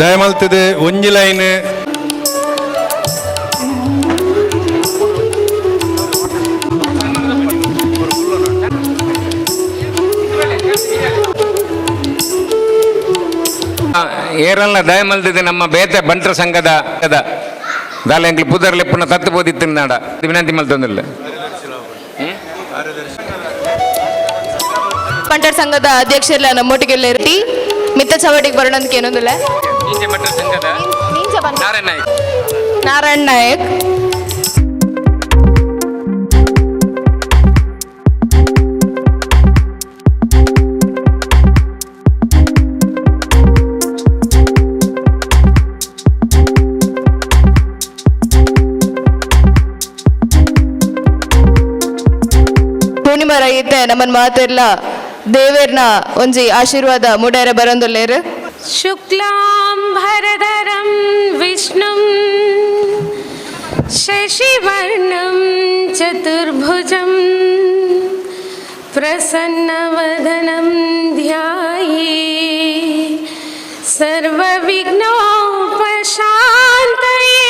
ದಯಮಲ್ತದೆ ಒಂಜಿ ಲೈನ್. ಏರಲ್ಲ ದಯಮಲ್ದಿದೆ ನಮ್ಮ ಬೇತೆ ಬಂಟ್ರ ಸಂಘದ ದಾಲ ಎಂಕ್ಲು ಪುದರ್ ಲೆಪ್ಪುನ ತತ್ತು ಬೋದಿತ್ತು ನಾಡ ವಿನಂತಿ ಮಲ್ತೊಂದಿಲ್ಲ. ಬಂಟರ್ ಸಂಘದ ಅಧ್ಯಕ್ಷರ್ಲ ನಮ್ಮೊಟ್ಟಿಗೆಲ್ಲ ಟಿ ಮಿತ್ತ ಚವಟಿಗೆ ಬರೋಣಂತ ಏನೊಂದಿಲ್ಲ. ಸಂಘದ ನಾರಾಯಣ ನಾಯ್ಕ. ನಾರಾಯಣ್ ನಾಯಕ್. ಪೂರ್ಣಿಮಾ ರೈತೆ ನಮ್ಮನ್ ಮಾತೆರ್ಲ ದೇವೇರ್ನ ಒಂಜಿ ಆಶೀರ್ವಾದ ಮುಡೇರ ಬರಂದೊಲ್ಲೇರು. शुक्लां भरधरं विष्णुं शशिवर्णं चतुर्भुजं प्रसन्नवदनं ध्याये सर्वविघ्नोपशान्तये।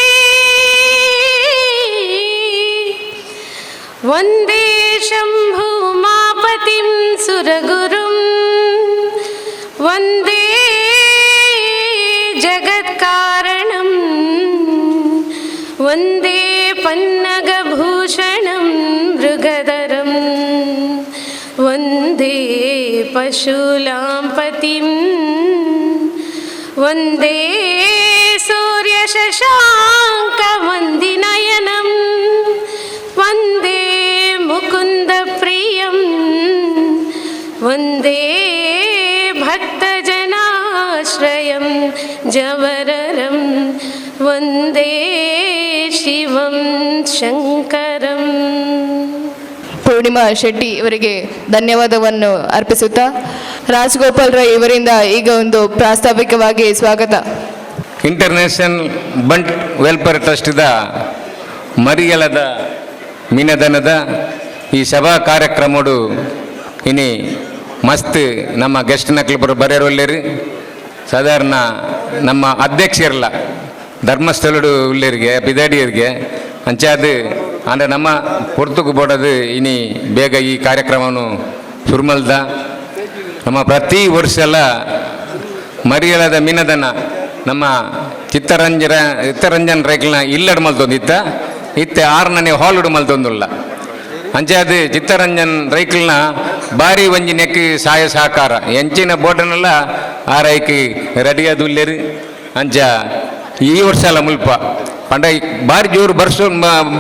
वन्दे शम्भुमापतिं सुरगुरुं, वन्दे जगत्कारणं, वन्दे पन्नगभूषणं मृगधरं, वन्दे पशूलां पतिं, वन्दे सूर्यशशाङ्कवन्दिनयनं, वन्दे मुकुन्दप्रियं, वन्दे भक्तजनाश्रयं जवररं, वन्दे शिवं शङ्करम्। ಪೂರ್ಣಿಮಾ ಶೆಟ್ಟಿ ಇವರಿಗೆ ಧನ್ಯವಾದವನ್ನು ಅರ್ಪಿಸುತ್ತಾ, ರಾಜಗೋಪಾಲ್ ರೈ ಇವರಿಂದ ಈಗ ಒಂದು ಪ್ರಾಸ್ತಾವಿಕವಾಗಿ ಸ್ವಾಗತ. ಇಂಟರ್ನ್ಯಾಷನಲ್ ಬಂಟ್ ವೆಲ್ಫೇರ್ ಟ್ರಸ್ಟ್ದ ಮರಿಯಲದ ಮೀನದನದ ಈ ಸಭಾ ಕಾರ್ಯಕ್ರಮಡು ಇನಿ ಮಸ್ತ್ ನಮ್ಮ ಗೆಸ್ಟ್ ನಕ್ಲು ಬರೋ ಬರೆಯೋಲ್ಲೇರಿ. ಸಾಧಾರಣ ನಮ್ಮ ಅಧ್ಯಕ್ಷರಲ್ಲ ಧರ್ಮಸ್ಥಳಡು ಉಳ್ಳೇರಿಗೆ ಬಿದಾಡಿಯರಿಗೆ ಅಂಚಾದ ಅಂದರೆ ನಮ್ಮ ಪೊರ್ತುಕು ಬೋಡದು. ಇನಿ ಬೇಗ ಈ ಕಾರ್ಯಕ್ರಮವನ್ನು ಸುರುಮಲ್ದ. ನಮ್ಮ ಪ್ರತಿ ವರ್ಷ ಎಲ್ಲ ಮರಿಯಳದ ಮೀನದನ ನಮ್ಮ ಚಿತ್ತರಂಜನ್ ರೈಕ್ಲನ ಇಲ್ಲಡ್ ಮಲ್ತೊಂದಿತ್ತ ಇತ್ತೆ ಆರ್ನನೆ ಹಾಲುಡು ಮಲ್ತೊಂದುಲ್ಲ. ಅಂಚಾದ ಚಿತ್ತರಂಜನ್ ರೈಕ್ಲನ ಬಾರಿ ಒಂಜಿ ನೆಕ್ ಸಹಾಯ ಸಹಕಾರ ಎಂಚಿನ ಬೋಟನೆಲ್ಲ ಆ ರೈಕ್ ರೆಡಿಯಾದ ಉಲ್ಲೇರು. ಅಂಚ ಈ ವರ್ಷ ಅಲ್ಲ ಮುಲ್ಪ ಪಂಡ ಬಾರಿ ಜೋರು ಬರ್ಸೋ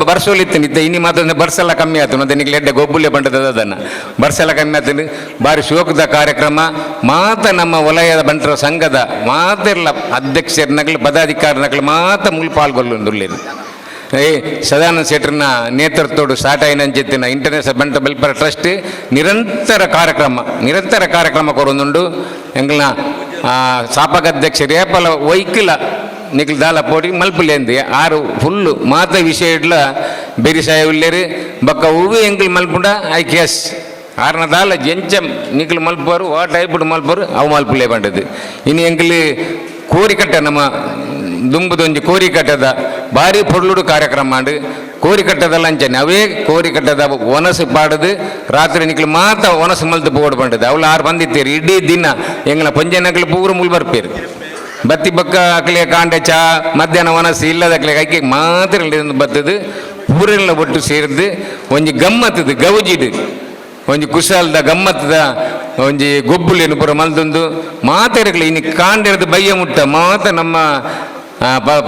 ಬರ್ಸೋಲಿತ್ತು ನಿತ್ತ. ಇನಿ ಮಾತ್ರ ಬರ್ಸೆಲ್ಲ ಕಮ್ಮಿ ಆಯ್ತು. ಮತ್ತೆ ನಿಗ್ಲು ಎಡ್ಡೆ ಗೊಬ್ಬುಲೆ ಬಂಡದ ಅದನ್ನು ಬರ್ಸೆಲ್ಲ ಕಮ್ಮಿ ಆಯ್ತು. ಬಾರಿ ಶೋಕದ ಕಾರ್ಯಕ್ರಮ ಮಾತ ನಮ್ಮ ವಲಯದ ಬಂಟರ ಸಂಘದ ಮಾತೆಲ್ಲ ಅಧ್ಯಕ್ಷರ ನಗಲು ಪದಾಧಿಕಾರಿ ನಗಲು ಮಾತ ಮುಲ್ ಪಾಲ್ಗೊಳ್ಳುಂದುಲ್ಲೇರು. ಏ ಸದಾನಂದ ಶೆಟ್ಟರ್ನ ನೇತೃತ್ವಡು ಸ್ಟಾರ್ಟ್ అయినంచెత్తిన ಇಂಟರ್ನ್ಯಾಷನಲ್ ಬಂಟ ವೆಲ್ಫೇರ್ ಟ್ರಸ್ಟ್ ನಿರಂತರ ಕಾರ್ಯಕ್ರಮ, ನಿರಂತರ ಕಾರ್ಯಕ್ರಮ ಕೊರೊಂದುಂಡು. ಎಂಗ್ಲನ ಸ್ಥಾಪಕ ಅಧ್ಯಕ್ಷರು ಏಪಲ ವೈಕಿಲ ನಿಕ್ಲು ದಾಲ ಪೋಡಿ ಮಲ್ಪುಲೇಂದು ಆರು ಫುಲ್ಲು ಮಾತ ವಿಷಯ ಇಡ್ಲ ಬೆರಿಸಾಯ ಉಲ್ಲೇರು. ಬೊಕ್ಕ ಹೂವು ಎಂಕ್ಲು ಮಲ್ಪುಂಡ I case ಆರ್ನ ದಾಲ ಎಂಚ ನಿಕ್ಲು ಮಲ್ಪರು ವಾ ಟೈಪುಡು ಮಲ್ಪರು ಅವು ಮಲ್ಪುಲೇ ಪಂಡದು. ಇನಿ ಎಂಕ್ಲು ಕೋರಿಕಟ್ಟ ನಮ್ಮ ದುಂಬುದೊಂಜಿ ಕೋರಿಕಟ್ಟದ ಬಾರಿ ಪೊರ್ಲುಡು ಕಾರ್ಯಕ್ರಮ ಮಾಡು. ಕೋರಿಕಟ್ಟದಲ್ಲ ಅಂಚನೆ ಅವೇ ಕೋರಿಕಟ್ಟದ ಒನಸು ಪಾಡದು ರಾತ್ರಿ ನಿಕ್ಲು ಮಾತ ಒನಸು ಮಲ್ತು ಪೋಡು ಪಂಡದು. ಅವಳು ಆರು ಬಂದಿತ್ತೀರಿ ಇಡೀ ದಿನ ಎಂಗ್ಲ ಪಂಜನಕ್ಲು ಪೂರ ಮುಲ್ ಬರ್ಪೇರು. ಬತ್ತಿ ಬಕ್ಕ ಅಕ್ಲೆ ಕಾಂಡೆ ಚಾ ಮಧ್ಯಾಹ್ನ ಒನಸು ಇಲ್ಲದ ಅಕ್ಲೆ ಐಕೆ ಮಾತ್ರ ಬತ್ತದು. ಪೂರೆಲ್ಲ ಒಟ್ಟು ಸೇರಿದ್ದು ಒಂಜಿ ಗಮ್ಮತ್ತದು ಗೌಜಿಡು ಒಂಜಿ ಕುಶಾಲದ ಗಮ್ಮತ್ತದ ಒಂಜಿ ಗೊಬ್ಬುಲೇನು ಪೂರ ಮಲ್ದೊಂದು ಮಾತೆರಗ್ಲ ಇನಿ ಕಾಂಡೆರ್ದು ಬಯ್ಯ ಮುಟ್ಟ ಮಾತ ನಮ್ಮ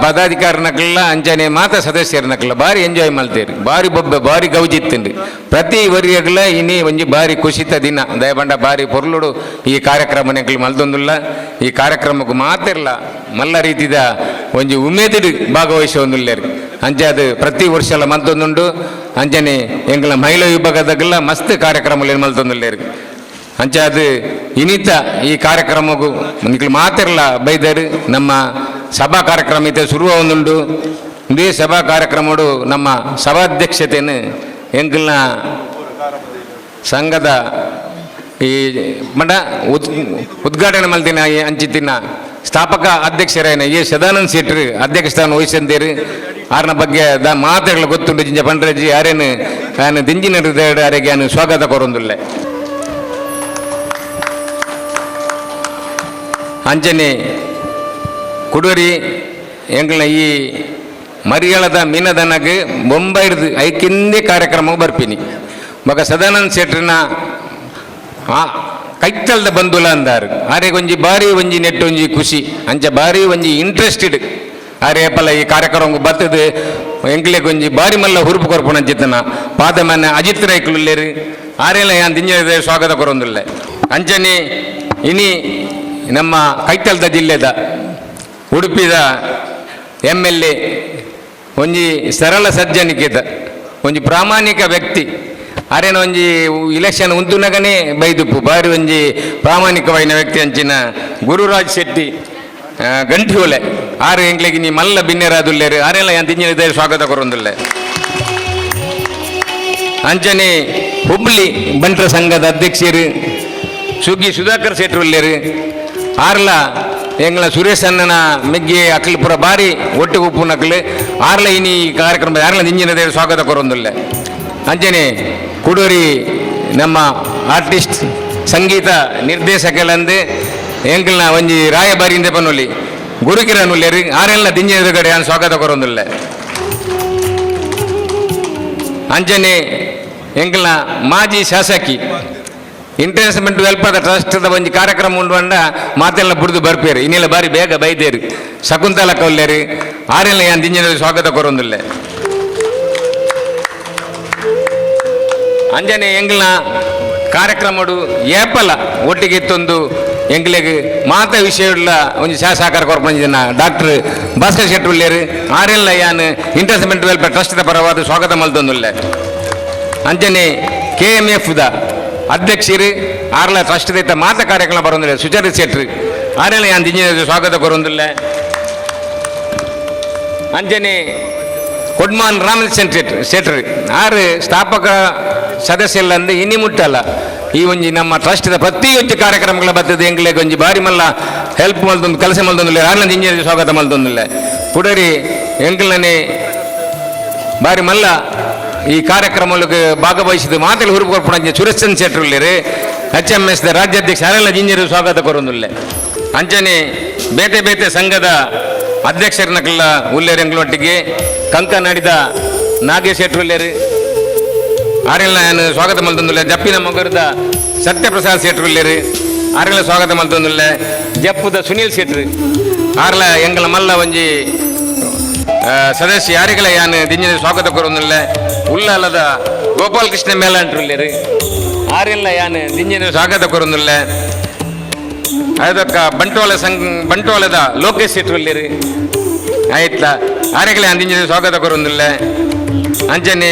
ಪದಾಧಿಕಾರಿನಕ್ಲೆಲ್ಲ ಅಂಚನೆ ಮಾತ ಸದಸ್ಯರನಕ್ಲ ಬಾರಿ ಎಂಜಾಯ್ ಮಲ್ತೇರು. ಬಾರಿ ಬೊಬ್ಬೆ ಬಾರಿ ಗೌಜಿತ್ತುಂಡು. ಪ್ರತಿ ವರಿಯಗ್ಲ ಇನಿ ಒಂಜಿ ಬಾರಿ ಖುಷಿತ ದಿನ. ದಯಬಂಡ ಬಾರಿ ಪೊರ್ಲುಡು ಈ ಕಾರ್ಯಕ್ರಮ ನೆಕ್ಲು ಮಲ್ದೊಂದುಲ್ಲ. ಈ ಕಾರ್ಯಕ್ರಮಕ್ಕೆ ಮಾತಿರ್ಲ ಮಲ್ಲ ರೀತಿದ ಒಂಜಿ ಉಮೇದಿಡು ಭಾಗವಹಿಸೊಂದುಲ್ಲೇರು. ಅಂಚೆ ಅದು ಪ್ರತಿ ವರ್ಷ ಎಲ್ಲ ಮಲ್ತೊಂದುಂಡು. ಅಂಚನೆ ಎಂಗ್ಲ ಮಹಿಳಾ ವಿಭಾಗದಾಗಲ ಮಸ್ತ್ ಕಾರ್ಯಕ್ರಮಗಳು ಮಲ್ತೊಂದುಲ್ಲೇರು. ಅಂಚೆ ಅದು ಇನಿತ ಈ ಕಾರ್ಯಕ್ರಮಕ್ಕೂ ನಿಕ್ಲು ಮಾತಿರ್ಲ ಬೈದರು. ನಮ್ಮ ಸಭಾ ಕಾರ್ಯಕ್ರಮ ಇತ್ತೆ ಶುರು ಇದೇ ಸಭಾ ಕಾರ್ಯಕ್ರಮಡು ನಮ್ಮ ಸಭಾಧ್ಯಕ್ಷತೆಯನ್ನು ಎಂಕಲ್ನ ಸಂಘದ ಈ ಮಂಡ ಉದ್ಘಾಟನೆ ಮಲ್ತಿನ ಈ ಅಂಚಿತ್ತಿನ ಸ್ಥಾಪಕ ಅಧ್ಯಕ್ಷರಾಯನ ಎ ಸದಾನಂದ ಶೆಟ್ಟರು ಅಧ್ಯಕ್ಷ ಸ್ಥಾನ ವಹಿಸಂದೇರು. ಆರ್ನ ಬಗ್ಗೆ the ಮಾತೆಗಳ ಗೊತ್ತುಂಡು ಜಿಂಜ ಪಂಡ್ರಜಿ ಆರೇನು ನಾನು ದಿಂಜಿನ ಹೃದಯ ಆರೆಗೆ ನಾನು ಸ್ವಾಗತ ಕೊರೊಂದುಲ್ಲೆ. ಅಂಚನೆ ಕುಡೂರಿ ಎಂಗ್ಲ ಈ ಮರಿಯಳದ ಮೀನದನಗೆ ಬೊಂಬೈರ್ದು ಐಕಿಂದೆ ಕಾರ್ಯಕ್ರಮ ಬರ್ಪಿನಿ. ಬೊಕ ಸದಾನಂದ ಶೆಟ್ರಿನ ಆ ಕೈತಲ್ದ ಬಂಧುಲ ಅಂದಾರು. ಆರೆ ಒಂಜಿ ಬಾರಿ ಒಂಜಿ ನೆಟ್ಟು ಒಂಜಿ ಖುಷಿ, ಅಂಚ ಬಾರಿ ಒಂಜಿ ಇಂಟ್ರೆಸ್ಟೆಡ್ ಆರೆ ಏಪಲ ಈ ಕಾರ್ಯಕ್ರಮ ಬರ್ತದೆ. ಎಂಕ್ಲೆಗ್ ಒಂಜಿ ಬಾರಿ ಮಲ್ಲ ಹುರುಪು ಕೊರ್ಪುನ ಚಿತ್ತನ ಪಾದ ಮನೆ ಅಜಿತ್ ರೈಕುಲ್ಲೇರು ಆರೆಲ್ಲ ಯಾನ್ ದಿಂಜ ಸ್ವಾಗತ ಕೊರೊಂದುಲ್ಲೆ. ಅಂಚನೆ ಇನಿ ನಮ್ಮ ಕೈತಲ್ದ ಜಿಲ್ಲೆದ ಉಡುಪಿದ MLA ಒಂಜಿ ಸರಳ ಸಜ್ಜನಿಕೆದ ಒಂಜಿ ಪ್ರಾಮಾಣಿಕ ವ್ಯಕ್ತಿ. ಅರೇನ ಒಂಜಿ ಇಲೆಕ್ಷನ್ ಉಂತುನಗನೇ ಬೈದುಪ್ಪು ಬಾರಿ ಒಂಜಿ ಪ್ರಾಮಾಣಿಕವಾಯಿನ ವ್ಯಕ್ತಿ ಅಂಚಿನ ಗುರುರಾಜ್ ಶೆಟ್ಟಿ ಗಂಟಿಯೋಲೆ ಆರು ಎಂಗ್ಲೆಗ್ ನೀ ಮಲ್ಲ ಬಿನ್ನೆರಾದುಲ್ಲೇರು ಆರೆಲ್ಲ ಯಾನ್ ತಿಂಜಿನ ಸ್ವಾಗತ ಕೊರೊಂದುಲ್ಲೆ. ಅಂಚನೆ ಹುಬ್ಳಿ ಬಂಟ್ರ ಸಂಘದ ಅಧ್ಯಕ್ಷರು ಸುಗ್ಗಿ ಸುಧಾಕರ್ ಶೆಟ್ರು ಉಲ್ಲೇರು. ಆರ್ಲ ಎಂಗ್ಲ ಸುರೇಶ್ ಅಣ್ಣನ ಮೆಗ್ಗಿ ಅಕ್ಲು ಪೂರ ಬಾರಿ ಒಟ್ಟು ಉಪ್ಪು ನಕ್ಲು ಆರ್ಲ ಇನಿ ಈ ಕಾರ್ಯಕ್ರಮ ಆರ್ಲ ಇಂಜಿನ ಸ್ವಾಗತ ಕೊರೊಂದುಲ್ಲೆ. ಅಂಚನೆ ಕುಡೂರಿ ನಮ್ಮ ಆರ್ಟಿಸ್ಟ್ ಸಂಗೀತ ನಿರ್ದೇಶಕಲಂದು ಎಂಕಲ್ನ ಒಂಜಿ ರಾಯಬಾರಿ ಇಂದೆ ಪನ್ನೊಲಿ ಗುರುಕಿರಣ್ ಉಲ್ಲೇರು ಆರೆಲ್ಲ ದಿಂಜಿನ ಕಡೆ ಸ್ವಾಗತ ಕೊರೊಂದುಲ್ಲೆ. ಅಂಚನೆ ಎಂಕಲ್ನ ಮಾಜಿ ಶಾಸಕಿ ಇಂಟರ್ನ್ಸ್ಮೆಂಟ್ ವೆಲ್ಫೇರ್ ಟ್ರಸ್ಟ್ ಒಂಜಿ ಕಾರ್ಯಕ್ರಮ ಉಂಡು ಅಂಡ ಮಾತೆಲ್ಲ ಬುಡ್ದು ಬರ್ಪೇರು ಇನ್ನೆಲ್ಲ ಬಾರಿ ಬೇಗ ಬೈದೇರು ಶಕುಂತಲ ಕೌಲ್ಯರು ಆರೆಲ್ಲ ಯಾನ್ ದಿಂಜಿನ ಸ್ವಾಗತ ಕೊರೊಂದುಲ್ಲೆ. ಅಂಜನೆ ಎಂಗ್ಲ ಕಾರ್ಯಕ್ರಮಡು ಏಪಲ ಒಟ್ಟಿಗೆ ಇತ್ತೊಂದು ಎಂಗ್ಲೆಗ್ ಮಾತ ವಿಷಯವುಳ್ಳ ಒಂಜಿ ಶಾಸಕರ ಕೊರ್ಪಂಜಿನ ಡಾಕ್ಟರ್ ಭಾಸ್ಕರ್ ಶೆಟ್ಟಿ ಉಲ್ಲೇರು ಆರೆಲ್ಲ ಯಾನ್ ಇಂಟರ್ಸ್ಮೆಂಟ್ ವೆಲ್ಫೇರ್ ಟ್ರಸ್ಟ್ ಪರವಾದ ಸ್ವಾಗತ ಮಲ್ತೊಂದುಲ್ಲೆ. ಅಂಚನೆ KMF the ಅಧ್ಯಕ್ಷರು ಆರ್ಲ ಟ್ರಸ್ಟ್ ದೈತ ಮಾತ ಕಾರ್ಯಕ್ರಮ ಬರೊಂದಿಲ್ಲ ಸುಚರಿತ್ ಶೆಟ್ರು ಆರೆಲ್ಲ ಯಾನ್ ದಿಂಜಿನ ಸ್ವಾಗತ ಕೊರೊಂದುಲ್ಲೆ. ಅಂಚನೆ ಕೊಡ್ಮಾನ್ ರಾಮಚಂದ್ರ ಶೆಟ್ರು ಆರು ಸ್ಥಾಪಕ ಸದಸ್ಯಲ್ಲಂದು ಇನಿ ಮುಟ್ಟಲ್ಲ ಈ ಒಂಜಿ ನಮ್ಮ ಟ್ರಸ್ಟ್ದ ಪ್ರತಿಯೊಂದು ಕಾರ್ಯಕ್ರಮಗಳ ಬರ್ತದೆ ಎಂಗ್ಲೆಗ್ ಒಂಜಿ ಬಾರಿ ಮಲ್ಲ ಹೆಲ್ಪ್ ಮಲ್ತೊಂದು ಕೆಲಸ ಮಲ್ತೊಂದುಲ್ಲೆ ಆರ್ಲ ಇಂಜಿನಿಯರ್ ಸ್ವಾಗತ ಮಲ್ತೊಂದುಲ್ಲೆ. ಪುಡರಿ ಎಂಕ್ಲನೆ ಬಾರಿ ಮಲ್ಲ ಈ ಕಾರ್ಯಕ್ರಮಗಳಿಗೆ ಭಾಗವಹಿಸಿದ ಮಾತಲ್ಲಿ ಹುರುಪು ಕೊರ್ಪುಣ ಸುರೇಶ್ ಚಂದ್ ಶೆಟ್ರು ಉಲ್ಲೇರು HMS the ರಾಜ್ಯಾಧ್ಯಕ್ಷ ಆರೆಲ್ಲ ಜಿಂಜರು ಸ್ವಾಗತ ಕೊರೊಂದುಲ್ಲೆ. ಅಂಚನೆ ಬೇತೆ ಬೇತೆ ಸಂಘದ ಅಧ್ಯಕ್ಷರನಕ್ಕೆಲ್ಲ ಉಲ್ಲೇರು ಎಂಗ್ಲೊಟ್ಟಿಗೆ ಕಂಕನಾಡಿದ ನಾಗೇಶ್ ಶೆಟ್ರು ಉಲ್ಲೇರು ಆರೆಲ್ಲ ನಾನು ಸ್ವಾಗತ ಮಲ್ತೊಂದುಲ್ಲೆ. ಜಪ್ಪಿನ ಮೊಗರದ ಸತ್ಯಪ್ರಸಾದ್ ಶೆಟ್ರು ಉಲ್ಲೇರು ಆರೆಲ್ಲ ಸ್ವಾಗತ ಮಲ್ತೊಂದುಲ್ಲೆ. ಜಪ್ಪುದ ಸುನೀಲ್ ಶೆಟ್ರು ಆರ್ಲ ಎಂಗಲ ಮಲ್ಲ ಒಂಜಿ ಸದಸ್ಯ ಯಾರಿಗಲ ಯಾನ್ ದಿಂಜಿನ ಸ್ವಾಗತ ಕೊರೊಂದುಲ್ಲೆ. ಉಳ್ಳಾಲದ ಗೋಪಾಲಕೃಷ್ಣ ಮೇಲಾಂಟ್ರುಲ್ಲೇರು ಆರೆಲ್ಲ ಯಾನ್ ದಿಂಜಿನ ಸ್ವಾಗತ ಕೊರೊಂದುಲ್ಲೆ. ಅದಕ್ಕ ಬಂಟ್ವಾಳ ಸಂಘ ಬಂಟ್ವಾಳದ ಲೋಕೇಶ್ ಶೆಟ್ರು ಉಲ್ಲೇರು ಆಯ್ತಾ ಆರೆಗಲ ಯಾನ್ ದಿಂಜಿನ ಸ್ವಾಗತ ಕೊರೊಂದುಲ್ಲೆ. ಅಂಚನೆ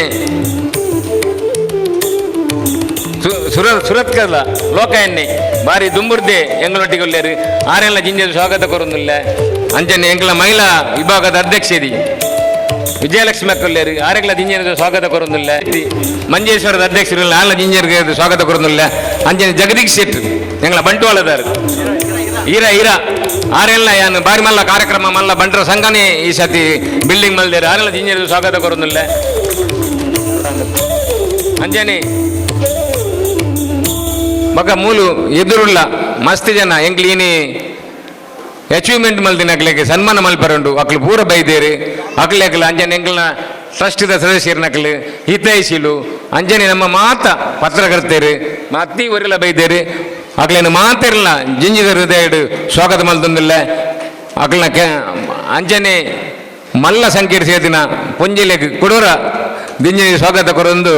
ಸುರತ್ಕದ ಲೋಕ ಎಣ್ಣೆ ಬಾರಿ ದುಂಬುರ್ದೆ ಎಂಗಳೊಟ್ಟಿಗೆ ಉಲ್ಲೇರು ಆರೆಲ್ಲ ಜಿಂಜದ ಸ್ವಾಗತ ಕೊರೊಂದುಲ್ಲೆ. ಅಂಚನೆ ಎಂಗ್ಲ ಮಹಿಳಾ ವಿಭಾಗದ ಅಧ್ಯಕ್ಷರಿ ವಿಜಯಲಕ್ಷ್ಮಿ ಅಕ್ಕುಲ್ಲೇರು ಆರೆಗ್ಲ ಜಿಂಜನ ಸ್ವಾಗತ ಕೊರೊಂದುಲ್ಲೆ. ಮಂಜೇಶ್ವರದ ಅಧ್ಯಕ್ಷರು ಆರ್ಲ ಜಿಂಜರ್ಗೆ ಸ್ವಾಗತ ಕೊರೊಂದುಲ್ಲೆ. ಅಂಚನೆ ಜಗದೀಶ್ ಶೆಟ್ರು ಎಂಗ್ಲ ಬಂಟ್ವಾಳದಾರು ಈರ ಈರ ಆರೆಲ್ಲ ಯಾನ್ ಬಾರಿ ಮಲ್ಲ ಕಾರ್ಯಕ್ರಮ ಮಲ್ಲ ಬಂಟ್ರ ಸಂಘನೇ ಈ ಸತಿ ಬಿಲ್ಡಿಂಗ್ ಮಲ್ದೇರು ಆರೆಲ್ಲ ಜಿಂಜರ್ ಸ್ವಾಗತ ಕೊರೊಂದುಲ್ಲೆ. ಅಂಚನೆ ಬೊಕ ಮೂಲು ಎದುರುಳ್ಳ ಮಸ್ತ್ ಜನ ಎಂಕ್ಲೀನಿ ಅಚೀವ್ಮೆಂಟ್ ಮಲ್ದಿನ ಅಕ್ಲೆಗ್ ಸನ್ಮಾನ ಮಲ್ಪರುಂಡು ಅಕ್ಲು ಪೂರ ಬೈದೇರು ಅಕ್ಲೆ ಅಕ್ಲು ಅಂಜನೆ ಎಂಕ್ಲನ ಟ್ರಸ್ಟ್ದ ಸದಸ್ಯರು ಹಿತೈಷಿಲು ಅಂಜನೆ ನಮ್ಮ ಮಾತ ಪತ್ರಕರ್ತರು ಅತಿ ಒರಿಲ ಬೈದೇರು ಅಕ್ಲೇನ ಮಾತಿರಲ್ಲ ಜಿಂಜಿದ ಹೃದಯ ಸ್ವಾಗತ ಮಲ್ತೊಂದುಲ್ಲೆ. ಅಕ್ಲನ ಕೆ ಅಂಜನೆ ಮಲ್ಲ ಸಂಕೀರ್ ಸೇದಿನ ಪೊಂಜಿಲೆಗ್ ಕುಡೂರ ದಿಂಜಿನ ಸ್ವಾಗತ ಕೊರೊಂದು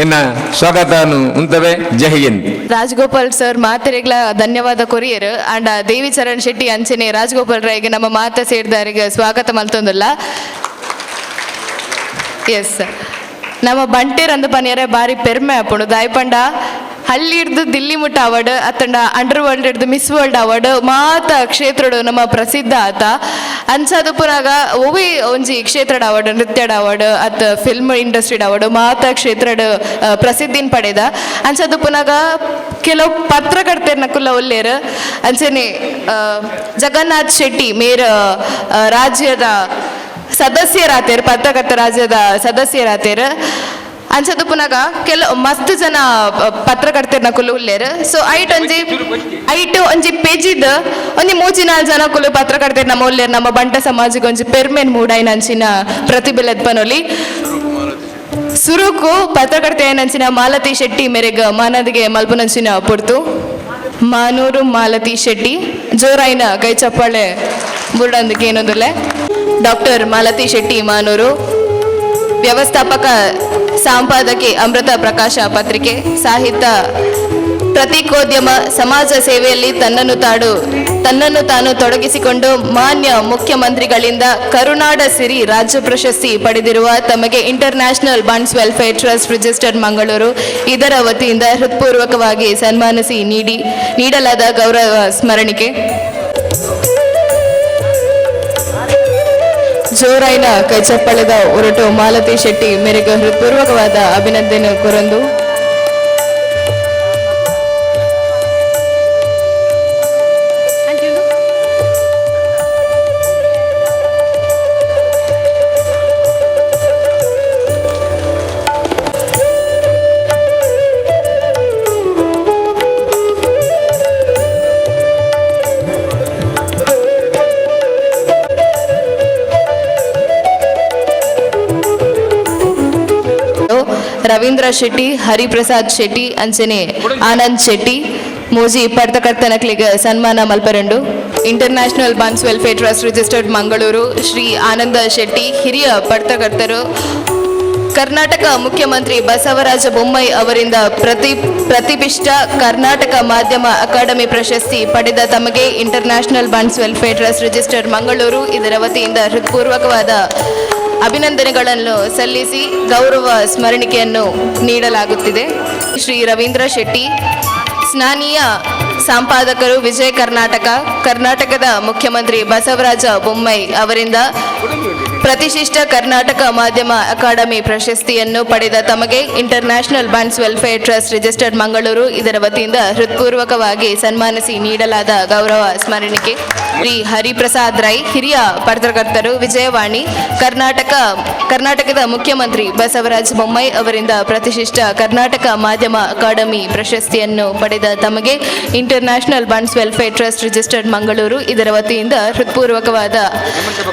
ಎನ್ನ ಸ್ವಾಗತನು ಉಂತವೆ. ಜೈ ಹಿಂದ್. ರಾಜಗೋಪಾಲ್ ಸರ್ ಮಾತೆರೆಗ್ಲ ಧನ್ಯವಾದ ಕೊರಿಯರ್ ಅಂಡ ದೇವಿ ಚರಣ್ ಶೆಟ್ಟಿ ಅಂಚನೆ ರಾಜಗೋಪಾಲ್ ರೈಗೆ ನಮ್ಮ ಮಾತ ಸೇರಿದವರಿಗೆ ಸ್ವಾಗತ ಮಲ್ತೊಂದುಲ್ಲ. ಎಸ್, ನಮ್ಮ ಬಂಟೇರ್ ಅಂದ ಪನಿಯರೆ ಬಾರಿ ಪೆರ್ಮೆ ಆಪುಂಡು ದಾಯಪಂಡ ಹಳ್ಳಿ ಹಿಡ್ದು ದಿಲ್ಲಿ ಮುಟ್ಟ ಅವಾರ್ಡ್ ಅತ್ತಂಡ ಅಂಡರ್ ವರ್ಲ್ಡ್ ಹಿಡ್ದು miss world award ಮಾತ ಕ್ಷೇತ್ರಡು ನಮ್ಮ ಪ್ರಸಿದ್ಧ ಆತ. ಅಂಚಾದ ಪುನಾಗ ಒವ್ವೆ ಒಂಜಿ ಕ್ಷೇತ್ರದ ಅವಾರ್ಡ್, ನೃತ್ಯದ ಅವಾರ್ಡ್ ಅತ್ ಫಿಲ್ಮ್ ಇಂಡಸ್ಟ್ರಿಡ್ ಅವಾರ್ಡ್ ಮಾತ ಕ್ಷೇತ್ರಡ್ ಪ್ರಸಿದ್ಧಿನ ಪಡೆದ. ಅಂಚಾದ ಪುನಾಗ ಕೆಲವು ಪತ್ರಕರ್ತೆರ್ನ ಕುಲ್ಲ ಒಲ್ಲೇರು. ಅಂಚನೆ ಜಗನ್ನಾಥ್ ಶೆಟ್ಟಿ ಮೇರ್ ರಾಜ್ಯದ ಸದಸ್ಯರಾತೇರ್, ಪತ್ರಕರ್ತ ರಾಜ್ಯದ ಸದಸ್ಯರಾತೇರ್. ಅಂಚದ ಪುನಗ ಕೆಲ ಮಸ್ತ್ ಜನ ಪತ್ರಕರ್ತೆರ್ನ ಕುಲು ಉಲ್ಲೇರ್. ಸೊ ಐಟ್ ಒಂಜಿ ಐಟ್ ಒಂಜಿ ಪೆಜಿದ್ ಒಂಜಿ ಮೂಜಿ ನಾಲ್ ಜನ ಕುಲು ಪತ್ರಕರ್ತೆರ್ ನಮ್ಮ ಉಲ್ಲೇರ್. ನಮ್ಮ ಬಂಟ ಸಮಾಜಕ್ಕೆ ಒಂಜಿ ಪೆರ್ಮೆನ್ ಮೂಡಾಯಿನ ಅಂಚಿನ ಪ್ರತಿಭೆಲೆದ್ ಪನೊಲಿ. ಸುರುಕು ಪತ್ರಕರ್ತೆ ಏನಂಚಿನ ಮಾಲತಿ ಶೆಟ್ಟಿ ಮೇರೆಗ್ ಮಾನದಿಗೆ ಮಲ್ಪುನಂಚಿನ ಪೊರ್ತು. ಮಾನೂರು ಮಾಲತಿ ಶೆಟ್ಟಿ, ಜೋರಾಯಿನ ಕೈ ಚಪ್ಪಾಳೆ ಬುರುಡಂದಿಗೆ ಏನೊಂದುಲ್ಲೆ. ಡಾಕ್ಟರ್ ಮಾಲತಿ ಶೆಟ್ಟಿ ಮಾನೂರು, ವ್ಯವಸ್ಥಾಪಕ ಸಂಪಾದಕಿ, ಅಮೃತ ಪ್ರಕಾಶ ಪತ್ರಿಕೆ. ಸಾಹಿತ್ಯ, ಪ್ರತೀಕೋದ್ಯಮ, ಸಮಾಜ ಸೇವೆಯಲ್ಲಿ ತನ್ನನ್ನು ತಾನು ತೊಡಗಿಸಿಕೊಂಡು ಮಾನ್ಯ ಮುಖ್ಯಮಂತ್ರಿಗಳಿಂದ ಕರುನಾಡ ಸಿರಿ ರಾಜ್ಯ ಪ್ರಶಸ್ತಿ ಪಡೆದಿರುವ ತಮಗೆ International Bunts Welfare Trust Registered Mangaluru ಇದರ ವತಿಯಿಂದ ಹೃತ್ಪೂರ್ವಕವಾಗಿ ಸನ್ಮಾನಿಸಿ ನೀಡಲಾದ ಗೌರವ ಸ್ಮರಣಿಕೆ. ಜೋರಾಯಿನ ಕೈಚಪ್ಪಳದ ಒರಟು ಮಾಲತಿ ಶೆಟ್ಟಿ ಮೇರೆಗೆ ಹೃತ್ಪೂರ್ವಕವಾದ ಅಭಿನಂದನೆ ಕೊರಂದು. ರವೀಂದ್ರ ಶೆಟ್ಟಿ, ಹರಿಪ್ರಸಾದ್ ಶೆಟ್ಟಿ, ಅಂಚನೆ ಆನಂದ್ ಶೆಟ್ಟಿ ಮೂಜಿ ಪರ್ತಕರ್ತನಕ್ಲಿಗೆ ಸನ್ಮಾನ ಮಲ್ಪರಂಡು. International Bunts Welfare Trust Registered Mangaluru, Shri Ananda Shetty ಹಿರಿಯ ಪತ್ರಕರ್ತರು, ಕರ್ನಾಟಕ ಮುಖ್ಯಮಂತ್ರಿ ಬಸವರಾಜ ಬೊಮ್ಮಾಯಿ ಅವರಿಂದ ಪ್ರತಿಷ್ಠ ಕರ್ನಾಟಕ ಮಾಧ್ಯಮ ಅಕಾಡೆಮಿ ಪ್ರಶಸ್ತಿ ಪಡೆದ ತಮಗೆ International Bunts Welfare Trust Registered Mangaluru ಇದರ ವತಿಯಿಂದ ಹೃತ್ಪೂರ್ವಕವಾದ ಅಭಿನಂದನೆಗಳನ್ನು ಸಲ್ಲಿಸಿ ಗೌರವ ಸ್ಮರಣಿಕೆಯನ್ನು ನೀಡಲಾಗುತ್ತಿದೆ. ಶ್ರೀ ರವೀಂದ್ರ ಶೆಟ್ಟಿ, ಸ್ನಾನೀಯ ಸಂಪಾದಕರು, ವಿಜಯ ಕರ್ನಾಟಕ. ಕರ್ನಾಟಕದ ಮುಖ್ಯಮಂತ್ರಿ ಬಸವರಾಜ ಬೊಮ್ಮಾಯಿ ಅವರಿಂದ ಪ್ರತಿಷ್ಠಿತ ಕರ್ನಾಟಕ ಮಾಧ್ಯಮ ಅಕಾಡೆಮಿ ಪ್ರಶಸ್ತಿಯನ್ನು ಪಡೆದ ತಮಗೆ International Bunts Welfare Trust Registered Mangaluru ಇದರ ವತಿಯಿಂದ ಹೃತ್ಪೂರ್ವಕವಾಗಿ ಸನ್ಮಾನಿಸಿ ನೀಡಲಾದ ಗೌರವ ಸ್ಮರಣಿಕೆ. ಶ್ರೀ ಹರಿಪ್ರಸಾದ್ ರೈ, ಹಿರಿಯ ಪತ್ರಕರ್ತರು, ವಿಜಯವಾಣಿ. ಕರ್ನಾಟಕದ ಮುಖ್ಯಮಂತ್ರಿ ಬಸವರಾಜ ಬೊಮ್ಮಾಯಿ ಅವರಿಂದ ಪ್ರತಿಷ್ಠಿತ ಕರ್ನಾಟಕ ಮಾಧ್ಯಮ ಅಕಾಡೆಮಿ ಪ್ರಶಸ್ತಿಯನ್ನು ಪಡೆದ ತಮಗೆ International Bunts Welfare Trust Registered Mangaluru ಇದರ ವತಿಯಿಂದ ಹೃತ್ಪೂರ್ವಕವಾದ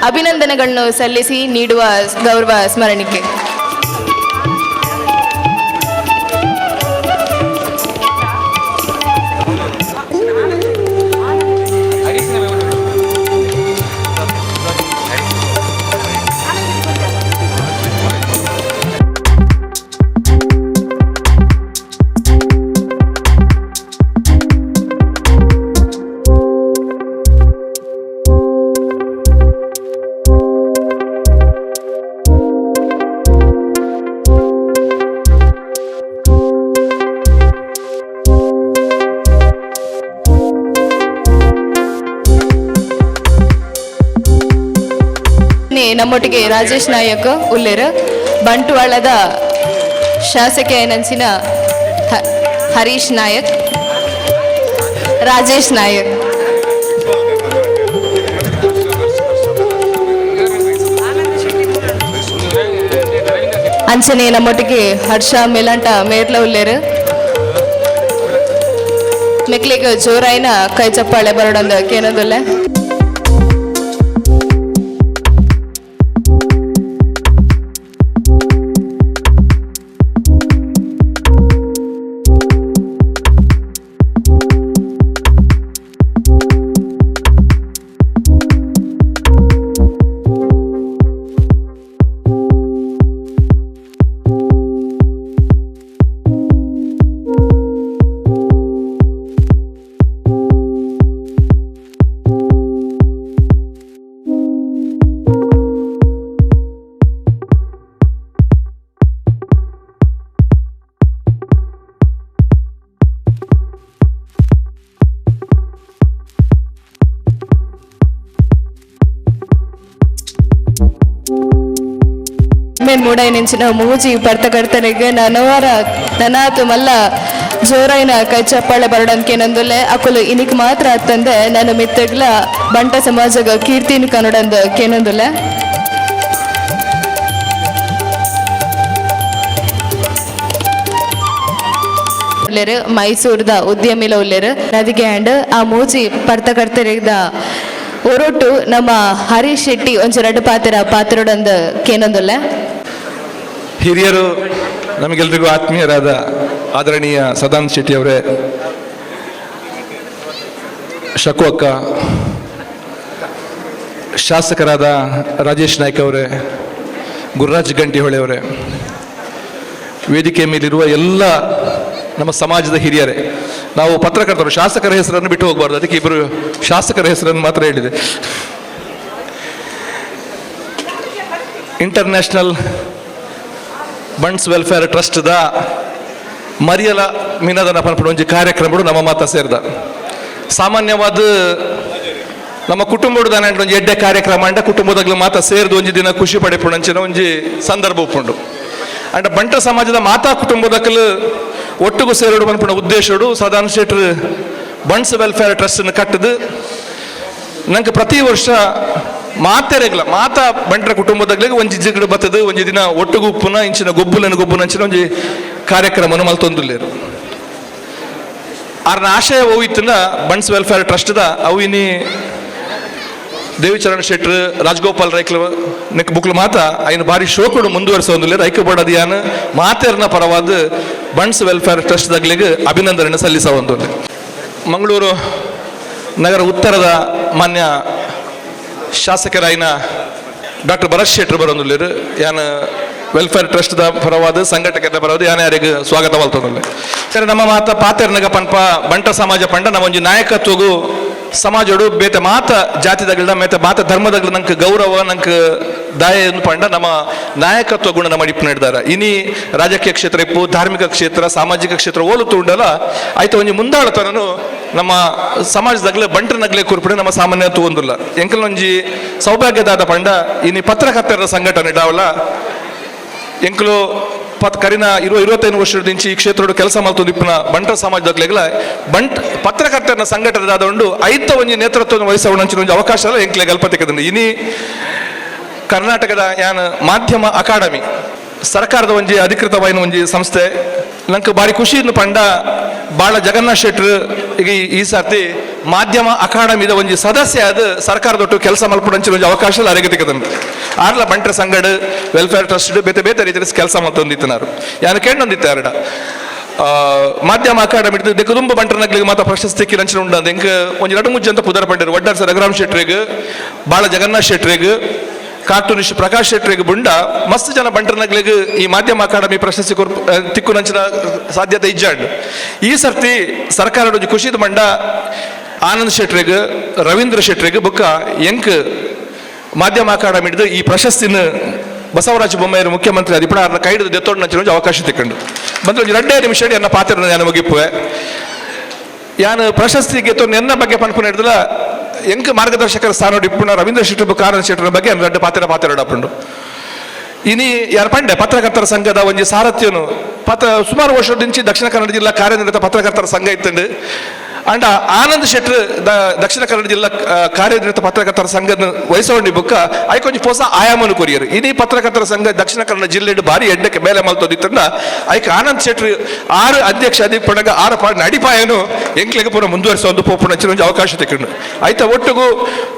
ಅಭಿನಂದನೆಗಳನ್ನು ಸಲ್ಲಿಸಿ ನೀಡುವ ಗೌರವ ಸ್ಮರಣಿಕೆ. ನಮ್ಮೊಟ್ಟಿಗೆ ರಾಜೇಶ್ ನಾಯಕ್ ಉಲ್ಲೇರ್, ಬಂಟ್ವಾಳದ ಶಾಸಕ ನಂಚಿನ ಹರೀಶ್ ನಾಯಕ್, ರಾಜೇಶ್ ನಾಯಕ್. ಅಂಚನೆ ನಮ್ಮೊಟ್ಟಿಗೆ ಹರ್ಷ ಮೇಲಂಟ ಮೇರ್ಲ ಉಲ್ಲೇರ್. ಮೆಕ್ಲಿಗೆ ಜೋರಾಯಿನ ಕೈ ಚಪ್ಪಾಳೆ ಬರೋಡಂದ ಕೇನದುಲ್ಲೆ. ಮೂಡಾಯಿನಿಂಚಿನ ಮೂಜಿ ಪರ್ತಕರ್ತನಿಗೆ ನನವರ ನನಾತು ಮಲ್ಲ ಜೋರಾಯಿನ ಕೈ ಚಪ್ಪಾಳೆ ಬರಡಂಕೆ ನಂದುಲ್ಲೆ ಅಕುಲು ಇನಿಕ್ ಮಾತ್ರ ಅತ್ತಂದೆ ನಾನು ಮಿತ್ತಗ್ಲ ಬಂಟ ಸಮಾಜಗ ಕೀರ್ತಿನ ಕನ್ನಡಂದ ಕೇನಂದುಲ್ಲೆ. ಉಲ್ಲೇರು ಮೈಸೂರ್ದ ಉದ್ಯಮಿಲ ಉಲ್ಲೇರು ನದಿಗೆ ಆ್ಯಂಡ್ ಆ ಮೂಜಿ ಪರ್ತಕರ್ತರಿದ ಒರೊಟ್ಟು ನಮ್ಮ ಹರೀಶ್ ಶೆಟ್ಟಿ ಒಂಚ ರಡ್ಡು ಪಾತ್ರ ಪಾತ್ರಡೊಂದು ಕೇನೊಂದುಲ್ಲೆ. ಹಿರಿಯರು ನಮಗೆಲ್ರಿಗೂ ಆತ್ಮೀಯರಾದ ಆದರಣೀಯ ಸದಾನಂದ ಶೆಟ್ಟಿ ಅವರೇ, ಶಕು ಅಕ್ಕ, ಶಾಸಕರಾದ ರಾಜೇಶ್ ನಾಯ್ಕ ಅವರೇ, ಗುರುರಾಜ್ ಗಂಟಿಹೊಳೆ ಅವರೇ, ವೇದಿಕೆ ಮೇಲಿರುವ ಎಲ್ಲ ನಮ್ಮ ಸಮಾಜದ ಹಿರಿಯರೇ, ನಾವು ಪತ್ರಕರ್ತರು ಶಾಸಕರ ಹೆಸರನ್ನು ಬಿಟ್ಟು ಹೋಗಬಾರ್ದು, ಅದಕ್ಕೆ ಇಬ್ಬರು ಶಾಸಕರ ಹೆಸರನ್ನು ಮಾತ್ರ ಹೇಳಿದೆ. International bunts welfare ಟ್ರಸ್ಟ್ದ ಮರಿಯಲ ಮಿನದನ ಪನ್ಪುನ ಒಂಜಿ ಕಾರ್ಯಕ್ರಮಡು ನಮ್ಮ ಮಾತ ಸೇರ್ದ. ಸಾಮಾನ್ಯವಾದ ನಮ್ಮ ಕುಟುಂಬದ ಒಂಜಿ ಎಡ್ಡೆ ಕಾರ್ಯಕ್ರಮ ಅಂಡ ಕುಟುಂಬದಾಗ್ಲು ಮಾತ ಸೇರ್ದು ಒಂಜಿ ದಿನ ಖುಷಿ ಪಡೆಪುಣಂಚಿನ ಒಂಜಿ ಸಂದರ್ಭ ಉಪ್ಪುಂಡು. ಅಂಡ ಬಂಟ ಸಮಾಜದ ಮಾತಾ ಕುಟುಂಬದಕ್ಕಲು ಒಟ್ಟುಗು ಸೇರೋಡು ಪನ್ಪುನ ಉದ್ದೇಶಡು ಸದಾನಂದ ಶೆಟ್ರು bunts welfare trust ಕಟ್ಟದು ನಂಗೆ ಪ್ರತಿ ವರ್ಷ ಮಾತೆರೆಗ್ಲ ಮಾತಾ ಬಂಟರ ಕುಟುಂಬದಾಗ್ಲಿಗೆ ಒಂಜಿ ಜಿಗಡು ಬತ್ತದು ಒಂಜಿ ದಿನ ಒಟ್ಟುಗು ಉಪ್ಪುನ ಇಂಚಿನ ಗೊಬ್ಬುಲನ ಗೊಬ್ಬುನ ಅಂಚಿನ ಒಂಜಿ ಕಾರ್ಯಕ್ರಮನ ಮಲ್ತೊಂದುಲ್ಲೇರು. ಆರ್ನ ಆಶಯ ಹೋಯ್ತನ ಬಂಟ್ಸ್ ವೆಲ್ಫೇರ್ ಟ್ರಸ್ಟ್ದ ಅವು ಇನಿ ದೇವಿಚರಣ್ ಶೆಟ್ರು ರಾಜಗೋಪಾಲ್ ರೈಕ್ಲು ನೆಕ್ ಬುಕ್ಲು ಮಾತ ಐನು ಬಾರಿ ಶೋಕುಡು ಮುಂದುವರಿಸೊಂದುಲ್ಲೇರು. ಐಕ್ಯ ಯಾನ್ ಮಾತೆರ್ನ ಪರವಾದ bunts welfare trust ದಗ್ಲಿಗೆ ಅಭಿನಂದನೆ ಸಲ್ಲಿಸ ಒಂದು. ಮಂಗಳೂರು ನಗರ ಉತ್ತರದ ಮಾನ್ಯ ಶಾಸಕರಾಯಿನ ಡಾಕ್ಟರ್ ಭರತ್ ಶೆಟ್ರು ಬರೋದುಲ್ಲೇರು. ಯಾನ್ ವೆಲ್ಫೇರ್ ಟ್ರಸ್ಟ್ದ ಪರವಾದ ಸಂಘಟಕರ ಪರವಾದ ಯಾನ್ ಯಾರಿಗೆ ಸ್ವಾಗತ ಮಲ್ತೊಂದುಲ್ಲೆ. ಸರಿ, ನಮ್ಮ ಮಾತ ಪಾತೆರ್ನಗ ಪನ್ಪ ಬಂಟ ಸಮಾಜ ಪಂಡ ನಮ್ಮ ಒಂಜಿ ನಾಯಕತ್ವಗು ಸಮಾಜಡು ಬೇತೆ ಮಾತ ಜಾತಿದಗಳ್ದ ಮೇತೆ ಮಾತ ಧರ್ಮದಗಳ ನಂಗೆ ಗೌರವ ನಂಗೆ ದಾಯ ಪಂಡ ನಮ್ಮ ನಾಯಕತ್ವ ಗುಣ ನಮ್ಮ ಇಪ್ಪು ನೀಡಿದಾರ. ಇನಿ ರಾಜಕೀಯ ಕ್ಷೇತ್ರ ಇಪ್ಪು, ಧಾರ್ಮಿಕ ಕ್ಷೇತ್ರ, ಸಾಮಾಜಿಕ ಕ್ಷೇತ್ರ ಓಲು ತೂಂಡಲ ಆಯ್ತು ಒಂಜಿ ಮುಂದಾಳತನನು ನಮ್ಮ ಸಮಾಜದಾಗಲೇ ಬಂಟನಗ್ಲೇ ಕೂರ್ಪಡೆ ನಮ್ಮ ಸಾಮಾನ್ಯ ತೂಂದುಲ್ಲ. ಎಂಕಲ್ ಒಂಜಿ ಸೌಭಾಗ್ಯದಾದ ಪಂಡ ಇನಿ ಪತ್ರಕರ್ತರ ಸಂಘಟನೆ ಡಾವಲ ಎಂಕಲು ಪತ್ ಕರಿನ 25 ವರ್ಷದ ಈ ಕ್ಷೇತ್ರದ ಕೆಲಸ ಮಲ್ತೊಂದು ಇಪ್ಪುನ ಬಂಟ ಸಮಾಜದಾಗ್ಲೆಗ್ಲ ಬಂಟ್ ಪತ್ರಕರ್ತರನ ಸಂಘಟನೆದಾದ ಉಂಡು ಐತ ಒಂಜಿ ನೇತೃತ್ವವನ್ನು ವಹಿಸವಣ ಒಂಜಿ ಅವಕಾಶ ಎಂಕ್ಲೆ ಗಲ್ಪತಿಕದಂಡು. ಇನಿ ಕರ್ನಾಟಕದ ಯಾನ್ ಮಾಧ್ಯಮ ಅಕಾಡೆಮಿ ಸರ್ಕಾರದ ಒಂಜಿ ಅಧಿಕೃತವಾಯಿನ ಒಂಜಿ ಸಂಸ್ಥೆ. ನಂಗೆ ಬಾರಿ ಖುಷಿ ಪಂಡ ಬಾಳ ಜಗನ್ನಾಥ್ ಶೆಟ್ರು ಈಗ ಈ ಸರ್ತಿ ಮಾಧ್ಯಮ ಅಕಾಡೆಮಿದ ಒಂಜಿ ಸದಸ್ಯ ಅದು ಸರ್ಕಾರದೊಟ್ಟು ಕೆಲಸ ಮಲ್ಪುಡಂಚಿನ ಒಂಜಿ ಅವಕಾಶ ಅರಗತಿಕದಂತೆ. ಆರ್ಲ ಬಂಟ್ರ ಸಂಗಡ ವೆಲ್ಫೇರ್ ಟ್ರಸ್ಟ್ ಬೇತೆ ಬೇತೆ ರೀತಿಯ ಕೆಲಸ ಮಲ್ತೊಂದಿತ್ತನಾರು. ಯಾನು ಕೇಂಡೊಂದಿತ್ತ ಎರಡ ಮಾಧ್ಯಮ ಅಕಾಡೆಮಿ ದೆಕ್ಕುದುಂಬ ಬಂಟರನಗ್ಲಿಗೆ ಮಾತ್ರ ಪ್ರಶಸ್ತಿ ಕಿರಂಚಿನ ಉಂಡು. ಎಂಕ್ ಒಂಜಿ ರಡು ಮುಜ್ಜಿ ಅಂತ ಪುದರ್ ಪಂಡರು ವಡ್ಡರ್ಸ ರಘುರಾಮ್ ಶೆಟ್ರಿಗೆ, ಬಾಳ ಜಗನ್ನಾಥ್ ಶೆಟ್ರಿಗೆ, ಕಾರ್ಟೂನಿಸ್ಟ್ ಪ್ರಕಾಶ್ ಶೆಟ್ರಿಗೆ ಬುಂಡ ಮಸ್ತ್ ಜನ ಬಂಟರನಗ್ಲಿಗೆ ಈ ಮಾಧ್ಯಮ ಅಕಾಡೆಮಿ ಪ್ರಶಸ್ತಿ ತಿಕ್ಕುನಂಚಿನ ಸಾಧ್ಯತೆ ಇಜ್ಜಾಂಡ್. ಈ ಸರ್ತಿ ಸರ್ಕಾರ ಒಂಜಿ ಖುಷಿದ ಮಂಡ ಆನಂದ್ ಶೆಟ್ರಿಗೆ, ರವೀಂದ್ರ ಶೆಟ್ರಿಗೆ ಬುಕ್ಕ ಎಂಕ್ ಮಾಧ್ಯಮ ಅಕಾಡೆಮಿ ಹಿಡಿದು ಈ ಪ್ರಶಸ್ತಿನ ಬಸವರಾಜ ಬೊಮ್ಮಾಯಿ ಮುಖ್ಯಮಂತ್ರಿ ಅದಿಪಡ ಅವ್ರನ್ನ ಕೈ ಹಿಡಿದು ದೆತ್ತೊಂಡು ನಂಚಿನ ಒಂಜಿ ಅವಕಾಶ ತಿಕ್ಕಂಡು ಬಂದ್ರೆ ಒಂಜಿ ರಡ್ಡೇ ನಿಮಿಷ ಎನ್ನ ಪಾತ್ರ ನಾನು ಮುಗಿಪ್ಪುವೆ. ಯಾನು ಪ್ರಶಸ್ತಿಗೆ ಎನ್ನ ಬಗ್ಗೆ ಪನ್ಪುನ ಹಿಡಿದಲ ಎಂಕ್ ಮಾರ್ಗದರ್ಶಕರ ಸ್ಥಾನ ಇಪ್ಪುನ ರವೀಂದ್ರ ಶೆಟ್ಟರ್ ಬೊಕ್ಕ ಆನಂದ್ ಶೆಟ್ಟರ್ ಬಗ್ಗೆ ರಡ್ಡು ಪಾತ್ರ ಪಾತ್ರ ಇನಿ ಯಾರು ಪಂಡೆ ಪತ್ರಕರ್ತರ ಸಂಘದ ಒಂಜಿ ಸಾರಥ್ಯನು ಪತ್ರ ಸುಮಾರು ವರ್ಷದಿಂಚಿ ದಕ್ಷಿಣ ಕನ್ನಡ ಜಿಲ್ಲಾ ಕಾರ್ಯನಿರತ ಪತ್ರಕರ್ತರ ಸಂಘ ಇತ್ತಂಡು. ಅಂಡ ಆನಂದ್ ಶೆಟ್ಟರ್ ದಕ್ಷಿಣ ಕನ್ನಡ ಜಿಲ್ಲಾ ಕಾರ್ಯನಿರತ ಪತ್ರಕರ್ತರ ಸಂಘದ ವಹಿಸೋಂಡಿ ಬುಕ್ಕ ಐಕೊಂಜಿ ಹೊಸ ಆಯಾಮನು ಕೊರಿಯರು. ಇಡೀ ಪತ್ರಕರ್ತರ ಸಂಘ ದಕ್ಷಿಣ ಕನ್ನಡ ಜಿಲ್ಲೆ ಭಾರಿ ಎಡ್ಡಕ್ಕೆ ಮೇಲೆ ಮಲ್ತೋದಿತ್ತಂಡ ಐಕ್ ಆನಂದ್ ಶೆಟ್ಟರ್ 6 ಅಧ್ಯಕ್ಷ ಅಧಿಪಡಗ 6 ಪಾಡಿನ ಅಡಿಪಾಯನು ಎಂಕ್ಲೆಗೆ ಪೂರ ಮುಂದುವರಿಸೋ ಒಂದು ಪೋಪುಣ ಒಂಜಿ ಅವಕಾಶ ತಿಕ್ಕಂಡು. ಆಯ್ತ ಒಟ್ಟುಗು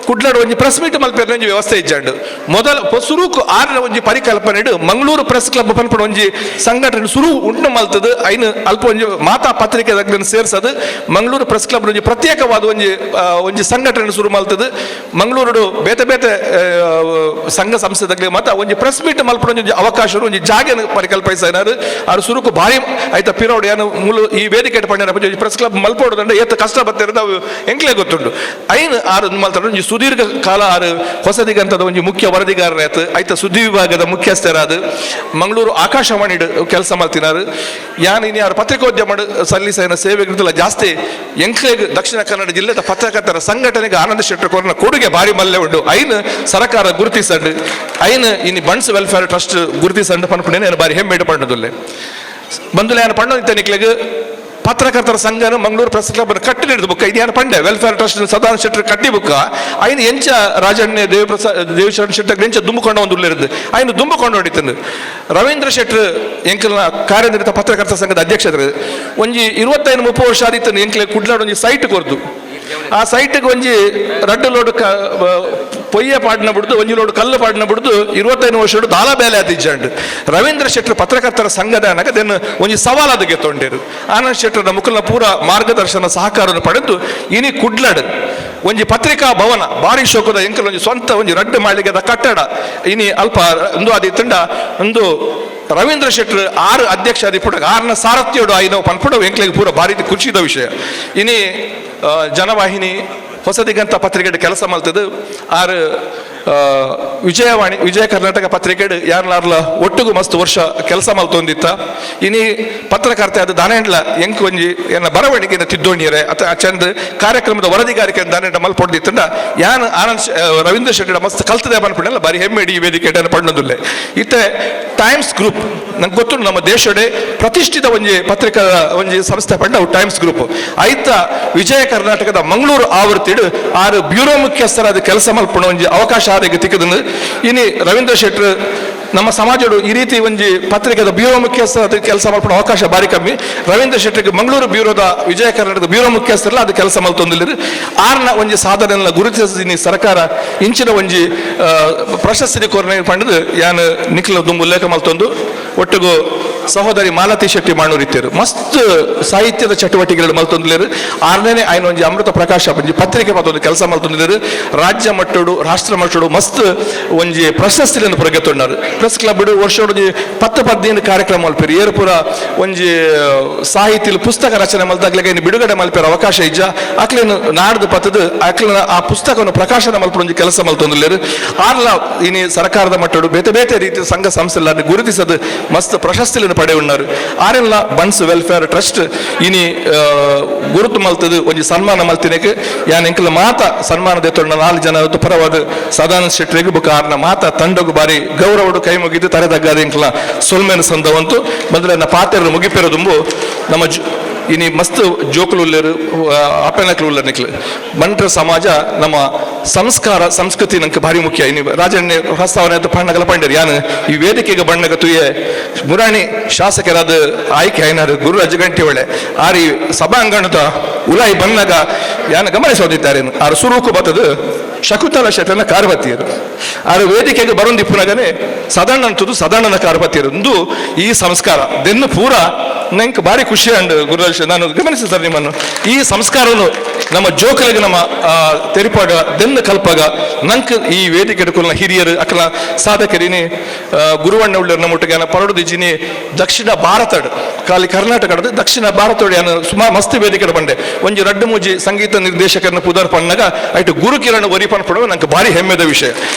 ಕುಡ್ಲಾಡು ಒಂಜಿ ಪ್ರೆಸ್ ಮೀಟ್ ಮಲ್ಪೆರ್ನ ಒಂಜಿ ವ್ಯವಸ್ಥೆ ಇಜ್ಜಾಂಡು. ಮೊದಲ ಸುರುಕು 6 ಒಂಜಿ ಪರಿಕಲ್ಪನೆ ಮಂಗಳೂರು ಪ್ರೆಸ್ ಕ್ಲಬ್ ಪನ್ಪುನ ಒಂಜಿ ಸಂಘಟನೆ ಸುರು ಉಂಟು ಮಲ್ತದು. ಐನು ಅಲ್ಪ ಒಂಜಿ ಮಾತಾ ಪತ್ರಿಕೆ ಸೇರ್ಸದು ಮಂಗಳೂರು ಪ್ರೆಸ್ ಕ್ಲಬ್ ಒಂಜಿ ಪ್ರತ್ಯೇಕವಾದ ಒಂಜಿ ಒಂಜಿ ಸಂಘಟನೆ ಶುರು ಮಲ್ತದು. ಮಂಗಳೂರು ಬೇತೆ ಬೇತೆ ಸಂಘ ಸಂಸ್ಥೆದಾಗಲಿ ಮಾತ ಒಂಜಿ ಪ್ರೆಸ್ ಮೀಟ್ ಮಲ್ಪುನ ಒಂಜಿ ಅವಕಾಶ ಒಂಜಿ ಜಾಗೆ ಪರಿಕಲ್ಪಿಸಿನಾರು ಆರು ಸುರುಕು ಭಾರಿ ಆಯ್ತಾ ಪಿರೋಡ್ ಏನು ಮೂಲ ಈ ವೇದಿಕೆ ಪಂಡ ಒಂಜಿ ಪ್ರೆಸ್ ಕ್ಲಬ್ ಮಲ್ಪೋಡು ಏತ್ ಕಷ್ಟ ಬತ್ತಿರೋದು ಅವು ಎಂಕ್ಲೆ ಗೊತ್ತುಂಡು. ಐನು ಆರು ಮಲ್ತಾರ ಒಂಜಿ ಸುದೀರ್ಘ ಕಾಲ ಆರು ಹೊಸದಿಗಂತದ ಒಂಜಿ ಮುಖ್ಯ ವರದಿಗಾರರಾಯ್ತು. ಆಯ್ತ ಸುದ್ದಿ ವಿಭಾಗದ ಮುಖ್ಯಸ್ಥರಾದ ಮಂಗಳೂರು ಆಕಾಶವಾಣಿ ಕೆಲಸ ಮಲ್ತಿನಾರು. ಯಾನ್ ಇನಿ ಯಾರು ಪತ್ರಿಕೋದ್ಯಮ ಸಲ್ಲಿಸಿನ ಸೇವೆಗಳಿಲ್ಲ ಜಾಸ್ತಿ ಎಂಕ್ ಎಂಕ್ಲೆಗ್ ದಕ್ಷಿಣ ಕನ್ನಡ ಜಿಲ್ಲೆದ ಪತ್ರಕರ್ತರ ಸಂಘಟನೆಗೆ ಆನಂದ ಶೆಟ್ಟರ್ ಕೊರ್ನ ಕೊಡುಗೆ ಭಾರಿ ಮಲ್ಲೆ ಉಂಡು. ಐನ್ ಸರ್ಕಾರ ಗುರುತಿಸಂಡು, ಐನ್ ಇನಿ ಬಂಟ್ಸ್ ವೆಲ್ಫೇರ್ ಟ್ರಸ್ಟ್ ಗುರುತಿಸಂಡು ಪನ್ಪುನೇನು ಬಾರಿ ಹೆಮ್ಮೆ ಪಣ್ಣದುಲ್ಲೆ ಬಂದುಲೆ. ಯಾನ್ ಪಣ್ಣೊಂದಿತ್ತೆ ನಿಕ್ಲೆಗ್ ಪತ್ರಕರ್ತರ ಸಂಘನ ಮಂಗಳೂರು ಪ್ರೆಸ್ ಕ್ಲಬ್ ಕಟ್ಟಿಡಿದು ಬುಕ್ಕ ಇದು ಯಾನ್ ಪಂಡೆ ವೆಲ್ಫೇರ್ ಟ್ರಸ್ಟ್ ಸದಾನಂದ ಶೆಟ್ಟರ್ ಕಟ್ಟಿ ಬುಕ್ಕ ಐನ್ ಎಂಚ ರಾಜಣ್ಯ ದೇವಪ್ರಸಾದ್ ದೇವಶರಣ ಶೆಟ್ಟರ್ ಎಂಚ ದುಂಬುಕೊಂಡ ಒಂದು ಉಲ್ಲಿರದು ಐನು ದುಂಬುಕೊಂಡು ಹೊಡಿತಂದು. ರವೀಂದ್ರ ಶೆಟ್ಟರ್ ಎಂಕಲ್ನ ಕಾರ್ಯನಿರತ ಪತ್ರಕರ್ತರ ಸಂಘದ ಅಧ್ಯಕ್ಷರು ಒಂಜಿ 25-30 ವರ್ಷ ಆದಿತ್ತನು ಎಂಕ್ಲೆ ಕುಡ್ಲಾಡ್ ಒಂಜಿ ಸೈಟ್ ಕೊರ್ದು ಆ ಸೈಟ್ಗೆ ಒಂಜಿ ರಡ್ಡು ಲೋಡು ಪೊಯ್ಯ ಪಾಡಿನ ಬಿಡ್ದು ಒಂಜಿ ಲೋಡು ಕಲ್ಲು ಪಾಡಿನ ಬಿಡ್ದು 25 ವರ್ಷ ದಾಲ ಬೇಲೆ ಆದಿಜ್ಜಂಡು. ರವೀಂದ್ರ ಶೆಟ್ಟರ್ ಪತ್ರಕರ್ತರ ಸಂಘದ ಅನಗದೇನು ಒಂಜಿ ಸವಾಲಾದ ಗೆತ್ತೊಂಡೇರು. ಆನಂದ್ ಶೆಟ್ಟರ್ನ ಮುಕುಲ್ನ ಪೂರ ಮಾರ್ಗದರ್ಶನ ಸಹಕಾರವನ್ನು ಪಡೆದು ಇನಿ ಕುಡ್ಲಾಡ್ ಒಂಜಿ ಪತ್ರಿಕಾ ಭವನ ಭಾರಿ ಶೋಕದ ಎಂಕಲ್ ಒಂಜಿ ಸ್ವಂತ ಒಂಜಿ ರಡ್ಡು ಮಾಳಿಗೆದ ಕಟ್ಟಡ ಇನಿ ಅಲ್ಪ ಒಂದು ಆದಿತ್ತಂಡ ಒಂದು ರವೀಂದ್ರ ಶೆಟ್ಟರ್ 6 ಅಧ್ಯಕ್ಷ ಆದಿಪುಡಗ 6ನ ಸಾರಥ್ಯೋಡು ಆಯ್ನವು ಪನ್ಪುಡವು ಎಂಕ್ಲೆಗ್ ಪೂರ ಭಾರಿ ಖುಷಿದ ವಿಷಯ. ಇನಿ ಜನವಾಹಿನಿ ಹೊಸದಿಗಂತ ಪತ್ರಿಕೆ ಕೆಲಸ ಮಲ್ತದು ಆರು ವಿಜಯವಾಣಿ ವಿಜಯ ಕರ್ನಾಟಕ ಪತ್ರಿಕೆ ಯಾರ್ಲಾರ್ಲ ಒಟ್ಟುಗು ಮಸ್ತ್ ವರ್ಷ ಕೆಲಸ ಮಲ್ತೊಂದಿತ್ತ. ಇನಿ ಪತ್ರಕರ್ತೆ ಅದು ದಾನೆಂಡ್ಲ ಎಂಕ್ ಒಂಜಿ ಎನ್ನ ಬರವಣಿಗೆ ತಿದ್ದೋಣಿಯರೆ ಅಥವಾ ಚಂದ ಕಾರ್ಯಕ್ರಮದ ವರದಿಗಾರಿಕೆ ದಾನೆಂಡ ಮಲ್ಪೊಡ್ದಿತ್ತಂಡ ಯಾನ್ ಆನಂದ್ ರವೀಂದ್ರ ಶೆಟ್ಟಿ ಮಸ್ತ್ ಕಲ್ತದೆ ಪನ್ಪುಂಡಲ್ಲ ಬಾರಿ ಹೆಮ್ಮೆ ಈ ವೇದಿಕೆ ಪಣ್ಣದುಲ್ಲೆ. ಇತ್ತೆ ಟೈಮ್ಸ್ ಗ್ರೂಪ್ ನಂಗೆ ಗೊತ್ತು ನಮ್ಮ ದೇಶಡೆ ಪ್ರತಿಷ್ಠಿತ ಒಂಜಿ ಪತ್ರಿಕಾ ಒಂಜಿ ಸಂಸ್ಥೆ ಪಂಡ ಅವು ಟೈಮ್ಸ್ ಗ್ರೂಪ್ ಐತ ವಿಜಯ ಕರ್ನಾಟಕದ ಮಂಗಳೂರು ಆವೃತ್ತಿಡು ಆರು ಬ್ಯೂರೋ ಮುಖ್ಯಸ್ಥರಾದ ಕೆಲಸ ಮಲ್ಪುಣ ಒಂಜಿ ಅವಕಾಶ ಆರಿಗೆ ತಿಕ್ಕದನು. ಇನಿ ರವೀಂದ್ರ ಶೆಟ್ಟರ್ ನಮ್ಮ ಸಮಾಜಡು ಈ ರೀತಿ ಒಂಜಿ ಪತ್ರಿಕೆದ ಬ್ಯೂರೋ ಮುಖ್ಯಸ್ಥರ ಕೆಲಸ ಮಲ್ಪುಣ ಅವಕಾಶ ಬಾರಿ ಕಮ್ಮಿ. ರವೀಂದ್ರ ಶೆಟ್ಟಿಗೆ ಮಂಗಳೂರು ಬ್ಯೂರೋದ ವಿಜಯ ಕರ್ನಾಟಕದ ಬ್ಯೂರೋ ಮುಖ್ಯಸ್ಥರಲ್ಲ ಅದು ಕೆಲಸ ಮಲ್ತೊಂದಿಲ್ಲ. ಆರ್ನ ಒಂಜಿ ಸಾಧನೆಲ್ಲ ಗುರುತಿಸಿದ ಸರ್ಕಾರ ಇಂಚಿನ ಒಂಜಿ ಪ್ರಶಸ್ತಿ ಕೋರನೆ ಪಂಡದು ಯಾನ್ ನಿಖಿಲ ದುಂಬು ಉಲ್ಲೇಖ ಮಲ್ತೊಂದು. ಒಟ್ಟಿಗೂ ಸಹೋದರಿ ಮಾಲತಿ ಶೆಟ್ಟಿ ಮಾಣೂರಿತ್ತೇರು ಮಸ್ತ್ ಸಾಹಿತ್ಯದ ಚಟುವಟಿಕೆಗಳು ಮಲ್ತೊಂದಿಲ್ಲೇರು. ಆರನೇ ಆಯ್ನ ಒಂಜಿ ಅಮೃತ ಪ್ರಕಾಶ ಒಂಜಿ ಪತ್ರಿಕೆ ಮತ್ತೊಂದು ಕೆಲಸ ಮಲ್ತೊಂದಿಲ್ಲೇರು. ರಾಜ್ಯ ಮಟ್ಟಡು ರಾಷ್ಟ್ರ ಮಟ್ಟಡು ಮಸ್ತ್ ಒಂಜಿ ಪ್ರಶಸ್ತಿಗಳನ್ನು ಪುರಗೆತ್ತೊಂಡಾರು. ಪ್ರೆಸ್ ಕ್ಲಬ್ ವರ್ಷೋಡು ಒಂಜಿ 10-15 ಕಾರ್ಯಕ್ರಮ ಮಲ್ಪೇರು. ಏರು ಪೂರ ಒಂಜಿ ಸಾಹಿತ್ಯ ಪುಸ್ತಕ ರಚನೆ ಮಲ್ತಾಗ್ಲಿಕ್ಕೆ ಇನ್ನು ಬಿಡುಗಡೆ ಮಲ್ಪೇರು ಅವಕಾಶ ಇಜ್ಜ ಅಕ್ಲೇನು ನಾಡ್ದು ಪತ್ತದು ಅಕ್ಲಿನ ಆ ಪುಸ್ತಕವನ್ನು ಪ್ರಕಾಶನ ಮಲ್ಪು ಒಂಜಿ ಕೆಲಸ ಮಲ್ತೊಂದಿಲ್ಲೇರು. ಆರ್ಲ ಇನಿ ಸರ್ಕಾರದ ಮಟ್ಟಡು ಬೇತೆ ಬೇತೆ ರೀತಿಯ ಸಂಘ ಸಂಸ್ಥೆಗಳನ್ನು ಗುರುತಿಸದು ಮಸ್ತ್ ಪ್ರಶಸ್ತಿಗಳನ್ನು ಪಡೆಯುన్నారు. ಆರೆಲ್ಲ ಬಂಟ್ಸ್ ವೆಲ್ಫೇರ್ ಟ್ರಸ್ಟ್ ಇನಿ ಗುರುತು ಮಲ್ತದು ಒಂಜಿ ಸನ್ಮಾನ ಮಲ್ತಿನಕ್ಕೆ ಯಾನ್ ಎಂಕಲ ಮಾತ ಸನ್ಮಾನ ದೆತ್ತೊಂಡ 4 ಜನ ಪರವಾದ ಸದಾನಂದ ಶೆಟ್ಟರಿಗೆ ಬುಕ್ಕ ಆರ್ನ ಮಾತ ತಂಡಗು ಬಾರಿ ಗೌರವಡು ಕೈ ಮುಗಿದು ತರೆದಗ್ಗಾದ ಎಂಕಲ ಸೊಲ್ಮೆನ ಸಂದವಂತು ಬಂದ್ರೆ ನನ್ನ ಪಾತೆರ ಮುಗಿಪೆರದುಂಬು ನಮ್ಮ ಇನಿ ಮಸ್ತ್ ಜೋಕುಲು ಉಲ್ಲೇರು ಅಪ್ಪನಕ್ಲು ಉಲ್ಲೇರು ನಿಕ್ಲು ಬಂಟ್ರ ಸಮಾಜ ನಮ್ಮ ಸಂಸ್ಕಾರ ಸಂಸ್ಕೃತಿ ನಂಗೆ ಭಾರಿ ಮುಖ್ಯ. ಇನಿ ರಾಜಣ್ಯ ಪ್ರಸ್ತಾವನೆ ಅಂತ ಪಣ್ಣಗಲ ಪಂಡೇರು ಯಾನು ಈ ವೇದಿಕೆಗೆ ಬಣ್ಣಗ ತುಯೆ ಮುರಾಣಿ ಶಾಸಕರಾದ ಆಯ್ಕೆ ಐನಾರು ಗುರುರಾಜ ಗಂಟಿ ಒಳ್ಳೆ ಆರಿ ಸಭಾಂಗಣದ ಉಲಾಯಿ ಬಣ್ಣಗ ಯಾನ ಗಮನಿಸೋದಿದ್ದಾರೆ. ಆರು ಸುರುಕು ಬತ್ತದು ಶಕುಂತಲ ಶೆಟ್ಟನ ಕಾರ್ಬತ್ತಿಯರು ಆರು ವೇದಿಕೆಗೆ ಬರೊಂದಿಪ್ಪುನಗನೆ ಸದಣ್ಣಂತದ್ದು ಸದಣ್ಣನ ಕಾರ್ಬತ್ತಿಯರು ಒಂದು ಈ ಸಂಸ್ಕಾರ ದೆನ್ನು ಪೂರ ನಂಗೆ ಭಾರಿ ಖುಷಿ ಅಂಡ್ ಗುರುರಾಜ್ ನಾನು ಗಮನಿಸಿ ಸರ್ ನಿಮ್ಮನ್ನು ಈ ಸಂಸ್ಕಾರವನ್ನು ನಮ್ಮ ಜೋಕಲಿಗೆ ನಮ್ಮ ತೆರಿಪಾಗ ದೆನ್ನು ಕಲ್ಪಾಗ ನಂಗೆ ಈ ವೇದಿಕೆ ಕುಲ್ನ ಹಿರಿಯರು ಅಕಲ ಸಾಧಕರಿನಿ ಗುರುವಣ್ಣ ಉಳ್ಳರ್ ನಮ್ಮ ಒಟ್ಟಿಗೆ ಪರಡು ದಿಜಿನಿ ದಕ್ಷಿಣ ಭಾರತಡ್ ಖಾಲಿ ಕರ್ನಾಟಕದ ದಕ್ಷಿಣ ಭಾರತಡ್ ಯಾನ ಸುಮಾರು ಮಸ್ತ್ ವೇದಿಕೆ ಬಂಡೆ ಒಂಜಿ ರಡ್ಡು ಮೂಜಿ ಸಂಗೀತ ನಿರ್ದೇಶಕರನ್ನ ಪುದರ್ ಪಣ್ಣಗ ಐಟು ಗುರುಕಿರಣ ಒರಿ ಪನ್ಪಡುವ ನಂಗೆ ಭಾರಿ ಹೆಮ್ಮೆದ ವಿಷಯ.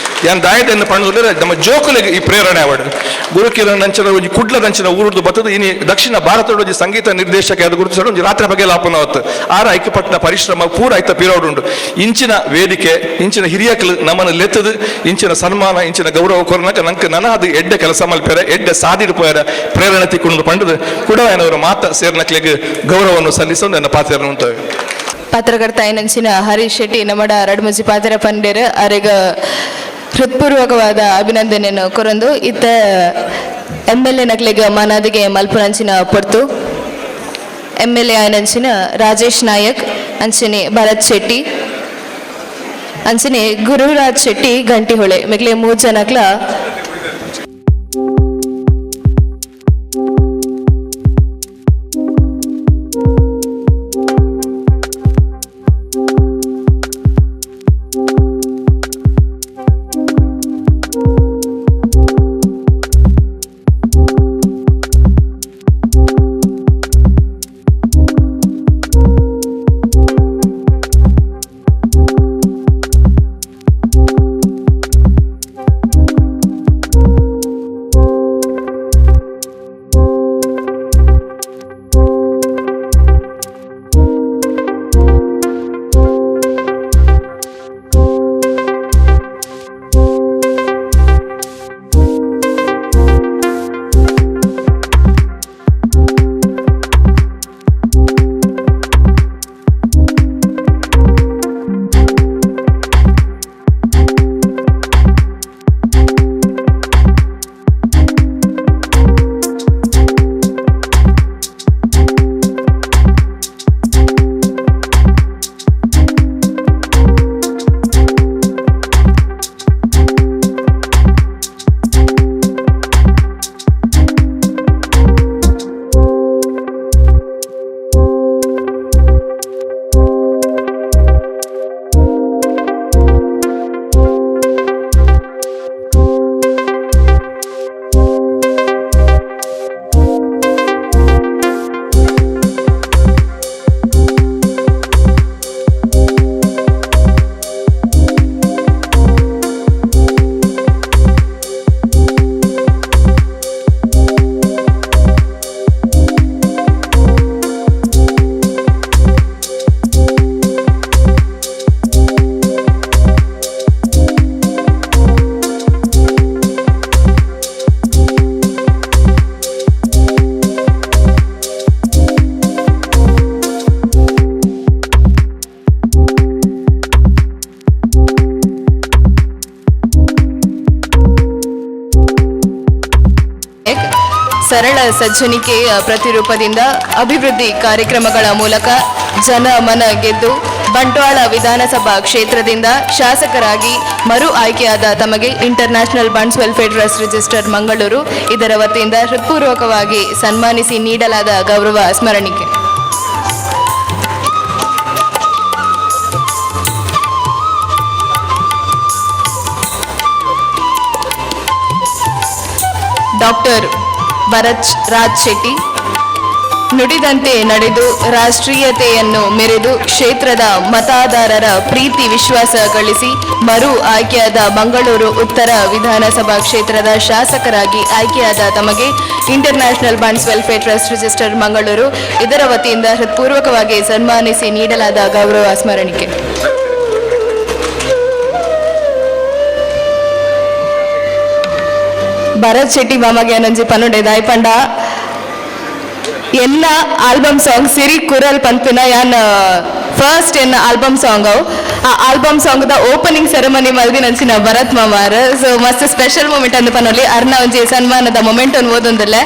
ಯಾನ್ ದಾಯದನ್ನು ಪಣ್ಣುದ್ರೆ ನಮ್ಮ ಜೋಕುಲಿಗೆ ಈ ಪ್ರೇರಣೆ ಅವಡು ಗುರುಕಿರಣ್ ಅಂಚನ ಒಂಜಿ ಕುಡ್ಲದಂಚಿನ ಊರುದು ಬತ್ತದು ಇನಿ ದಕ್ಷಿಣ ಭಾರತದ ಒಂಜಿ ಸಂಗೀತ ನಿರ್ದೇಶಕ ಅದು ಗುರುತಿಸೋಡು ಒಂಜಿ ರಾತ್ರಿ ಬಗ್ಗೆ ಲಾಪನ ಹೊತ್ತು ಆರ ಐಕ್ಯಪಟ್ಟಣ ಪರಿಶ್ರಮ ಪೂರ ಐತ ಪಿರೋಡುಂಡು. ಇಂಚಿನ ವೇದಿಕೆ ಇಂಚಿನ ಹಿರಿಯಕಲು ನಮ್ಮನ್ನು ಲೆತ್ತದು ಇಂಚಿನ ಸನ್ಮಾನ ಇಂಚಿನ ಗೌರವ ಕೊರನಕ ನಂಗೆ ನನ ಅದು ಎಡ್ಡೆ ಕೆಲಸ ಮಲ್ಪೆರೆ ಎಡ್ಡೆ ಸಾದಿಡು ಪೋಯರ ಪ್ರೇರಣೆ ತಿಕ್ಕೊಂಡು ಪಂಡದು ಕೂಡ ಏನವರು ಮಾತ ಸೇರ್ನಕ್ಲೆಗ್ ಗೌರವವನ್ನು ಸಲ್ಲಿಸೋ ನನ್ನ ಪಾತ್ರ ಉಂಟು. ಪತ್ರಕರ್ತ ಐನಂಚಿನ ಹರೀಶ್ ಶೆಟ್ಟಿ ನಮ್ಮಡ ರಡ್ಮುಜಿ ಪಾತ್ರ ಪಂಡೇರು ಅರೆಗ ಹೃತ್ಪೂರ್ವಕವಾದ ಅಭಿನಂದನೆಯನ್ನು ಕೊರಂದು ಇತ್ತ MLA ನಕ್ಲೆಗ್ ಮಾನಾದಿಗೆ ಮಲ್ಪುನಂಚಿನ ಪೊರ್ತು MLA ಆಯನಂಚಿನ ರಾಜೇಶ್ ನಾಯಕ್ ಅಂಚನೆ ಭರತ್ ಶೆಟ್ಟಿ ಅಂಚನೆ ಗುರುರಾಜ್ ಶೆಟ್ಟಿ ಗಂಟಿಹೊಳೆ ಮೆಗ್ಲೆ 3 ಜನಕ್ಲ ಸರಳ ಸಜ್ಜನಿಕೆಯ ಪ್ರತಿರೂಪದಿಂದ ಅಭಿವೃದ್ಧಿ ಕಾರ್ಯಕ್ರಮಗಳ ಮೂಲಕ ಜನ ಮನ ಗೆದ್ದು ಬಂಟ್ವಾಳ ವಿಧಾನಸಭಾ ಕ್ಷೇತ್ರದಿಂದ ಶಾಸಕರಾಗಿ ಮರು ಆಯ್ಕೆಯಾದ ತಮಗೆ International Bunts Welfare Trust register Mangaluru ಇದರ ವತಿಯಿಂದ ಹೃತ್ಪೂರ್ವಕವಾಗಿ ಸನ್ಮಾನಿಸಿ ನೀಡಲಾದ ಗೌರವ ಸ್ಮರಣಿಕೆ. ಡಾಕ್ಟರ್ ಭರತ್ ರಾಜ್ ಶೆಟ್ಟಿ ನುಡಿದಂತೆ ನಡೆದು ರಾಷ್ಟ್ರೀಯತೆಯನ್ನು ಮೆರೆದು ಕ್ಷೇತ್ರದ ಮತದಾರರ ಪ್ರೀತಿ ವಿಶ್ವಾಸ ಗಳಿಸಿ ಮರು ಆಯ್ಕೆಯಾದ ಮಂಗಳೂರು ಉತ್ತರ ವಿಧಾನಸಭಾ ಕ್ಷೇತ್ರದ ಶಾಸಕರಾಗಿ ಆಯ್ಕೆಯಾದ ತಮಗೆ International Bunts Welfare Trust register Mangaluru ಇದರ ವತಿಯಿಂದ ಹೃತ್ಪೂರ್ವಕವಾಗಿ ಸನ್ಮಾನಿಸಿ ನೀಡಲಾದ ಗೌರವ ಸ್ಮರಣಿಕೆ. ಭರತ್ ಶೆಟ್ಟಿ ಮಾಮಗೆ ನಂಜಿ ಪನ್ನುಂಡೆ ದಾಯ್ಪಂಡ ಎನ್ನ ಆಲ್ಬಮ್ ಸಾಂಗ್ ಸಿರಿ ಕುರಲ್ ಪನ್ಪಿನ ಯಾನ್ ಫಸ್ಟ್ ಎನ್ನ ಆಲ್ಬಮ್ ಸಾಂಗ್ ಅವು. ಆ ಆಲ್ಬಮ್ ಸಾಂಗ್ ದ ಓಪನಿಂಗ್ ಸೆರೆಮನಿ ಮಲ್ದಿನಂಚಿನ ಭರತ್ ಮಾಮಾರ್. ಸೊ ಮಸ್ತ್ ಸ್ಪೆಷಲ್ ಮೂಮೆಂಟ್ ಅಂದ್ ಪನೊಲಿ. ಅರ್ನ ಒಂಜಿ ಸನ್ಮಾನದ ಮೊಮೆಂಟ್ ಅನ್ನು ಓದೊಂದುಲ್ಲೆ.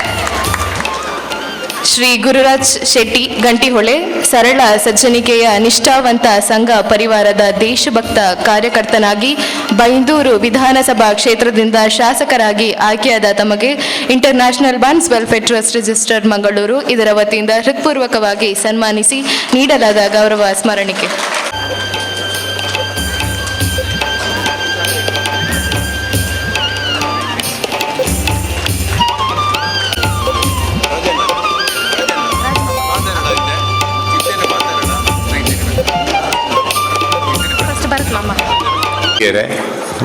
ಶ್ರೀ ಗುರುರಾಜ್ ಶೆಟ್ಟಿ ಗಂಟಿಹೊಳೆ ಸರಳ ಸಜ್ಜನಿಕೆಯ ನಿಷ್ಠಾವಂತ ಸಂಘ ಪರಿವಾರದ ದೇಶಭಕ್ತ ಕಾರ್ಯಕರ್ತನಾಗಿ ಬೈಂದೂರು ವಿಧಾನಸಭಾ ಕ್ಷೇತ್ರದಿಂದ ಶಾಸಕರಾಗಿ ಆಯ್ಕೆಯಾದ ತಮಗೆ International Bunts Welfare Trust register Mangaluru ಇದರ ವತಿಯಿಂದ ಹೃತ್ಪೂರ್ವಕವಾಗಿ ಸನ್ಮಾನಿಸಿ ನೀಡಲಾದ ಗೌರವ ಸ್ಮರಣಿಕೆ.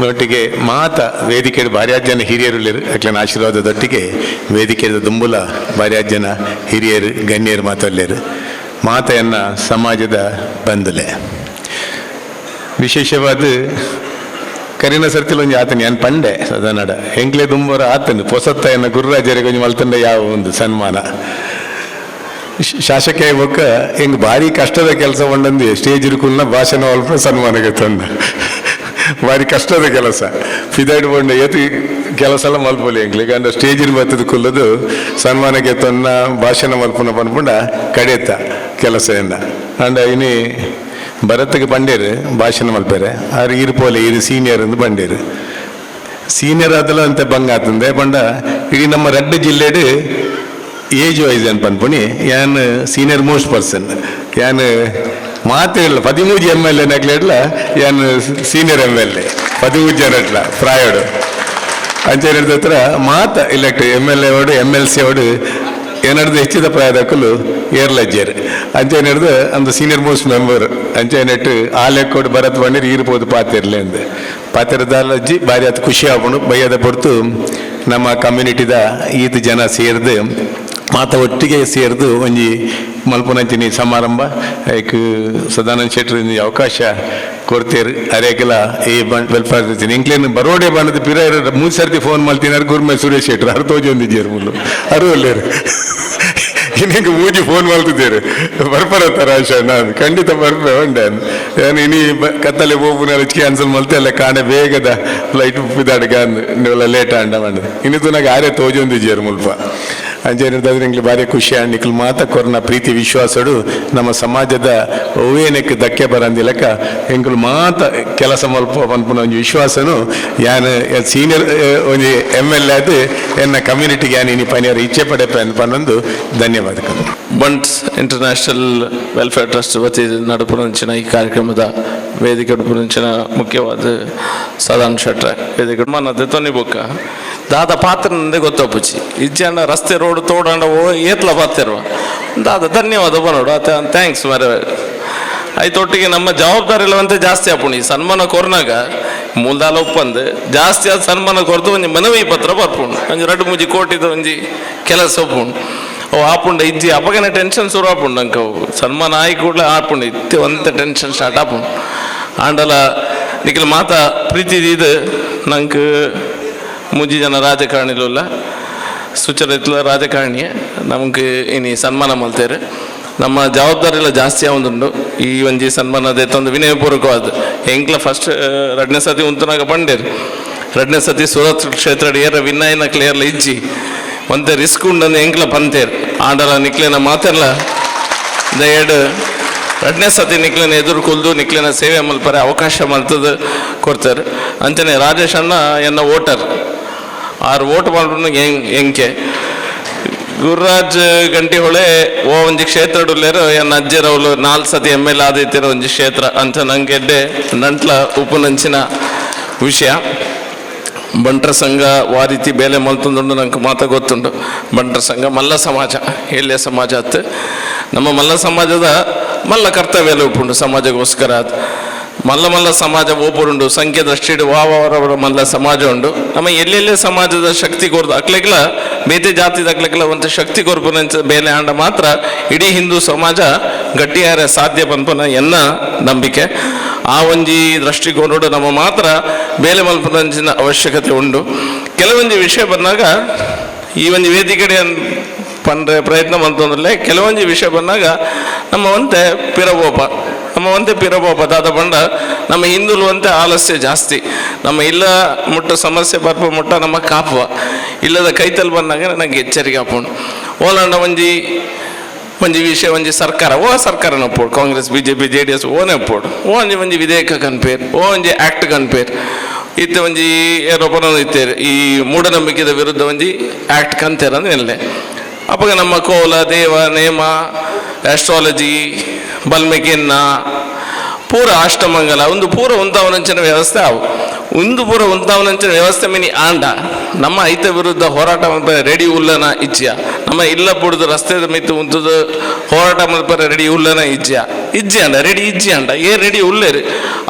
ಒಟ್ಟಿಗೆ ಮಾತ ವೇದಿಕೆ ಭಾರ್ಯಾಜನ ಹಿರಿಯರು ಅಕ್ಲನ ಆಶೀರ್ವಾದದೊಟ್ಟಿಗೆ ವೇದಿಕೆಯ ದುಂಬುಲ ಭಾರ್ಯಾಜನ ಹಿರಿಯರು ಗಣ್ಯರು ಮಾತಲ್ಲೇರು ಮಾತೆಯನ್ನ ಸಮಾಜದ ಬಂಧುಲೆ. ವಿಶೇಷವಾದ ಕರಿನ ಸರ್ತಿಲ್ ಒಂಜಿ ಆತನ ಯಾನ್ ಪಂಡೆ ಸದನಡ ಎಂಕ್ಲೆ ದುಂಬರ ಆತನು ಪೊಸತ್ತ ಗುರುರಾಜರಿಗೆ ಒಂಜಿ ಮಲ್ತಂಡ ಯಾವ ಒಂದು ಸನ್ಮಾನ ಶಾಸಕ ಬೊಕ್ಕ ಹೆಂಗ್ ಭಾರಿ ಕಷ್ಟದ ಕೆಲಸ ಒಂಡಂದು ಸ್ಟೇಜ್ ಇರುಕುಲ್ನ ಭಾಷಣ ಅಲ್ಪ ಸನ್ಮಾನಕ್ಕೆ ತಂದ ಭಾರಿ ಕಷ್ಟದ ಕೆಲಸ ಫಿದಾಯ್ಡ್ ಬಂಡ ಏತಿ ಕೆಲಸ ಎಲ್ಲ ಮಲ್ಪೊಲಿ ಎಂಕ್ಲೆಗ್ ಅಂಡ ಸ್ಟೇಜ್ ಬತ್ತದ ಕುಲ್ಲದು ಸನ್ಮಾನಕ್ಕೆ ತನ್ನ ಭಾಷಣ ಮಲ್ಪುನ ಪನ್ಪುಂಡ ಕಡೆತ ಕೆಲಸ ಎಂದ ಅಂಡ ಇನಿ ಭರತ್ಗೆ ಪಂಡೇರು ಭಾಷಣ ಮಲ್ಪೇರೆ ಆರು ಈರು ಪೋಲೆ ಈರು ಸೀನಿಯರ್ ಅಂದು ಬಂಡೇರು ಸೀನಿಯರ್ ಆದಲ ಅಂತ ಬಂಗ ಆತಂದೆ ಪಂಡ ಇಡೀ ನಮ್ಮ ರಡ್ಡು ಜಿಲ್ಲೆಡು ಏಜ್ ವೈಸ್ ಅನ್ ಪನ್ಪುಣಿ ಯಾನ್ senior most person ಯಾನ್ ಮಾತಿಲ್ಲ 13 M L ಎ ಯಾನ್ senior M L A 13 ಜನ ಇಟ್ಲ ಪ್ರಾಯಡು ಅಂಚೆ ಹತ್ರ ಮಾತ elect M L A ಅವಡು M L C ಅವಡು ಏನಾರ್ದು ಹೆಚ್ಚಿದ ಪ್ರಾಯದಕ್ಕಲು ಏರ್ಲಜ್ಜೇರು ಅಂಚೆ ಹಿಡ್ದು ಅಂದ senior most member ಅಂಚೆ ನೆಟ್ಟು ಆ ಲೆಕ್ಕೋಡು ಭರತ್ ಬಂಡಿರ್ ಈರ್ಬೋದು ಪಾತಿರ್ಲೆ ಅಂದು ಪಾತಿರದಾಲಜ್ಜಿ ಭಾರಿ ಅದು ಖುಷಿ ಆಪುಂಡು ಬಯ್ಯದ ಪೊರ್ತು ನಮ್ಮ ಕಮ್ಯುನಿಟಿದ ಈತ ಜನ ಸೇರ್ದು ಮಾತ ಒಟ್ಟಿಗೆ ಸೇರ್ದು ಒಂಜಿ ಮಲ್ಪುನಂಚಿನಿ ಸಮಾರಂಭ ಐಕ್ ಸದಾನಂದ ಶೆಟ್ರ್ ಒಂಜಿ ಅವಕಾಶ ಕೊಡ್ತೇರು ಅರೇಕಲ ಈ ವೆಲ್ಫೇರ್ ಇಂಕ್ಲೇನ್ ಬರೋಡೆ ಬಂದದ ಪಿರ ಮೂರು ಸರ್ತಿ ಫೋನ್ ಮಲ್ತಿನಾರು ಗುರ್ಮೆ ಸುರೇಶ್ ಶೆಟ್ರ್ ಅರು ತೋಜೊಂದಿದ್ದೀರು ಮುಲ್ಲು ಅರು ಒಲ್ಲೇರು ಇನ್ನಿಂಗೆ ಮೂಜಿ ಫೋನ್ ಮಲ್ತಿದ್ದೀರು ಬರ್ಪರತ್ತಾರ ನಾನು ಖಂಡಿತ ಬರ್ಪೆ ಉಂಡೆ ನಾನು ಇನಿ ಕತ್ತಲೆ ಪೋಪುನ ಕ್ಯಾನ್ಸಲ್ ಮಲ್ತೆ ಅಲ್ಲ ಕಾಣೆ ಬೇಗದ ಫ್ಲೈಟ್ ಉಪ್ಪಿದಾಡ್ಗ ನೀವೆಲ್ಲ ಲೇಟ್ ಅಂಡ ಮಂಡದೆ ಇನ್ನಿದ್ದು ನಾಗ ಆರೇ ತೋಜೊಂದಿದ್ದೀರು ಮುಲ್ಪ ಅಂಚೆ ಎಂಕ್ಲೆ ಭಾರಿ ಖುಷಿ ಆಂಡ್ ನಿಕ್ಲು ಮಾತ ಕೊರ್ನ ಪ್ರೀತಿ ವಿಶ್ವಾಸಡು ನಮ್ಮ ಸಮಾಜದ ಒವ್ವೇನಕ್ಕೆ ಧಕ್ಕೆ ಬರಂದಿಲಕ ಎಂಕುಲು ಮಾತ ಕೆಲಸ ಮಲ್ಪ ಪನ್ಪುನ ಒಂಜಿ ವಿಶ್ವಾಸನು ಯಾನ್ ಸೀನಿಯರ್ ಒಂಜಿ M L A ಆದ್ ಎನ್ನ ಕಮ್ಯುನಿಟಿಗೆ ಯಾನ್ ಇನಿ ಪನಿಯರ ಇಚ್ಛೆ ಪಡೆಪೆ ಪನ್ನೊಂದು ಧನ್ಯವಾದಗಳು. ಬಂಟ್ಸ್ international welfare trust ವತಿ ನಡುಪುರಂಚಿನ ಈ ಕಾರ್ಯಕ್ರಮದ ವೇದಿಕೆ ಉಡುಪುರಂಚಿನ ಮುಖ್ಯವಾದ ಸದಾನ್ ಶೆಟ್ರೆ ವೇದಿಕೆ ಮನ್ನದೆ ತೊನಿ ಬೊಕ್ಕ ದಾದ ಪಾತ್ರ ನಂದೆ ಗೊತ್ತಪ್ಪುಚಿ ಇಜ್ಜಂಡ ರಸ್ತೆ ರೋಡ್ ತೋಡಂಡ ಓ ಏತ್ಲ ಪಾತಿರುವ ದಾದ ಧನ್ಯವಾದ ಬನ್ನೋಡು ಆತ thanks ಮರ ಆಯ್ತೊಟ್ಟಿಗೆ ನಮ್ಮ ಜವಾಬ್ದಾರಿ ಇಲ್ಲವಂತೆ ಜಾಸ್ತಿ ಆಪುಣಿ ಸನ್ಮಾನ ಕೊರ್ನಾಗ ಮೂಲದಾಲ ಒಪ್ಪಂದು ಜಾಸ್ತಿ ಆದ ಸನ್ಮಾನ ಕೊರ್ದು ಒಂಜಿ ಮನವಿ ಪತ್ರ ಬರ್ಪುಂಡು ಒಂಜಿ ರಡ್ಡು ಮೂಜಿ ಕೋಟಿದ ಒಂಜಿ ಕೆಲಸ ಒಪ್ಪುಂಡು ಅವು ಆಪುಂಡ ಇಜ್ಜಿ ಅಪಗನೆ ಟೆನ್ಷನ್ ಶುರು ಆಪುಂಡು ಅಂಕ ಅವು ಸನ್ಮಾನ ಆಯಿ ಕೂಡಲೇ ಆಪುಂಡು ಇತ್ತೆ ಒಂತೆ ಟೆನ್ಷನ್ ಸ್ಟಾರ್ಟ್ ಆಪುಂಡು ಆಂಡಲ ನಿಖಿಲ್ ಮಾತ ಪ್ರೀತಿ ಇದು ನಂಗೆ ಮೂಜಿ ಜನ ರಾಜಕಾರಣಿಲುಲ್ಲ ಸುಚರಿತ್ಲ ರಾಜಕಾರಣಿಯೇ ನಮ್ಗೆ ಇನಿ ಸನ್ಮಾನ ಮಲ್ತೇರು ನಮ್ಮ ಜವಾಬ್ದಾರಿ ಎಲ್ಲ ಜಾಸ್ತಿ ಆವೊಂದುಂಡು ಈ ಒಂಜಿ ಸನ್ಮಾನ ದೆತ್ತೊಂದು ವಿನಯಪೂರ್ವಕವಾದ ಎಂಕ್ಲ ಫಸ್ಟ್ ರಡ್ನೇ ಸತಿ ಉಂತುನಾಗ ಪಂಡೇರು ರಡ್ನೇ ಸತಿ ಸೂರತ್ ಕ್ಷೇತ್ರ ಏರ ವಿನಯನ ಕ್ಲಿಯರ್ಲ ಇಜ್ಜಿ ಒಂತೆ ರಿಸ್ಕ್ ಉಂಡಂದು ಎಂಕ್ಲ ಪಂತೇರ್. ಆಂಡಲ ನಿಕ್ಲೆನ ಮಾತೆರ್ಲ ದಯಡ್ ರಡ್ಡನೇ ಸತಿ ನಿಕ್ಲೆನ ಎದುರು ಕುಲ್ದು ನಿಕ್ಲೆನ ಸೇವೆ ಮಲ್ಪರೆ ಅವಕಾಶ ಮಲ್ತದ ಕೊಡ್ತಾರೆ. ಅಂಚನೆ ರಾಜೇಶ್ ಅಣ್ಣ ಎನ್ನ ವೋಟರ್, ಆರು ವೋಟ್ ಮಾಡ್ಬಿಟ್ಟು ಎಂಕೆ ಗುರುರಾಜ್ ಗಂಟಿಹೊಳೆ ಓ ಒಂಜಿ ಕ್ಷೇತ್ರಡುಲ್ಲೇರು ಎನ್ನ ಅಜ್ಜರವ್ಲು 4 ಸತಿ ಎಮ್ ಎಲ್ ಆದಿತ್ತಿರೋ ಒಂಜಿ ಕ್ಷೇತ್ರ ಅಂತ ನಂಗೆ ಎಡ್ಡೆ ನಂಟ್ಲ ಉಪನಂಚಿನ ವಿಷಯ. ಬಂಟ್ರ ಸಂಘ ವಾರೀತಿ ಬೇಲೆ ಮಲ್ತೊಂದುಂಡು ನಂಗೆ ಮಾತ ಗೊತ್ತುಂಡು. ಬಂಟ್ರ ಸಂಘ ಮಲ್ಲ ಸಮಾಜ, ಎಲ್ಯ ಸಮಾಜ ಅತ್ತು ನಮ್ಮ ಮಲ್ಲ ಸಮಾಜದ ಮಲ್ಲ ಕರ್ತವ್ಯ ಉಪ್ಪುಂಡು ಸಮಾಜಕ್ಕೋಸ್ಕರ. ಅದು ಮಲ್ಲ ಮಲ್ಲ ಸಮಾಜ ಓಪುರುಂಡು ಸಂಖ್ಯೆ ದೃಷ್ಟಿಡು ವಾವರವರ ಮಲ್ಲ ಸಮಾಜ ಉಂಡು. ನಮ್ಮ ಎಲ್ಲೆಲ್ಲೇ ಸಮಾಜದ ಶಕ್ತಿ ಕೊರ್ದು ಅಕ್ಲೆಗ್ಲ ಬೇತೆ ಜಾತಿದ ಅಕ್ಲೆಗ್ಲ ಒಂದು ಶಕ್ತಿ ಕೊರ್ಪುನಂಚ ಬೇಲೆ ಆಂಡ ಮಾತ್ರ ಇಡೀ ಹಿಂದೂ ಸಮಾಜ ಗಟ್ಟಿಯಾರ ಸಾಧ್ಯ ಪನ್ಪುನ ಎನ್ನ ನಂಬಿಕೆ. ಆ ಒಂಜಿ ದೃಷ್ಟಿಕೋನಡು ನಮ್ಮ ಮಾತ್ರ ಬೇಲೆ ಮಲ್ಪುನಂಚಿನ ಅವಶ್ಯಕತೆ ಉಂಡು. ಕೆಲವೊಂಜಿ ವಿಷಯ ಬಂದಾಗ ಈ ಒಂಜಿ ವೇದಿಕೆಡೆ ಪಂಡ್ರೆ ಪ್ರಯತ್ನ ಮಂತಂದ್ರೆ ಕೆಲವೊಂಜಿ ವಿಷಯ ಬಂದಾಗ ನಮ್ಮ ಒಂತೆ ಪಿರಬೋಪ, ನಮ್ಮ ಒಂತೆ ಪಿರಬೋಪ ದಾದ ಬಂಡ ನಮ್ಮ ಹಿಂದುಲು ಒಂತೆ ಆಲಸ್ಯ ಜಾಸ್ತಿ. ನಮ್ಮ ಇಲ್ಲ ಮುಟ್ಟ ಸಮಸ್ಯೆ ಬರ್ಪ ಮುಟ್ಟ ನಮ್ಮ ಕಾಪುವ ಇಲ್ಲದ ಕೈತಲ್ ಬಂದಾಗ ನನಗೆ ಎಚ್ಚರಿಕೆ ಹಾಪುಂಡು. ಓಲಾಂಡ ಒಂಜಿ ಒಂಜಿ ವಿಷಯ ಒಂಜಿ ಸರ್ಕಾರ ಓ ಸರ್ಕಾರನ ಒಪ್ಪೋಡು, ಕಾಂಗ್ರೆಸ್ ಬಿಜೆಪಿ ಜೆಡಿಎಸ್ ಓನೇ ಒಪ್ಪೋಡು, ಓ ಒಂಜಿ ಒಂಜಿ ವಿಧೇಯಕ ಕನ್ಪೇರ್, ಓ ಒಂಜಿ ಆ್ಯಕ್ಟ್ ಕನ್ಪೇರ್, ಇತ್ತೆ ಒಂಜಿ ಏರೋ ಇತ್ತೇರು ಈ ಮೂಢನಂಬಿಕೆದ ವಿರುದ್ಧ ಒಂಜಿ ಆ್ಯಕ್ಟ್ ಕಂತೇರ ಅಂದ್ರೆ ಎಲ್ಲೆ. ಅಪ್ಪಗ ನಮ್ಮ ಕೋಲ ದೇವ ನೇಮ ಆಸ್ಟ್ರಾಲಜಿ ಬಲ್ಮೆಕಿನ್ನ ಪೂರ ಅಷ್ಟಮಂಗಲ ಒಂದು ಪೂರ ಉಂತಾವನಂಚಿನ ವ್ಯವಸ್ಥೆ ಅವು ಒಂದು ಪೂರ ಉಂತಾವನಂಚಿನ ವ್ಯವಸ್ಥೆ ಮಿನಿ ಆಂಡ ನಮ್ಮ ಐತ ವಿರುದ್ಧ ಹೋರಾಟ ಮಲ್ಪರೆ ರೆಡಿ ಉಲ್ಲನ ಇಚ್ಛೆಯ, ನಮ್ಮ ಇಲ್ಲ ಪುಡ್ದು ರಸ್ತೆದ ಮಿತ್ತು ಉಂತದ ಹೋರಾಟ ಮಲ್ಪರೆ ರೆಡಿ ಉಲ್ಲನ ಇಚ್ಛೆಯ, ಇಜ್ಜಿ ಅಂಡ ರೆಡಿ ಇಜ್ಜಿ ಅಂಡ ಏ ರೆಡಿ ಉಲ್ಲೇರಿ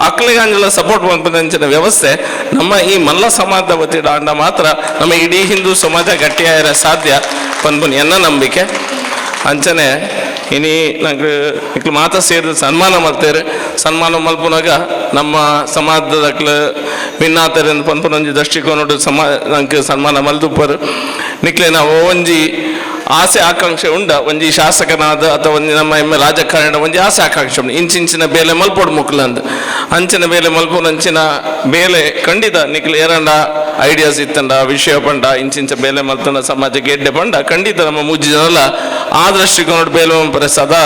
ಅಕ್ಲೆಗೆ ಅಂಜಲ ಸಪೋರ್ಟ್ ಮಲ್ಪದಂಚಿನ ವ್ಯವಸ್ಥೆ ನಮ್ಮ ಈ ಮಲ್ಲ ಸಮಾಜದ ವತಿಡ ಆಂಡ ಮಾತ್ರ ನಮ್ಮ ಇಡೀ ಹಿಂದೂ ಸಮಾಜ ಗಟ್ಟಿಯಾಗಿರ ಸಾಧ್ಯ ಪನ್ಪುನಿ ಎನ್ನ ನಂಬಿಕೆ. ಅಂಚನೆ ಇನಿ ನಂಗೆ ಇಕ್ಲು ಮಾತ ಸೇರಿದ ಸನ್ಮಾನ ಮಲ್ತೇರು. ಸನ್ಮಾನ ಮಲ್ಪುನಾಗ ನಮ್ಮ ಸಮಾಜದ ಅಕ್ಲು ಭಿನ್ನಾತರೆ ಪನ್ಪುನ ಒಂಜಿ ದೃಷ್ಟಿಕೋನ ಸಮಾ ನಂಗೆ ಸನ್ಮಾನ ಮಲ್ದುಪ್ಪರು. ನಿಕ್ಲೆ ನಾವು ಒಂಜಿ ಆಸೆ ಆಕಾಂಕ್ಷೆ ಉಂಡ ಒಂಜಿ ಶಾಸಕನಾದ ಅಥವಾ ಒಂಜಿ ನಮ್ಮ ಎಮ್ಮ ರಾಜಕಾರಣ ಒಂಜಿ ಆಸೆ ಆಕಾಂಕ್ಷೆ ಉಂಡು ಇಂಚಿಂಚಿನ ಬೇಲೆ ಮಲ್ಪೊಡು ಮುಕ್ಲಂದ್ ಅಂಚಿನ ಬೇಲೆ ಮಲ್ಪೊಡು ಅಂಚಿನ ಬೇಲೆ ಖಂಡಿತ ನಿಕ್ಲು ಏರಂಡ ಐಡಿಯಾಸ್ ಇತ್ತಂಡ ವಿಷಯ ಪಂಡ ಇಂಚಿಂಚ ಬೇಲೆ ಮಲ್ತಂಡ ಸಮಾಜಕ್ಕೆ ಎಡ್ಡೆ ಪಂಡ ಖಂಡಿತ ನಮ್ಮ ಮೂಜಿ ಜನಲ ಆ ದೃಷ್ಟಿಕೋನ ಬೇಲೆ ಮಲ್ಪರೆ ಸದಾ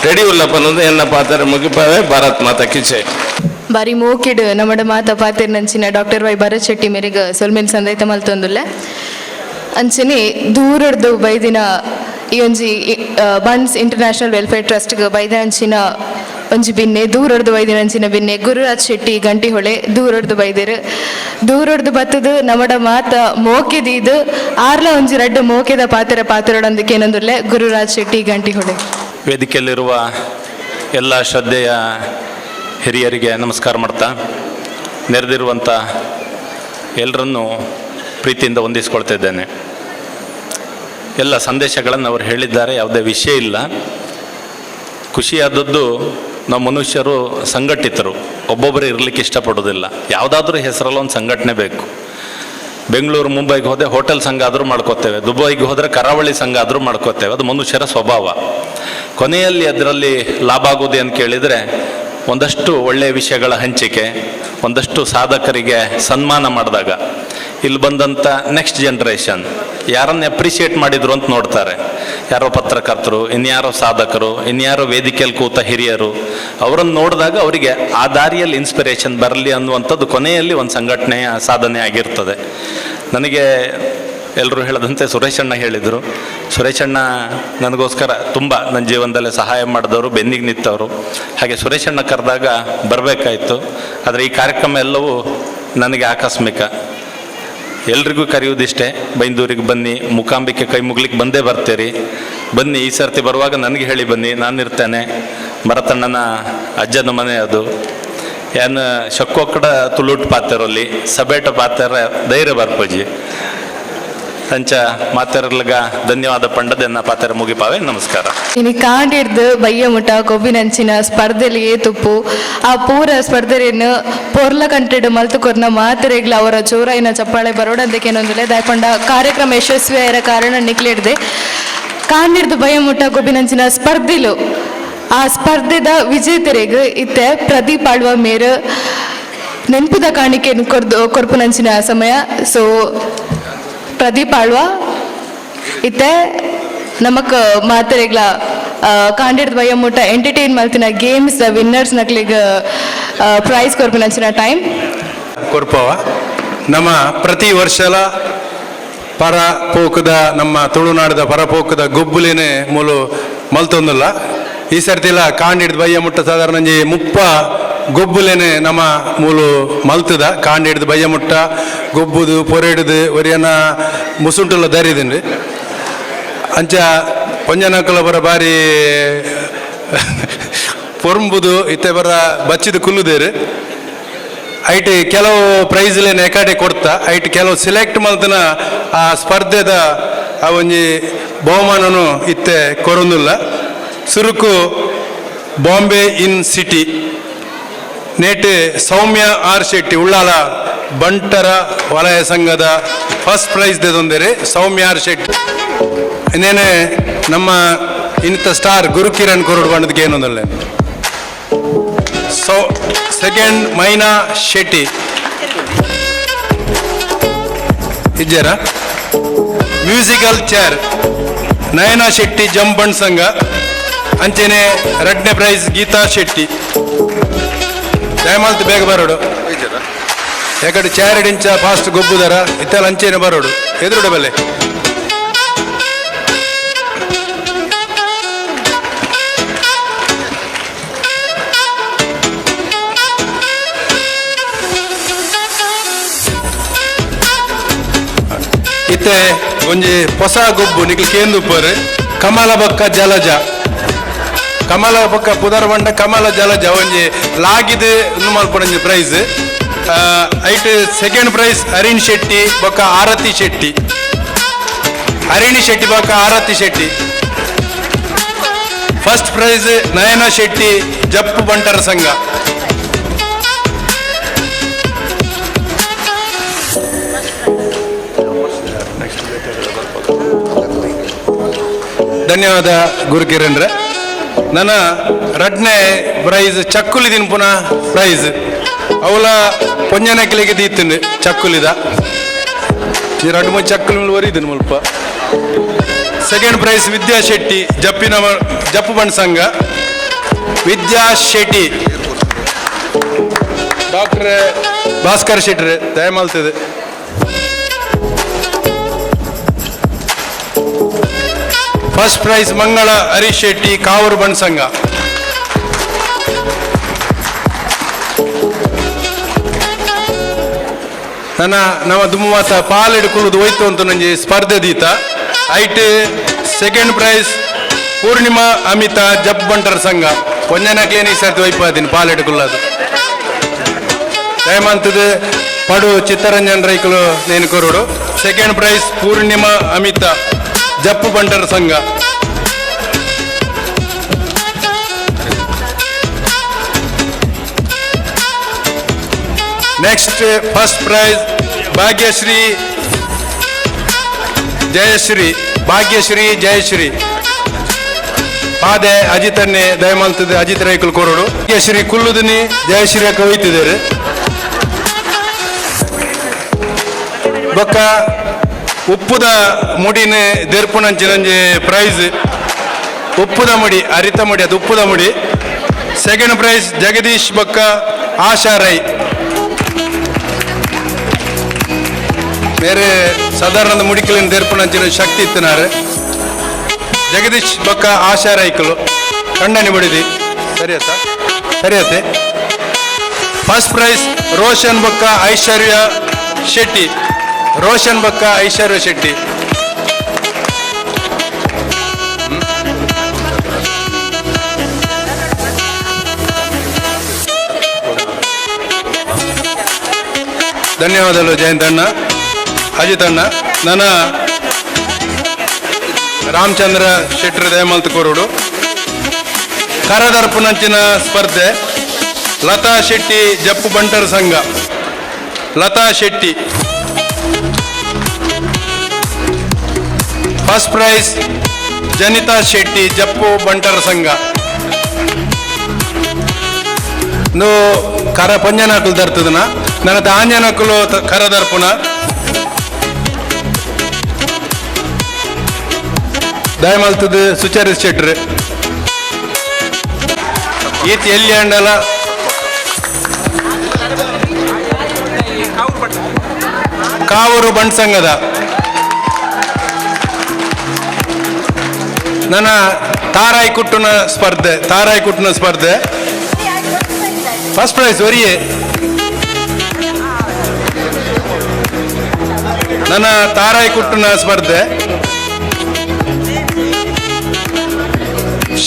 ರೆಡಿ ಉಲ್ಲಪ್ಪ ಅನ್ನೋದು ಎನ್ನ ಪಾತ್ರ ಮುಗಿಪವೆ. ಭಾರತ್ ಮಾತಾ ಕಿ ಜೈ. ಬಾರಿ ಮೋಕಿಡ್ ನಮ್ಮಡ ಮಾತ ಪಾತೆರ್ ನಂಚಿನ ಡಾಕ್ಟರ್ ವೈ ಭರತ್ ಶೆಟ್ಟಿ ಮೇರೆಗೆ ಸೊಲ್ಮೆಲ್ ಸಂದೈತ ಮಲ್ತೊಂದುಲ್ಲೆ. ಅಂಚನೆ ದೂರಡ್ದು ಬೈದಿನ ಈ ಒಂಜಿ ಬಂಟ್ಸ್ ಇಂಟರ್ನ್ಯಾಷನಲ್ ವೆಲ್ಫೇರ್ ಟ್ರಸ್ಟ್ ಬೈದಿನಂಚಿನ ಒಂಜಿ ಬಿನ್ನೆ ದೂರಡ್ದು ಬೈದಿನಂಚಿನ ಬಿನ್ನೆ ಗುರುರಾಜ್ ಶೆಟ್ಟಿ ಗಂಟಿಹೊಳೆ ದೂರಡ್ದು ಬೈದಿರು. ದೂರಡ್ದು ಬತ್ತದು ನಮ್ಮಡ ಮಾತ ಮೋಕೆದೀದು ಆರ್ಲ ಒಂಜಿ ರಡ್ಡು ಮೋಕೆದ ಪಾತೆರ ಪಾತೆರೊಡಂದಕ್ಕೆ ಏನಂದುಲ್ಲೆ ಗುರುರಾಜ್ ಶೆಟ್ಟಿ ಗಂಟಿಹೊಳೆ. ವೇದಿಕೆಯಲ್ಲಿರುವ ಎಲ್ಲ ಶ್ರದ್ಧೆಯ ಹಿರಿಯರಿಗೆ ನಮಸ್ಕಾರ ಮಾಡ್ತಾ ನೆರೆದಿರುವಂಥ ಎಲ್ಲರನ್ನೂ ಪ್ರೀತಿಯಿಂದ ವಂದಿಸ್ಕೊಳ್ತಿದ್ದೇನೆ. ಎಲ್ಲ ಸಂದೇಶಗಳನ್ನು ಅವರು ಹೇಳಿದ್ದಾರೆ, ಯಾವುದೇ ವಿಷಯ ಇಲ್ಲ. ಖುಷಿಯಾದದ್ದು ನಾವು ಮನುಷ್ಯರು ಸಂಘಟಿತರು, ಒಬ್ಬೊಬ್ಬರು ಇರಲಿಕ್ಕೆ ಇಷ್ಟಪಡೋದಿಲ್ಲ. ಯಾವುದಾದ್ರೂ ಹೆಸರಲ್ಲಿ ಒಂದು ಸಂಘಟನೆ ಬೇಕು. ಬೆಂಗಳೂರು ಮುಂಬೈಗೆ ಹೋದರೆ ಹೋಟೆಲ್ ಸಂಘ ಆದರೂ ಮಾಡ್ಕೋತೇವೆ, ದುಬೈಗೆ ಹೋದರೆ ಕರಾವಳಿ ಸಂಘ ಆದರೂ ಮಾಡ್ಕೋತೇವೆ. ಅದು ಮನುಷ್ಯರ ಸ್ವಭಾವ. ಕೊನೆಯಲ್ಲಿ ಅದರಲ್ಲಿ ಲಾಭ ಆಗೋದು ಅಂತ ಕೇಳಿದರೆ ಒಂದಷ್ಟು ಒಳ್ಳೆಯ ವಿಷಯಗಳ ಹಂಚಿಕೆ, ಒಂದಷ್ಟು ಸಾಧಕರಿಗೆ ಸನ್ಮಾನ ಮಾಡಿದಾಗ ಇಲ್ಲಿ ಬಂದಂಥ ನೆಕ್ಸ್ಟ್ ಜನ್ರೇಷನ್ ಯಾರನ್ನು ಅಪ್ರಿಷಿಯೇಟ್ ಮಾಡಿದ್ರು ಅಂತ ನೋಡ್ತಾರೆ. ಯಾರೋ ಪತ್ರಕರ್ತರು, ಇನ್ಯಾರೋ ಸಾಧಕರು, ಇನ್ಯಾರೋ ವೇದಿಕೆಯಲ್ಲಿ ಕೂತ ಹಿರಿಯರು, ಅವರನ್ನು ನೋಡಿದಾಗ ಅವರಿಗೆ ಆ ದಾರಿಯಲ್ಲಿ ಇನ್ಸ್ಪಿರೇಷನ್ ಬರಲಿ ಅನ್ನುವಂಥದ್ದು ಕೊನೆಯಲ್ಲಿ ಒಂದು ಸಂಘಟನೆಯ ಸಾಧನೆ ಆಗಿರ್ತದೆ. ನನಗೆ ಎಲ್ಲರೂ ಹೇಳದಂತೆ ಸುರೇಶಣ್ಣ ಹೇಳಿದರು. ಸುರೇಶಣ್ಣ ನನಗೋಸ್ಕರ ತುಂಬ ನನ್ನ ಜೀವನದಲ್ಲೇ ಸಹಾಯ ಮಾಡಿದವರು, ಬೆನ್ನಿಗೆ ನಿಂತವರು. ಹಾಗೆ ಸುರೇಶಣ್ಣ ಕರೆದಾಗ ಬರಬೇಕಾಯಿತು. ಆದರೆ ಈ ಕಾರ್ಯಕ್ರಮ ಎಲ್ಲವೂ ನನಗೆ ಆಕಸ್ಮಿಕ. ಎಲ್ರಿಗೂ ಕರೆಯುವುದಿಷ್ಟೇ, ಬೈಂದೂರಿಗೆ ಬನ್ನಿ, ಮೂಕಾಂಬಿಕೆ ಕೈ ಮುಗ್ಲಿಕ್ಕೆ ಬಂದೇ ಬರ್ತೀರಿ, ಬನ್ನಿ. ಈ ಸರ್ತಿ ಬರುವಾಗ ನನಗೆ ಹೇಳಿ ಬನ್ನಿ, ನಾನಿರ್ತೇನೆ. ಭರತಣ್ಣನ ಅಜ್ಜನ ಮನೆ ಅದು. ಏನು ಶಕ್ಕೊಕ್ಕಡ ತುಳುಟ್ ಪಾತೆರಲ್ಲಿ ಸಬೇಟ ಪಾತೆರ ಧೈರ್ಯ ಬರ್ಪಜಿ ಅಂಚ ಮಾತೆರ್ಲಗ ಧನ್ಯವಾದ ಪಂಡದೆನ್ನ ಪಾತೆರ ಮುಗಿಪಾವೆ. ನಮಸ್ಕಾರ. ಇನಿ ಕಾಂಡಿಡ್ದು ಬಯ್ಯ ಮುಟ್ಟ ಕೊಬ್ಬಿನಂಚಿನ ಸ್ಪರ್ಧೆಲಿ ಏತುಪ್ಪು ಆ ಪೂರ ಸ್ಪರ್ಧೆಯನ್ನು ಪೊರ್ಲ ಕಂಟೆಡ್ ಮಲ್ತು ಕೊರ್ನ ಮಾತೆರೆಗ್ಲ ಅವರ ಜೋರಾಯಿನ ಚಪ್ಪಾಳೆ ಬರೋಡಂದಕ್ಕೆ ದಾಯಪಂಡ ಕಾರ್ಯಕ್ರಮ ಯಶಸ್ವಿಯಾಯಿರ ಕಾರಣ ನಿಕ್ಲಿಡ್ದೆ ಕಾಂಡಿಡ್ದು ಬಯ್ಯ ಮುಟ್ಟ ಕೊಬ್ಬಿನಂಚಿನ ಸ್ಪರ್ಧೆಲು ಆ ಸ್ಪರ್ಧೆದ ವಿಜೇತರೆಗ್ ಇತ್ತೆ ಪ್ರದೀಪ್ ಆಳ್ವ ಮೇರು ನೆನಪುದ ಕಾಣಿಕೆ ಕೊರ್ದು ಕೊರ್ಪುನಂಚಿನ ಸಮಯ. ಸೊ ಪ್ರದೀಪ್ ಆಳ್ವ. ಇತ್ತೆ ನಮಕ್ ಮಾತೆರೆಗ್ಲ ಕಾಂಡಿಡ್ದ ಬಯ್ಯ ಮುಟ್ಟ ಎಂಟರ್ಟೈನ್ ಮಲ್ತಿನ ಗೇಮ್ಸ್ ದ ವಿನ್ನರ್ಸ್ ನಕ್ಲೆಗ್ ಪ್ರೈಸ್ ಕೊರ್ಪಿನಂಚಿನ ಟೈಮ್. ಕೊರ್ಪವ ನಮ್ಮ ಪ್ರತಿ ವರ್ಷಲ ಪರ ಪೋಕದ ನಮ್ಮ ತುಳುನಾಡದ ಪರಪೋಕದ ಗೊಬ್ಬುಲೇನೆ ಮೂಲು ಮಲ್ತೊಂದುಲ್ಲ. ಈ ಸರ್ತಿಲ ಕಾಂಡಿಡ್ದು ಬಯ್ಯ ಮುಟ್ಟ ಸಾಧಾರಣ ಒಂಜಿ 30 ಗೊಬ್ಬುಲೇನೆ ನಮ್ಮ ಮೂಲು ಮಲ್ತದ. ಕಾಂಡಿಡ್ದು ಬಯ್ಯ ಮುಟ್ಟ ಗೊಬ್ಬುದು ಪೊರೆಡ್ದು ಒರಿಯನ ಮುಸುಂಟುಲ ದರಿದಿಂಡು. ಅಂಚ ಪೊಂಜನಕುಲ ಬರ ಬಾರಿ ಪೊರ್ಂಬುದು ಇತ್ತೆ ಬರ ಬಚ್ಚಿದ ಕುಲ್ಲುದೇರು. ಐಟ್ ಕೆಲವು ಪ್ರೈಸ್ಲೇನೆ ಎಕಾಡೆ ಕೊಡ್ತಾ ಐಟ್ ಕೆಲವು ಸೆಲೆಕ್ಟ್ ಮಲ್ತನ ಆ ಸ್ಪರ್ಧೆದ ಆ ಒಂಜಿ ಬಹುಮಾನನು ಇತ್ತೆ ಕೊರೊಂದುಲ್ಲ. ಸುರುಕು ಬಾಂಬೆ ಇನ್ ಸಿಟಿ ನೇಟ್ ಸೌಮ್ಯ ಆರ್ ಶೆಟ್ಟಿ ಉಳ್ಳಾಲ ಬಂಟರ ವಲಯ ಸಂಘದ ಫಸ್ಟ್ ಪ್ರೈಸ್ ದೆದೊಂದರೆ ಸೌಮ್ಯ ಆರ್ ಶೆಟ್ಟಿ. ಇನ್ನೇನೆ ನಮ್ಮ ಇನ್ನಿತ ಸ್ಟಾರ್ ಗುರುಕಿರಣ್ ಕೊರಡು ಬಣ್ಣದಕ್ಕೆ ಏನೊಂದಲ್ಲ. ಸೊ ಸೆಕೆಂಡ್ ಮೈನಾ ಶೆಟ್ಟಿ ಇಜ್ಜರ. ಮ್ಯೂಸಿಕಲ್ ಚೇರ್ ನಯನ ಶೆಟ್ಟಿ ಜಂಬಣ್ ಸಂಘ. ಅಂಚೆನೆ ರಡ್ನೇ ಪ್ರೈಸ್ ಗೀತಾ ಶೆಟ್ಟಿ. ದಯಮಾಲ್ತು ಬೇಗ ಬರೋಡು, ಯಾಕಡೆ ಚೇರ್ ಇಂಚ ಫಾಸ್ಟ್ ಗೊಬ್ಬುದಾರ ಇತ್ತೆಲ್ಲ ಅಂಚೆನೆ ಬರೋಡು ಎದುರುಡ ಬಲ್ಲೆ. ಇತ್ತೆ ಒಂಜಿ ಹೊಸ ಗೊಬ್ಬು ನಿಕ್ಲು ಕೇಂದುಪ್ಪರು ಕಮಲ ಬೊಕ್ಕ ಜಲಜ. ಕಮಲ ಬೊಕ್ಕ ಪುದರ್ ಬಂಡ ಕಮಲ ಜಲಜ ಒಂಜಿ ಲಾಗಿದ್ ಉಂದು ಮಲ್ಪುನ ಪ್ರೈಸ್. ಐಟ್ ಸೆಕೆಂಡ್ ಪ್ರೈಸ್ ಹರಿಣ್ ಶೆಟ್ಟಿ ಬೊಕ್ಕ ಆರತಿ ಶೆಟ್ಟಿ. ಹರಿಣಿ ಶೆಟ್ಟಿ ಬೊಕ್ಕ ಆರತಿ ಶೆಟ್ಟಿ. ಫಸ್ಟ್ ಪ್ರೈಸ್ ನಯನ ಶೆಟ್ಟಿ ಜಪ್ಪು ಬಂಟರ ಸಂಘ. ಧನ್ಯವಾದ ಗುರುಕಿರಣ್ರೆ. ನನ್ನ ರಡ್ನೇ ಪ್ರೈಸ್ ಚಕ್ಕುಲಿ ದಿನ ಪುನಃ ಪ್ರೈಸ್ ಅವಲ ಪೊಂಜನಕಿಲಿಗೆ ದೀತುಂಡು ಚಕ್ಕುಲಿದ. ಈ ರಡ್ಡು ಮೂರು ಚಕ್ಕುಲಿ ಒರಿದಿನ ಮುಲ್ಪ. ಸೆಕೆಂಡ್ ಪ್ರೈಸ್ ವಿದ್ಯಾ ಶೆಟ್ಟಿ ಜಪ್ಪಿನ ಜಪ್ಪು ಬಣ್ಣ ಸಂಘ. ವಿದ್ಯಾ ಶೆಟ್ಟಿ ಡಾಕ್ಟರ್ ಭಾಸ್ಕರ್ ಶೆಟ್ಟಿ ದಯಮಾಲ್ತದೆ. ಫಸ್ಟ್ ಪ್ರೈಸ್ ಮಂಗಳ ಹರೀಶ್ ಶೆಟ್ಟಿ ಕಾವೂರು ಬಣ್ಣ ಸಂಘ. ನನ್ನ ನಮ್ಮ ದುಮ್ಮತ ಪಾಲ್ ಹಿಡ್ಕೊಳ್ಳೋದು ಹೋಯ್ತು ಅಂತ ನಂಜಿ ಸ್ಪರ್ಧೆ ದೀತ. ಐಟ್ ಸೆಕೆಂಡ್ ಪ್ರೈಸ್ ಪೂರ್ಣಿಮಾ ಅಮಿತಾ ಜಪ್ ಬಂಟರ್ ಸಂಘ. ಒಂಜನಕ್ಲೇನೆ ಈ ಸರ್ತಿ ಒಯ್ಪಾದೀನಿ ಪಾಲ್ ಹಿಡ್ಕೊಳ್ಳೋದು. ದಯಮಾಂತದ ಪಡು ಚಿತ್ತರಂಜನ್ ರೈಕುಲು ನೇನು ಕೊರೋಡು. ಸೆಕೆಂಡ್ ಪ್ರೈಸ್ ಪೂರ್ಣಿಮಾ ಅಮಿತಾ ಜಪ್ಪು ಬಂಟರ ಸಂಘ. Next first prize Bhagyashree Jayashree. Bhagyashree Jayashree ಪಾದೆ ಅಜಿತನ್ನೇ ದಯಮಾಲ್ತದೆ ಅಜಿತ್ ರೈಕುಲು ಕೊರೋಡು. ಭಾಗ್ಯಶ್ರೀ ಕುಲ್ಲುದಿನಿ ಜಯಶ್ರೀ ಅಕ್ಕ ಒಯ್ತಿದ್ದಾರೆ. ಬೊಕ್ಕ ಉಪ್ಪುದ ಮುಡಿನ ದೆರ್ಪುನಂಚಿನಂಜಿ ಪ್ರೈಸ್ ಉಪ್ಪುದ ಮುಡಿ ಅರಿತ ಮುಡಿ ಅದು ಉಪ್ಪುದ ಮುಡಿ. ಸೆಕೆಂಡ್ ಪ್ರೈಸ್ ಜಗದೀಶ್ ಬೊಕ್ಕ ಆಶಾ ರೈ. ಬೇರೆ ಸಾಧಾರಣ ಮುಡಿಕಲಿನ ದೆರ್ಪುನಂಚಿನ ಶಕ್ತಿ ಇತ್ತನಾರೆ ಜಗದೀಶ್ ಬೊಕ್ಕ ಆಶಾ ರೈಕಲು ಕಂಡನಿ ಬಡಿದಿ. ಸರಿ ಆತ ಸರಿ ಆತೆ. ಫಸ್ಟ್ ಪ್ರೈಸ್ ರೋಷನ್ ಬೊಕ್ಕ ಐಶ್ವರ್ಯ ಶೆಟ್ಟಿ. ರೋಷನ್ ಬೊಕ್ಕ ಐಶ್ವರ್ಯ ಶೆಟ್ಟಿ. ಧನ್ಯವಾದಗಳು ಜಯಂತಣ್ಣ ಅಜಿತ್ ಅಣ್ಣ. ನನ್ನ ರಾಮಚಂದ್ರ ಶೆಟ್ಟರ್ ದಯಮಲ್ತ್ ಕೋರೋಡು. ಕರದರ್ಪುನಂಚಿನ ಸ್ಪರ್ಧೆ ಲತಾ ಶೆಟ್ಟಿ ಜಪ್ಪು ಬಂಟರ ಸಂಘ. ಲತಾ ಶೆಟ್ಟಿ ಫಸ್ಟ್ ಪ್ರೈಸ್ ಜನಿತಾ ಶೆಟ್ಟಿ ಜಪ್ಪು ಬಂಟರ ಸಂಘ. ಕರ ಪಂಜನಕುಲು ದರ್ತದನ ನನ್ನ ಆಂಜನಕುಲು ಕರ ದರ್ಪುನ. ದಯಮಲ್ತದ ಸುಚರಿತ್ ಶೆಟ್ರು ಈತ್ ಎಲ್ಲಿ ಅಂಡಲ ಕಾವೂರು ಬಂಟ್ ಸಂಘದ ನನ್ನ ತಾರಾಯಿ ಕುಟ್ಟುನ ಸ್ಪರ್ಧೆ, ತಾರಾಯಿ ಕುಟ್ಟುನ ಸ್ಪರ್ಧೆ ಫಸ್ಟ್ ಪ್ರೈಸ್ ಒರಿಯೇ. ನನ್ನ ತಾರಾಯಿ ಕುಟ್ಟುನ ಸ್ಪರ್ಧೆ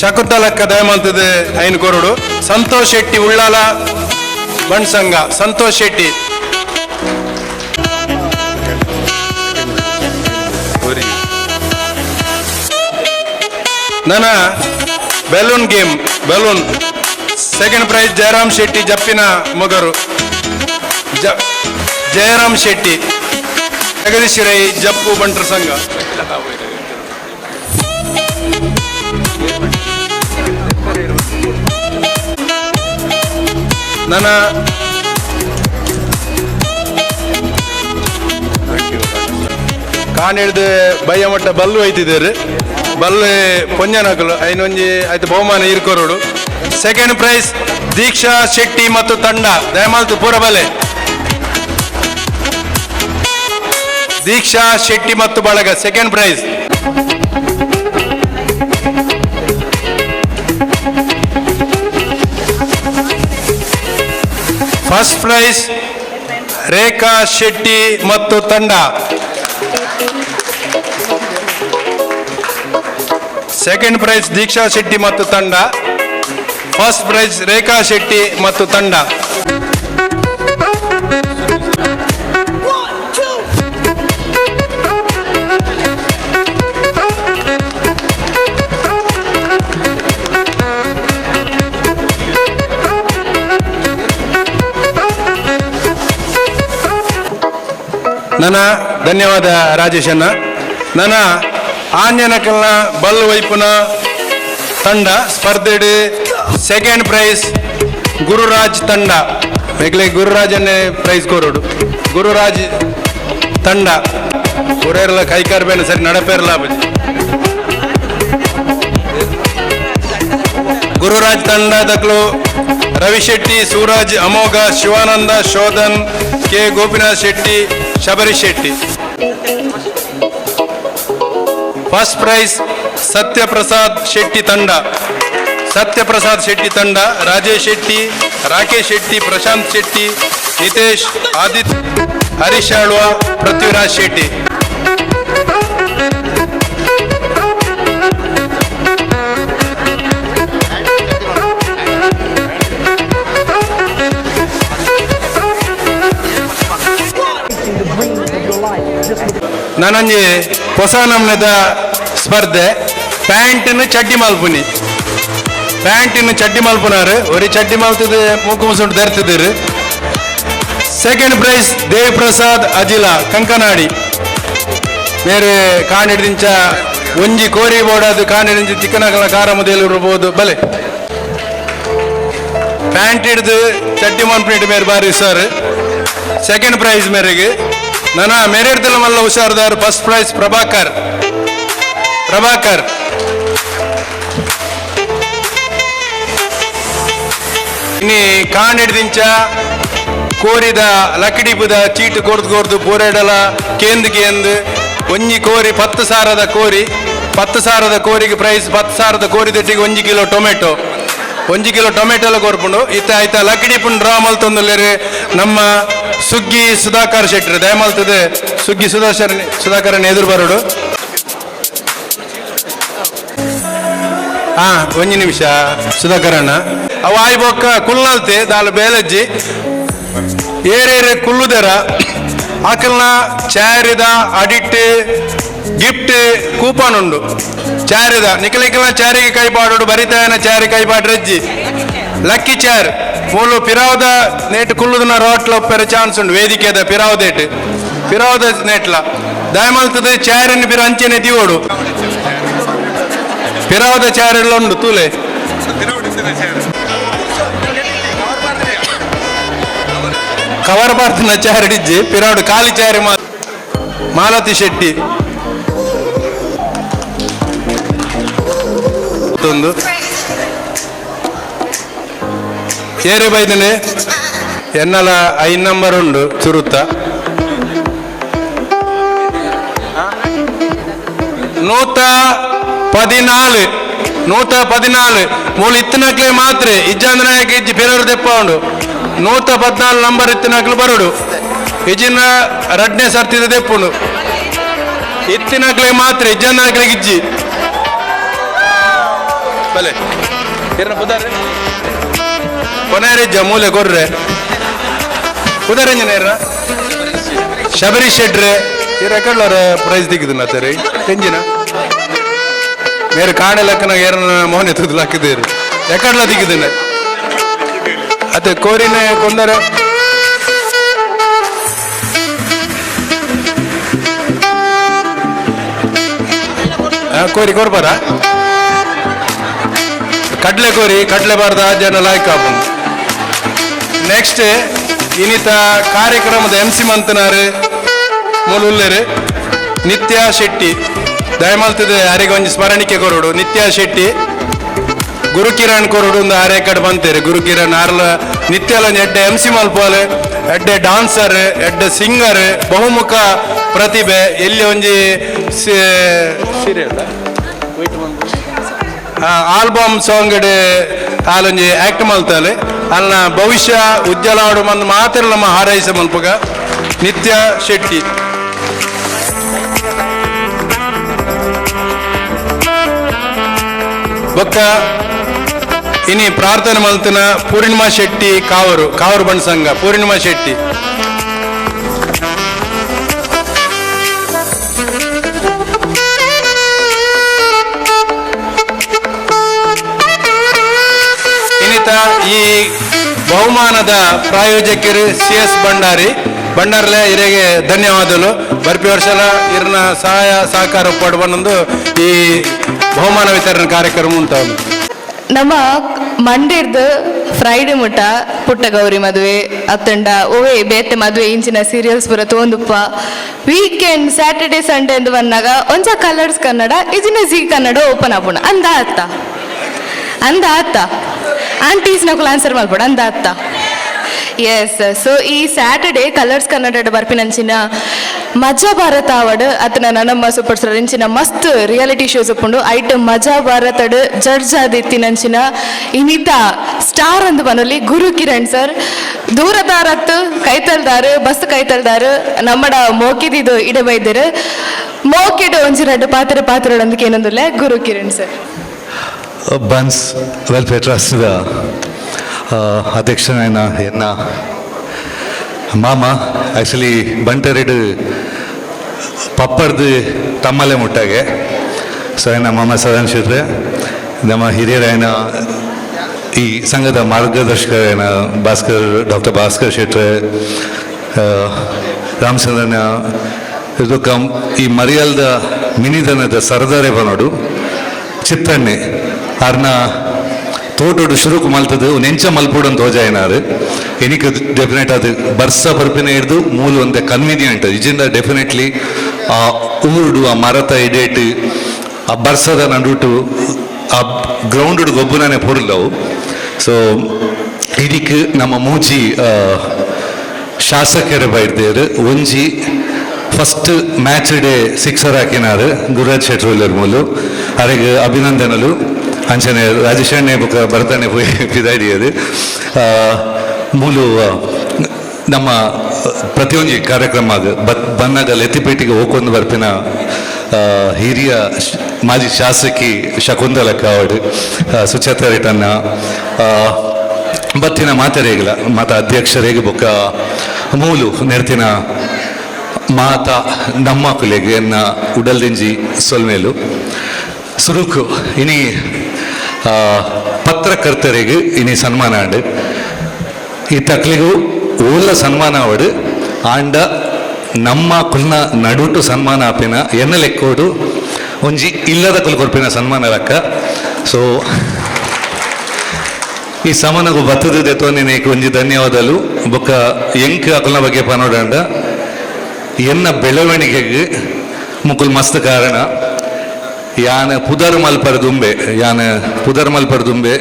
ಶಕುಂತಲಕ್ಕ ದಯಮಲ್ತದೆ ಐನು ಕೊರಡು. ಸಂತೋಷ್ ಶೆಟ್ಟಿ ಉಳ್ಳಾಲ ಬಂಟ್ ಸಂಘ, ಸಂತೋಷ್ ಶೆಟ್ಟಿ. ನನ್ನ balloon game, balloon second prize Jayaram Shetty ಜಪ್ಪಿನ ಮಗರು, Jayaram Shetty, Jagdish Rai ಜಪ್ಪು ಬಂಟರ ಸಂಘ. ನನ್ನ ಕಾಣಿಡ್ದು ಬಯ್ಯ ಮಟ್ಟ ಬಲ್ಲು ಒಯ್ತಿದ್ದಾರೆ, ಬಲ್ಲು ಪೊಂಜನಕಲು ಐನೊಂಜಿ ಆಯ್ತು ಬಹುಮಾನ ಇರ್ಕೊರೋಡು. ಸೆಕೆಂಡ್ ಪ್ರೈಸ್ ದೀಕ್ಷಾ ಶೆಟ್ಟಿ ಮತ್ತು ತಂಡ, ದಯಮಾಲ್ತು ಪೂರಬಲೆ. ದೀಕ್ಷಾ ಶೆಟ್ಟಿ ಮತ್ತು ಬಳಗ second prize. First prize Rekha Shetty ಮತ್ತು ತಂಡ. ಸೆಕೆಂಡ್ ಪ್ರೈಸ್ ದೀಕ್ಷಾ ಶೆಟ್ಟಿ ಮತ್ತು ತಂಡ. ಫಸ್ಟ್ ಪ್ರೈಸ್ ರೇಖಾ ಶೆಟ್ಟಿ ಮತ್ತು ತಂಡ. ನನ್ನ ಧನ್ಯವಾದ ರಾಜೇಶಣ್ಣ. ನನ್ನ ಆಂಜನಕಲ್ನ ಬಲ್ ವೈಪುನ ತಂಡ ಸ್ಪರ್ಧೆಡ್ ಸೆಕೆಂಡ್ ಪ್ರೈಸ್ ಗುರುರಾಜ್ ತಂಡ. ಮೇಗ್ಲೆ ಗುರುರಾಜನ್ನೇ ಪ್ರೈಸ್ ಕೊರೋಡು. ಗುರುರಾಜ್ ತಂಡ ಊರೇರ್ಲ ಕೈಕಾರ್ ಬೇನ ಸರಿ ನಡಪೇರ್ಲ. ಗುರುರಾಜ್ ತಂಡ ದಕ್ಲು ರವಿ Shetty, Suraj, Amogha, Shivananda, Shodhan, K Gopinath Shetty, Shabari Shetty. First prize Satyaprasad Shetty ತಂಡ. ಸತ್ಯಪ್ರಸಾದ್ ಶೆಟ್ಟಿ ತಂಡ ರಾಜೇಶ್ ಶೆಟ್ಟಿ, ರಾಕೇಶ್ ಶೆಟ್ಟಿ, ಪ್ರಶಾಂತ್ ಶೆಟ್ಟಿ, ನಿತೇಶ್, ಆದಿತ್, ಹರೀಶ್ ಆಳ್ವ, ಪೃಥ್ವಿರಾಜ್ ಶೆಟ್ಟಿ. ನಾನಂಜಿ ಹೊಸ ನಮ್ನೆದ ಸ್ಪರ್ಧೆ ಪ್ಯಾಂಟಿನ ಚಡ್ಡಿ ಮಲ್ಪುನಿ, ಪ್ಯಾಂಟಿನ ಚಡ್ಡಿ ಮಲ್ಪುನಾರು ಒರಿ ಚಡ್ಡಿ ಮಲ್ತದ ಮೂಕು ಮುಸುಂಟು ಧರಿತಿದ್ದೀರು. Second prize Deviprasad Ajila Kankanadi. ಮೇರೆ ಕಾಣಿಡ್ದಿಂಚ ಒಂಜಿ ಕೋರಿ ಬೋಡಾದು ಕಾಣಿడింಚ ತಿಕ್ಕನಗಲ ಕಾರ ಮುದೇಲು ಇರ್ಬೋದು ಬಲೆ. ಪ್ಯಾಂಟ್ ಹಿಡ್ದು ಚಡ್ಡಿ ಮನ್ಪಿಟ್ಟು ಮೇರೆ ಬಾರಿ ಸರ್ ಸೆಕೆಂಡ್ ಪ್ರೈಸ್ ಮೇರೆಗೆ. ನನ್ನ ಮೇರೆಡ್ದಲ್ಲ ಮಲ್ಲ ಹುಷಾರ್ದಾರ್ ಫಸ್ಟ್ ಪ್ರೈಸ್ ಪ್ರಭಾಕರ್. ಪ್ರಭಾಕರ್ ಇನಿ ಕಾಣಿಡ್ದಿಂಚ ಕೋರಿದ ಲಕ್ಕಡಿಪುದ ಚೀಟು ಕೊರ್ದು ಕೊರ್ದು ಪೂರೇಡಲ ಕೇಂದ್ ಕೇಂದ್ ಒಂಜಿ ಕೋರಿ 10,000 ಕೋರಿ, 10,000 ಕೋರಿಗೆ ಪ್ರೈಸ್ 10,000 ಕೋರಿ ದೊಟ್ಟಿಗೆ 1 ಕಿಲೋ ಟೊಮೆಟೊ, 1 ಕಿಲೋ ಟೊಮೆಟೊ ಎಲ್ಲ ಕೊರ್ಪುಂಡು. ಇತ್ತ ಆಯ್ತಾ ಲಕ್ಕಡಿಪುಂಡು ಡ್ರಾ ಮಲ್ತೊಂದುಲ್ಲೇರು ನಮ್ಮ ಸುಗ್ಗಿ ಸುಧಾಕರ್ ಶೆಟ್ರು. ದಯಮಲ್ತದೆ ಸುಗ್ಗಿ ಸುಧಾಕರನ್ ಎದುರು ಬರೋಡು. ಹಾ ಒಂಜಿ ನಿಮಿಷ ಸುಧಾಕರಣ್ಣ. ಅವ ಆಯ್ ಬೊಕ್ಕ ಕುಲ್ಲಲ್ತೆ ದಾಲ ಬೇಲಜ್ಜಿ ಏರೇರೆ ಕುಲ್ಲುದರ ಆಕಲ್ನ ಚಾರಿದ ಅಡಿಟ್ ಗಿಫ್ಟ್ ಕೂಪನ್ ಉಂಡು. ಚಾರಿದ ನಿಕಲಿಕಲ್ನ ಚಾರಿಗೆ ಕೈ ಪಾಡೋಡು ಬರಿತಾಯನ ಚಾರಿ ಕೈ ಪಾಡ್ರಜ್ಜಿ ಲಕ್ಕಿ ಚಾರ್ ಮೂಲು ಪಿರಾವದ ನೇಟ್ ಕುಲ್ಲುದನ ರೋಟ್ಲ ಒಪ್ಪೆರೆ ಚಾನ್ಸ್ ಉಂಡು. ವೇದಿಕೆದ ಪಿರಾವದೇಟ್ ಪಿರಾವದ ನೇಟ್ಲ ದಯಮಲ್ತದೆ ಚಾರಿನ ಪಿರ ಅಂಚೆನೆ ದಿವೋಡು ಪಿರಾವದ ಚಾರೆಲ್ಲ ಉಂಡು ತೂಲೆ. ಕವರ್ ಬಾರ್ತಿನ ಚಾರಿಡಿಜ್ಜಿ ಪಿರಾವಡು ಖಾಲಿ ಚಾರಿ ಮಾಲತಿ ಶೆಟ್ಟಿ. ಒಂದು ಏರೆ ಬೈದನೆ ಎನ್ನಲ 5 ನಂಬರ್ ಉಂಡು ಚುರುತ್ತ 114 114 ಮೂಲು ಇತ್ತಿನಕ್ಲೆ ಮಾತ್ರೆ ಇಜ್ಜಾಂದನಾಯಕ ಇಜ್ಜಿ ಬೇರೆಯವರು ದೆಪ್ಪ ಉಂಡು 114 ನಂಬರ್ ಇತ್ತಿನಕ್ಲು ಬರುಡು ಇಜ್ಜಿನ ರಡ್ನೇ ಸರ್ತಿದ ದೆಪ್ಪುಂಡು ಇತ್ತಿನಕ್ಲೆ ಮಾತ್ರೆ ಇಜ್ಜಾಂದನಾಯಕ್ಲೆ ಇಜ್ಜಿ ಬಲೆ ಇರ್ನ ಪುದಾರೆ ಕೊನೆಯರೆ ಇಜ್ಜ ಮೂಲೆ ಕೊರ್ರೆ ಪುದಾರಂಜನ ಇರ್ನ ಶಬರೀಶ್ ಶೆಟ್ರೆ ಈ ರೆಕಾರ್ಡ್ ಪ್ರೈಸ್ ದಿಕ್ಕಿದ್ದು ಸರಿ ಎಂಜಿನ ಮೇರೆ ಕಾಣೆ ಲೆಕ್ಕನ ಏರನ ಮೋಹನ್ ಎತ್ತುದು ಹಾಕಿದ್ದೀರಿ ರೆಕಾರ್ಡ್ಲ ದಿಕ್ಕಿದ್ದೇನೆ ಅದೇ ಕೋರಿನೇ ಕೊಂದರೆ ಕೋರಿ ಕೊರ್ಬಾರ ಕಡ್ಲೆ ಕೋರಿ ಕಡ್ಲೆ ಬಾರ್ದ ಜನ ಲಾಯ್ಕ್ ಆಪುಂಡು. ನೆಕ್ಸ್ಟ್ ಇನ್ನಿತ ಕಾರ್ಯಕ್ರಮದ ಎಂ ಸಿ ಮಂತನಾರು ಮೂಲ ನಿತ್ಯ ಶೆಟ್ಟಿ ದಯಮಲ್ತದೆ ಯಾರಿಗೆ ಒಂಜಿ ಸ್ಮರಣಿಕೆ ಕೊರಡು ನಿತ್ಯ ಶೆಟ್ಟಿ ಗುರುಕಿರಣ್ ಕೊರಡು ಒಂದು ಆರೆ ಕಡೆ ಬಂತೇರಿ ಗುರುಕಿರಣ್ ಆರ್ಲ ನಿತ್ಯಲ ಒಂಜಿ ಎಡ್ಡೆ ಎಂ ಸಿ ಮಲ್ಪೋಲೆ ಎಡ್ಡೆ ಡಾನ್ಸರ್ ಎಡ್ಡೆ ಸಿಂಗರ್ ಬಹುಮುಖ ಪ್ರತಿಭೆ ಎಲ್ಲಿ ಒಂಜಿ ಸೀರಿಯಲ್ ಆಲ್ಬಮ್ ಸಾಂಗ್ ಆಲೊಂಜಿ ಆಕ್ಟ್ ಮಲ್ತಾಲೆ ಅಲ್ಲ ಭವಿಷ್ಯ ಉಜ್ವಲ ಆಡು ಮಂದ್ ಮಾತ್ರ ನಮ್ಮ ಹಾರೈಸ ಮಲ್ಪಗ ನಿತ್ಯ ಶೆಟ್ಟಿ. ಬೊಕ್ಕ ಇನಿ ಪ್ರಾರ್ಥನೆ ಮಲ್ತಿನ ಪೂರ್ಣಿಮಾ ಶೆಟ್ಟಿ ಕಾವರು ಕಾವರು ಬಣ್ಣ ಸಂಘ ಪೂರ್ಣಿಮಾ ಶೆಟ್ಟಿ. ಇನ್ನಿತ ಈ ಬಹುಮಾನದ ಪ್ರಾಯೋಜಕರು ಸಿ ಎಸ್ ಭಂಡಾರಿ ಭಂಡಾರ್ಲೆ ಇರೆಗೆ ಧನ್ಯವಾದಗಳು. ಬರ್ಪಿ ವರ್ಷಲ ಇರನ ಸಹಾಯ ಸಹಕಾರ ಪಡುವನೊಂದು ಈ ಬಹುಮಾನ ವಿತರಣೆ ಕಾರ್ಯಕ್ರಮ ಉಂಟಾವು. ನಮ್ಮ ಮಂಡ್ಯದ ಫ್ರೈಡೆ ಮುಟ್ಟ ಪುಟ್ಟ ಗೌರಿ ಮದುವೆ ಅತ್ತಂಡ ಓವೇ ಬೇತೆ ಮದುವೆ ಇಂಚಿನ ಸೀರಿಯಲ್ಸ್ ಪೂರ ತೋಂದುಪ್ಪ ವೀಕೆಂಡ್ ಸ್ಯಾಟರ್ಡೆ ಸಂಡೇ ಎಂದು ಬಂದಾಗ ಒಂಜ ಕಲರ್ಸ್ ಕನ್ನಡ ಇಜಿನ ಜೀ ಕನ್ನಡ ಓಪನ್ ಆಪುಂಡು ಅಂದ ಅತ್ತ ಅಂದ ಅತ್ತ ಆಂಟೀಸ್ ನಕುಲ್ ಆನ್ಸರ್ ಮಲ್ಪಡು ಅಂದ ಅತ್ತ. ಎಸ್ ಸೊ ಈ ಸ್ಯಾಟರ್ಡೆ ಕಲರ್ಸ್ ಕನ್ನಡ ಬರ್ಪಿನಂಚಿನ ಮಜಾ ಭಾರತ ಆವಡ್ ಅತನ ನಮ್ಮ ಸೂಪರ್ ಸ್ಟಾರ್ ಇಂಚಿನ ಮಸ್ತ್ ರಿಯಾಲಿಟಿ ಶೋಸ್ ಉಪ್ಪುಂಡು ಐಟ್ ಮಜಾ ಭಾರತಡ್ ಜಡ್ಜ್ ಆದಿತ್ತಿನಂಚಿನ ಇನಿತ ಸ್ಟಾರ್ ಅಂದು ಬನೊಲಿ ಗುರು ಕಿರಣ್ ಸರ್ ದೂರದಾರತ್ತು ಕೈತಲ್ದಾರು ಬಸ್ ಕೈತಲ್ದಾರು ನಮ್ಮಡ ಮೋಕಿದಿದು ಇಡೆ ಬೈದರು ಮೋಕಿಡು ಒಂಜಿ ರಡ್ಡು ಪಾತ್ರ ಪಾತ್ರಗಳೊಂದಿಗೆ ಏನೊಂದುಲ್ಲ Guru Kiran sir. Bunts welfare ಟ್ರಸ್ಟ್ದ ಅಧ್ಯಕ್ಷನಾಯನ ಎನ್ನ ಮಾಮ ಆ್ಯಕ್ಚುಲಿ ಬಂಟರೆಡು ಪಪ್ಪರ್ದು ತಮ್ಮಲೆ ಮುಟ್ಟಾಗೆ ಸೊ ಎನ್ನ ಮಾಮ ಸದಾನ್ ಶೆಟ್ರೆ ನಮ್ಮ ಹಿರಿಯರಾಯನ ಈ ಸಂಘದ ಮಾರ್ಗದರ್ಶಕರಾಯನ ಭಾಸ್ಕರ್ ಡಾಕ್ಟರ್ ಭಾಸ್ಕರ್ ಶೆಟ್ರೆ ರಾಮಚಂದ್ರನ ಇದು ಈ ಮರಿಯಲ್ದ ಮಿನಿದನದ ಸರದಾರೆ ಬನೋಡು ಚಿತ್ತಣ್ಣೆ ಅರ್ನ ತೋಟೋಡು ಶುರುಕು ಮಲ್ತದು ನೆಂಚ ಮಲ್ಪುಡು ಅಂತ ತೋಜಾಯಿನಾರು ಎನಿಕ್ ಡೆಫಿನೆಟ್ ಅದು ಬರ್ಸ ಬರ್ಪಿನ ಹಿಡ್ದು ಮೂಲ ಒಂದೇ ಕನ್ವೀನಿಯಂಟ್ ಇಜಿಂದ ಡೆಫಿನೆಟ್ಲಿ ಆ ಊರುಡು ಆ ಮರತ ಇಡೇಟ್ ಆ ಬರ್ಸದ ನಡುಟು ಆ ಗ್ರೌಂಡ್ ಗೊಬ್ಬರನೇ ಪೊರ್ಲವು. ಸೊ ಇದಕ್ಕೆ ನಮ್ಮ ಮೂಜಿ ಶಾಸಕರ ಬೈದೇರು ಒಂಜಿ ಫಸ್ಟ್ ಮ್ಯಾಚ್ ಡೇ ಸಿಕ್ಸರ್ ಹಾಕಿನಾರು ಗುರುರಾಜ್ ಶೆಟ್ರು ಮೂಲು ಅರೆಗೆ ಅಭಿನಂದನಲು ಅಂಚನೆ ರಾಜೇಶಣ್ಣೆ ಬೊಕ ಭರತಣ್ಣೆ ಪೋಯಿ ಪಿದಾಡಿಯದು ಮೂಲು ನಮ್ಮ ಪ್ರತಿಯೊಂಜಿ ಕಾರ್ಯಕ್ರಮ ಬನ್ನಾಗ ಲೆತ್ತಿಪೇಟೆಗೆ ಹೋಗೊಂದು ಬರ್ಪಿನ ಹಿರಿಯ ಮಾಜಿ ಶಾಸಕಿ ಶಕುಂತಲ ಕಾವಡ್ ಸುಚೇತ ರಿಟನ್ನ ಬತ್ತಿನ ಮಾತರೇಗಿಲ್ಲ ಮಾತ ಅಧ್ಯಕ್ಷರಿಗೆ ಬೊಕ್ಕ ಮೂಲು ನೆರ್ತಿನ ಮಾತ ನಮ್ಮ ಕುಲೆಗೆ ಎನ್ನ ಉಡಲ್ದಿಂಜಿ ಸೊಲ್ಮೇಲು ಸುರುಕು ಇನಿ ಪತ್ರಕರ್ತರಿಗೆ ಇನಿ ಸನ್ಮಾನ ಆಂಡ್ ಈ ತಕ್ಲಿಗೂ ಓಲ ಸನ್ಮಾನ ಅವಡು ಆಂಡ ನಮ್ಮ ಕುಲ್ನ ನಡುಟು ಸನ್ಮಾನ ಆಪಿನ ಎನ್ನ ಲೆಕ್ಕೋಡು ಒಂಜಿ ಇಲ್ಲದ ಕುಲ್ ಕೊರ್ಪಿನ ಸನ್ಮಾನ ಲೆಕ್ಕ. ಸೊ ಈ ಸಮನಗು ಬತ್ತದ ದೆತ್ತೊಂದಿನ ಒಂಜಿ ಧನ್ಯವಾದಲು ಬೊಕ್ಕ ಎಂಕ್ ಅಕುಲ್ನ ಬಗ್ಗೆ ಪನೋಡಂಡ ಎನ್ನ ಬೆಳವಣಿಗೆಗೆ ಮುಕುಲ್ ಮಸ್ತ್ ಕಾರಣ. ಯಾನ ಪುದರ್ ಮಲ್ಪರ ದುಂಬೆ, ಯಾನ ಪುದರ್ ಮಲ್ಪರ ದುಂಬೆ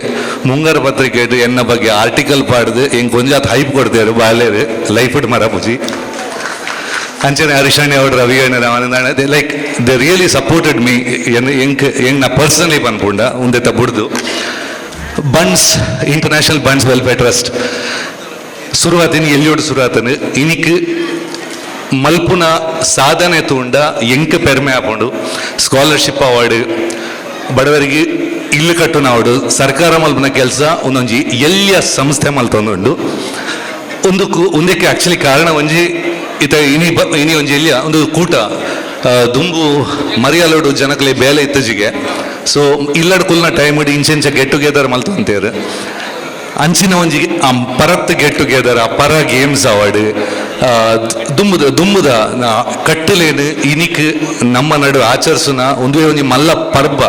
ಮುಂಗರ ಪತ್ರಿಕೆ ಎನ್ನ ಬಗ್ಗೆ ಆರ್ಟಿಕಲ್ ಪಾಡ್ದು ಎಂಕ್ ಒಂಜಾತ್ ಹೈಪ್ ಕೊಡ್ತೇರು ಬಾಲೇರು ಲೈಫ್ ಮರ ಪೂಜಿ. ಅಂಚನೆ ಹರಿಶಾಣಿ ಅವರು, ರವಿ ಅಣ್ಣ, like they really supported me. ಎಂಕ್ ಎಂಗ್ ನಾ ಪರ್ಸನಲಿ ಪನ್ಪುಂಡ ಉಂದೆತ್ತ ಬುಡ್ದು Bunts international Bunts welfare trust ಶುರುವಾತಿನಿ ಎಲ್ಲಿಯೋಡು ಶುರುವಾತನು ಇನಿಕ್ ಮಲ್ಪುನ ಸಾಧನೆ ತೂಂಡ ಎಂಕ್ ಪೆರ್ಮೆ ಆಪುಂಡು. ಸ್ಕಾಲರ್ಶಿಪ್ ಅವಾರ್ಡ್, ಬಡವರಿಗೆ ಇಲ್ಲು ಕಟ್ಟುನ ಅವಾರ್ಡು, ಸರ್ಕಾರ ಮಲ್ಪುನ ಕೆಲಸ ಒಂದೊಂಜಿ ಎಲ್ಲಿಯ ಸಂಸ್ಥೆ ಮಲ್ತೊಂದುಂಡು. ಒಂದಕ್ಕೂ ಒಂದಕ್ಕೆ ಆಕ್ಚುಲಿ ಕಾರಣ ಒಂಜಿ ಇತ ಇನಿ ಇನಿ ಒಂಜಿ ಎಲ್ಲಿಯ ಒಂದು ಕೂಟ ದುಂಬು ಮರಿಯಲೋಡು ಜನಕಲೆ ಬೇಲೆ ಇತ್ತಜಿಗೆ. ಸೊ ಇಲ್ಲಡ್ ಕುಲ್ನ ಟೈಮ್ ಇಂಚೆಂಚ ಗೆಟ್ ಟುಗೆದರ್ ಮಲ್ತೊಂತೇರು. ಅಂಚಿನ ಒಂಜಿ ಆ ಪರತ್ ಗೆಟ್ ಟುಗೆದರ್, ಆ ಪರ ಗೇಮ್ಸ್ ಅವಾರ್ಡ್, ದುಂಬುದ ದುಂಬುದ ಕಟ್ಟಲೇನು ಇನಿಕ್ ನಮ್ಮ ನಡು ಆಚರಿಸುನ ಒಂದುವೇ ಒಂಜಿ ಮಲ್ಲ ಪರ್ಬ.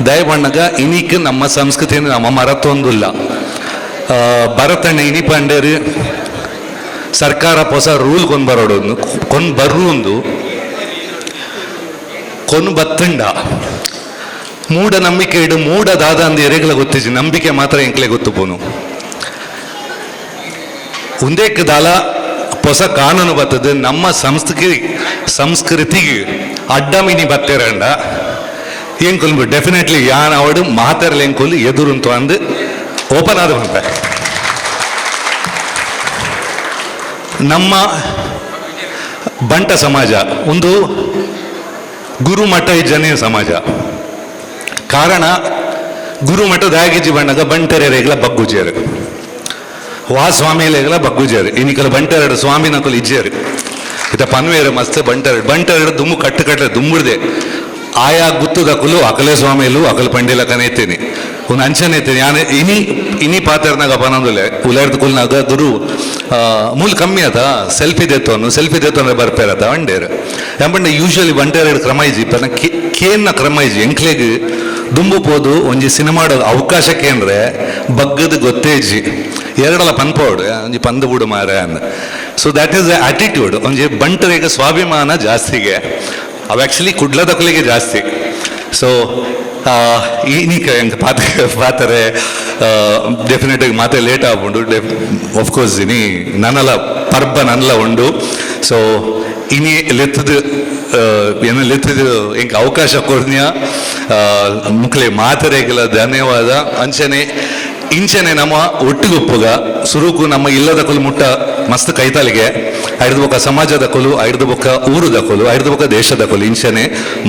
ದಯಬಣ್ಣಗ ಇನಿಕ್ ನಮ್ಮ ಸಂಸ್ಕೃತಿಯನ್ನು ನಮ್ಮ ಮರತೊಂದುಲ್ಲ. ಭರತಣ್ಣ ಇನಿ ಪಂಡೇರು ಸರ್ಕಾರ ಹೊಸ ರೂಲ್ ಕೊಂಡ್ ಬರೋಡು ಕೊಂಡ್ ಬರ್ರು ಕೊನ್ ಬತ್ತಂಡ ಮೂಢ ನಂಬಿಕೆ ಇಡು ಮೂಢ ದಾದ ಅಂದ ಎರೆಗಳ ಗೊತ್ತಿಜಿ, ನಂಬಿಕೆ ಮಾತ್ರ ಎಂಕ್ಲೆ ಗೊತ್ತು ಪೋನು. ಉಂದೇಕ್ ದಾಲ ಹೊಸ ಕಾನೂನು ಬರ್ತದೆ ನಮ್ಮ ಸಂಸ್ಕೃತಿಗೆ ಅಡ್ಡಮಿನಿ ಬತ್ತೇರಂಡ ಎಂಕುಲ್ ಡೆಫಿನೆಟ್ಲಿ ಯಾನ್ ಅವಡು ಮಾತಾಡಲಿ ಎಂಕುಲ್ ಎದುರುಂತು ಅಂದು ಓಪನ್ ಆದ ಬಂತ. ನಮ್ಮ ಬಂಟ ಸಮಾಜ ಒಂದು ಗುರುಮಠ ಇಜ್ಜನೇ ಸಮಾಜ. ಕಾರಣ ಗುರುಮಠದಾಗಿಜ್ಜಿ ಬಣ್ಣಗ ಬಂಟರೆರೆಗ್ಲ ಬಗ್ಗುಜೇರು ವಾ ಸ್ವಾಮಿಲೆಗ್ಲ ಬಗ್ಗುಜೇರು ಇನ್ನಿಕಲ ಬಂಟೆರಡು ಸ್ವಾಮಿನಕುಲು ಇಜ್ಜೇರು ಇತ ಪನ್ವೇರು ಮಸ್ತ್ ಬಂಟೆರಡು ಬಂಟೆರಡು ದುಮ್ಮು ಕಟ್ಟು ಕಟ್ಟಲೆ ದುಂಬುಡ್ದೆ ಆಯಾ ಗುತ್ತದಕುಲು ಅಕಲೆ ಸ್ವಾಮಿಲು ಅಕಲ್ ಪಂಡಿಲಕನೇ ಇತ್ತೇನೆ ಒಂದು ಅಂಚನೆ ಇತ್ತೇನೆ. ಯಾನೆ ಇನಿ ಇನಿ ಪಾತ್ರನಾಗ ಪನಂದುಲೆ ಉಲಾಡ್ದು ಕುಲ್ನಾಗ ಗುರು ಮೂಲ ಕಮ್ಮಿ ಅದ ಸೆಲ್ಫಿ ದೇತೋನು ಸೆಲ್ಫಿ ದೇತೋನ ಬರ್ಪೇರತ ಅಂಡೇರು ಎಂಬಂಡ ಯೂಶುವಲಿ ಬಂಟೆರಡು ಕ್ರಮ ಇಜ್ಜಿ ಪನ ಕೇನ್ನ ಕ್ರಮ ಇಜ್ಜಿ ಎಂಕ್ಲೆಗ್ ದುಂಬು ಪೋದು ಒಂಜಿ ಸಿನಿಮಾಡ ಅವಕಾಶಕ್ಕೆ ಅಂದ್ರೆ ಬಗ್ಗದ ಗೊತ್ತೇ ಇಜ್ಜಿ ಎರಡಲ ಪನ್ಪೋಡು ಒಂಜಿ ಪಂದು ಬುಡು ಮಾರೆ ಅಂದ. ಸೊ that is attitude ಒಂಜಿ ಬಂಟರಿಗೆ ಸ್ವಾಭಿಮಾನ ಜಾಸ್ತಿಗೆ ಅವು ಆ್ಯಕ್ಚುಲಿ ಕುಡ್ಲದಕ್ಕಲಿಗೆ ಜಾಸ್ತಿ. ಸೊ ಈನೀಕ ಎಂಕ್ ಪಾತ್ರ ಪಾತ್ರೆ ಡೆಫಿನೆಟಾಗಿ ಮಾತೆ ಲೇಟ್ ಆಗುಂಡು. ಆಫ್ಕೋರ್ಸ್ ಇನಿ ನನ್ನಲ ಪರ್ಬ ನನ್ನಲ ಉಂಡು. ಸೊ ಇನಿ ಲೆತ್ತದು ಏನು ಲೆತ್ತದು ಎಂಕ್ ಅವಕಾಶ ಕೊರ್ನ್ಯ ಮುಕ್ಲೆ ಮಾತರೆಗೆಲ್ಲ ಧನ್ಯವಾದ. ಅಂಚನೆ ಇಂಚನೆ ನಮ್ಮ ಒಟ್ಟಿಗೊಪ್ಪುಗ ಸುರುಕು ನಮ್ಮ ಇಲ್ಲದ ಕುಲು ಮುಟ್ಟ ಮಸ್ತ್ ಕೈತಾಲಿಗೆ ಐದು ಬೊಕ್ಕ ಸಮಾಜದ ಕೊಲು, ಐದು ಬೊಕ್ಕ ಊರುದ ಕೊಲು, ಐದು ಬೊಕ್ಕ ದೇಶದ ಕೊಲು ಇಂಚನೆ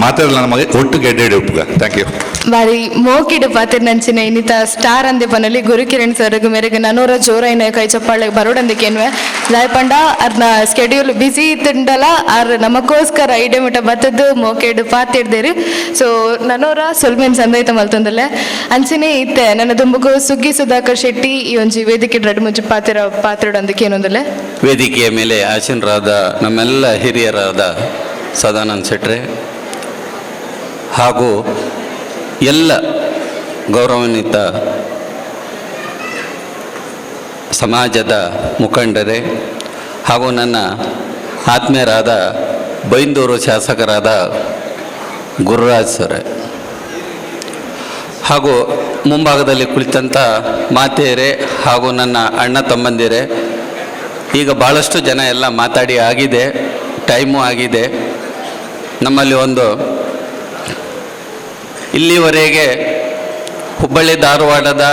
ಮಾತಾಡಲ್ಲ ನಮಗೆ ಒಟ್ಟು ಗೆಡ್ಡೆ ಉಪ್ಪುಗ. Thank you. ಬಾರಿ ಮೋಕಿಡು ಪಾತ್ರ ನಂಚಿನ ಇನ್ನಿತ ಸ್ಟಾರ್ ಅಂದೆ ಪನಲ್ಲಿ ಗುರುಕಿರಣ್ ಸರ್ ಮೇರೆಗೆ ನನೋರ ಜೋರೈನ ಕೈ ಚಪ್ಪಾಳೆ ಬರೋಡಂದಕ್ಕೇನ್ವೆ ದಾಯಪಂಡ ಅರ್ನ ಸ್ಕೆಡ್ಯೂಲ್ ಬಿಸಿ ಇತ್ತಂಡಲ ಆರ್ ನಮಗೋಸ್ಕರ ಐಡೆ ಮುಟ ಬತ್ತದ್ದು ಮೋಕೆಡು ಪಾತಿಡ್ದೇರು. ಸೊ ನನೋರ ಸೊಲ್ಮೆನ್ ಸಂದೈತ ಮಲ್ತೊಂದಲ್ಲ ಅಂಚನೆ ಇತ್ತೆ ನನ್ನ ದುಂಬುಗು ಸುಗ್ಗಿ ಸುಧಾಕರ್ ಶೆಟ್ಟಿ ಈ ಒಂಜಿ ವೇದಿಕೆ ರಡ್ ಮುಂಚೆ ಪಾತ್ರ ಪಾತ್ರಡಂದಕ್ಕೇನೊಂದಲ್ಲ. ವೇದಿಕೆಯ ಮೇಲೆ ಆಸೀನರಾದ ನಮ್ಮೆಲ್ಲ ಹಿರಿಯರಾದ ಸದಾನಂದ ಶೆಟ್ರೆ ಹಾಗೂ ಎಲ್ಲ ಗೌರವಾನ್ವಿತ ಸಮಾಜದ ಮುಖಂಡರೇ ಹಾಗೂ ನನ್ನ ಆತ್ಮೀಯರಾದ ಬೈಂದೂರು ಶಾಸಕರಾದ ಗುರುರಾಜ್ ಸರ್ ಹಾಗೂ ಮುಂಭಾಗದಲ್ಲಿ ಕುಳಿತಂಥ ಮಾತೆಯರೇ ಹಾಗೂ ನನ್ನ ಅಣ್ಣ ತಮ್ಮಂದಿರೇ, ಈಗ ಭಾಳಷ್ಟು ಜನ ಎಲ್ಲ ಮಾತಾಡಿ ಆಗಿದೆ, ಟೈಮು ಆಗಿದೆ. ನಮ್ಮಲ್ಲಿ ಒಂದು ಇಲ್ಲಿವರೆಗೆ ಹುಬ್ಬಳ್ಳಿ ಧಾರವಾಡದ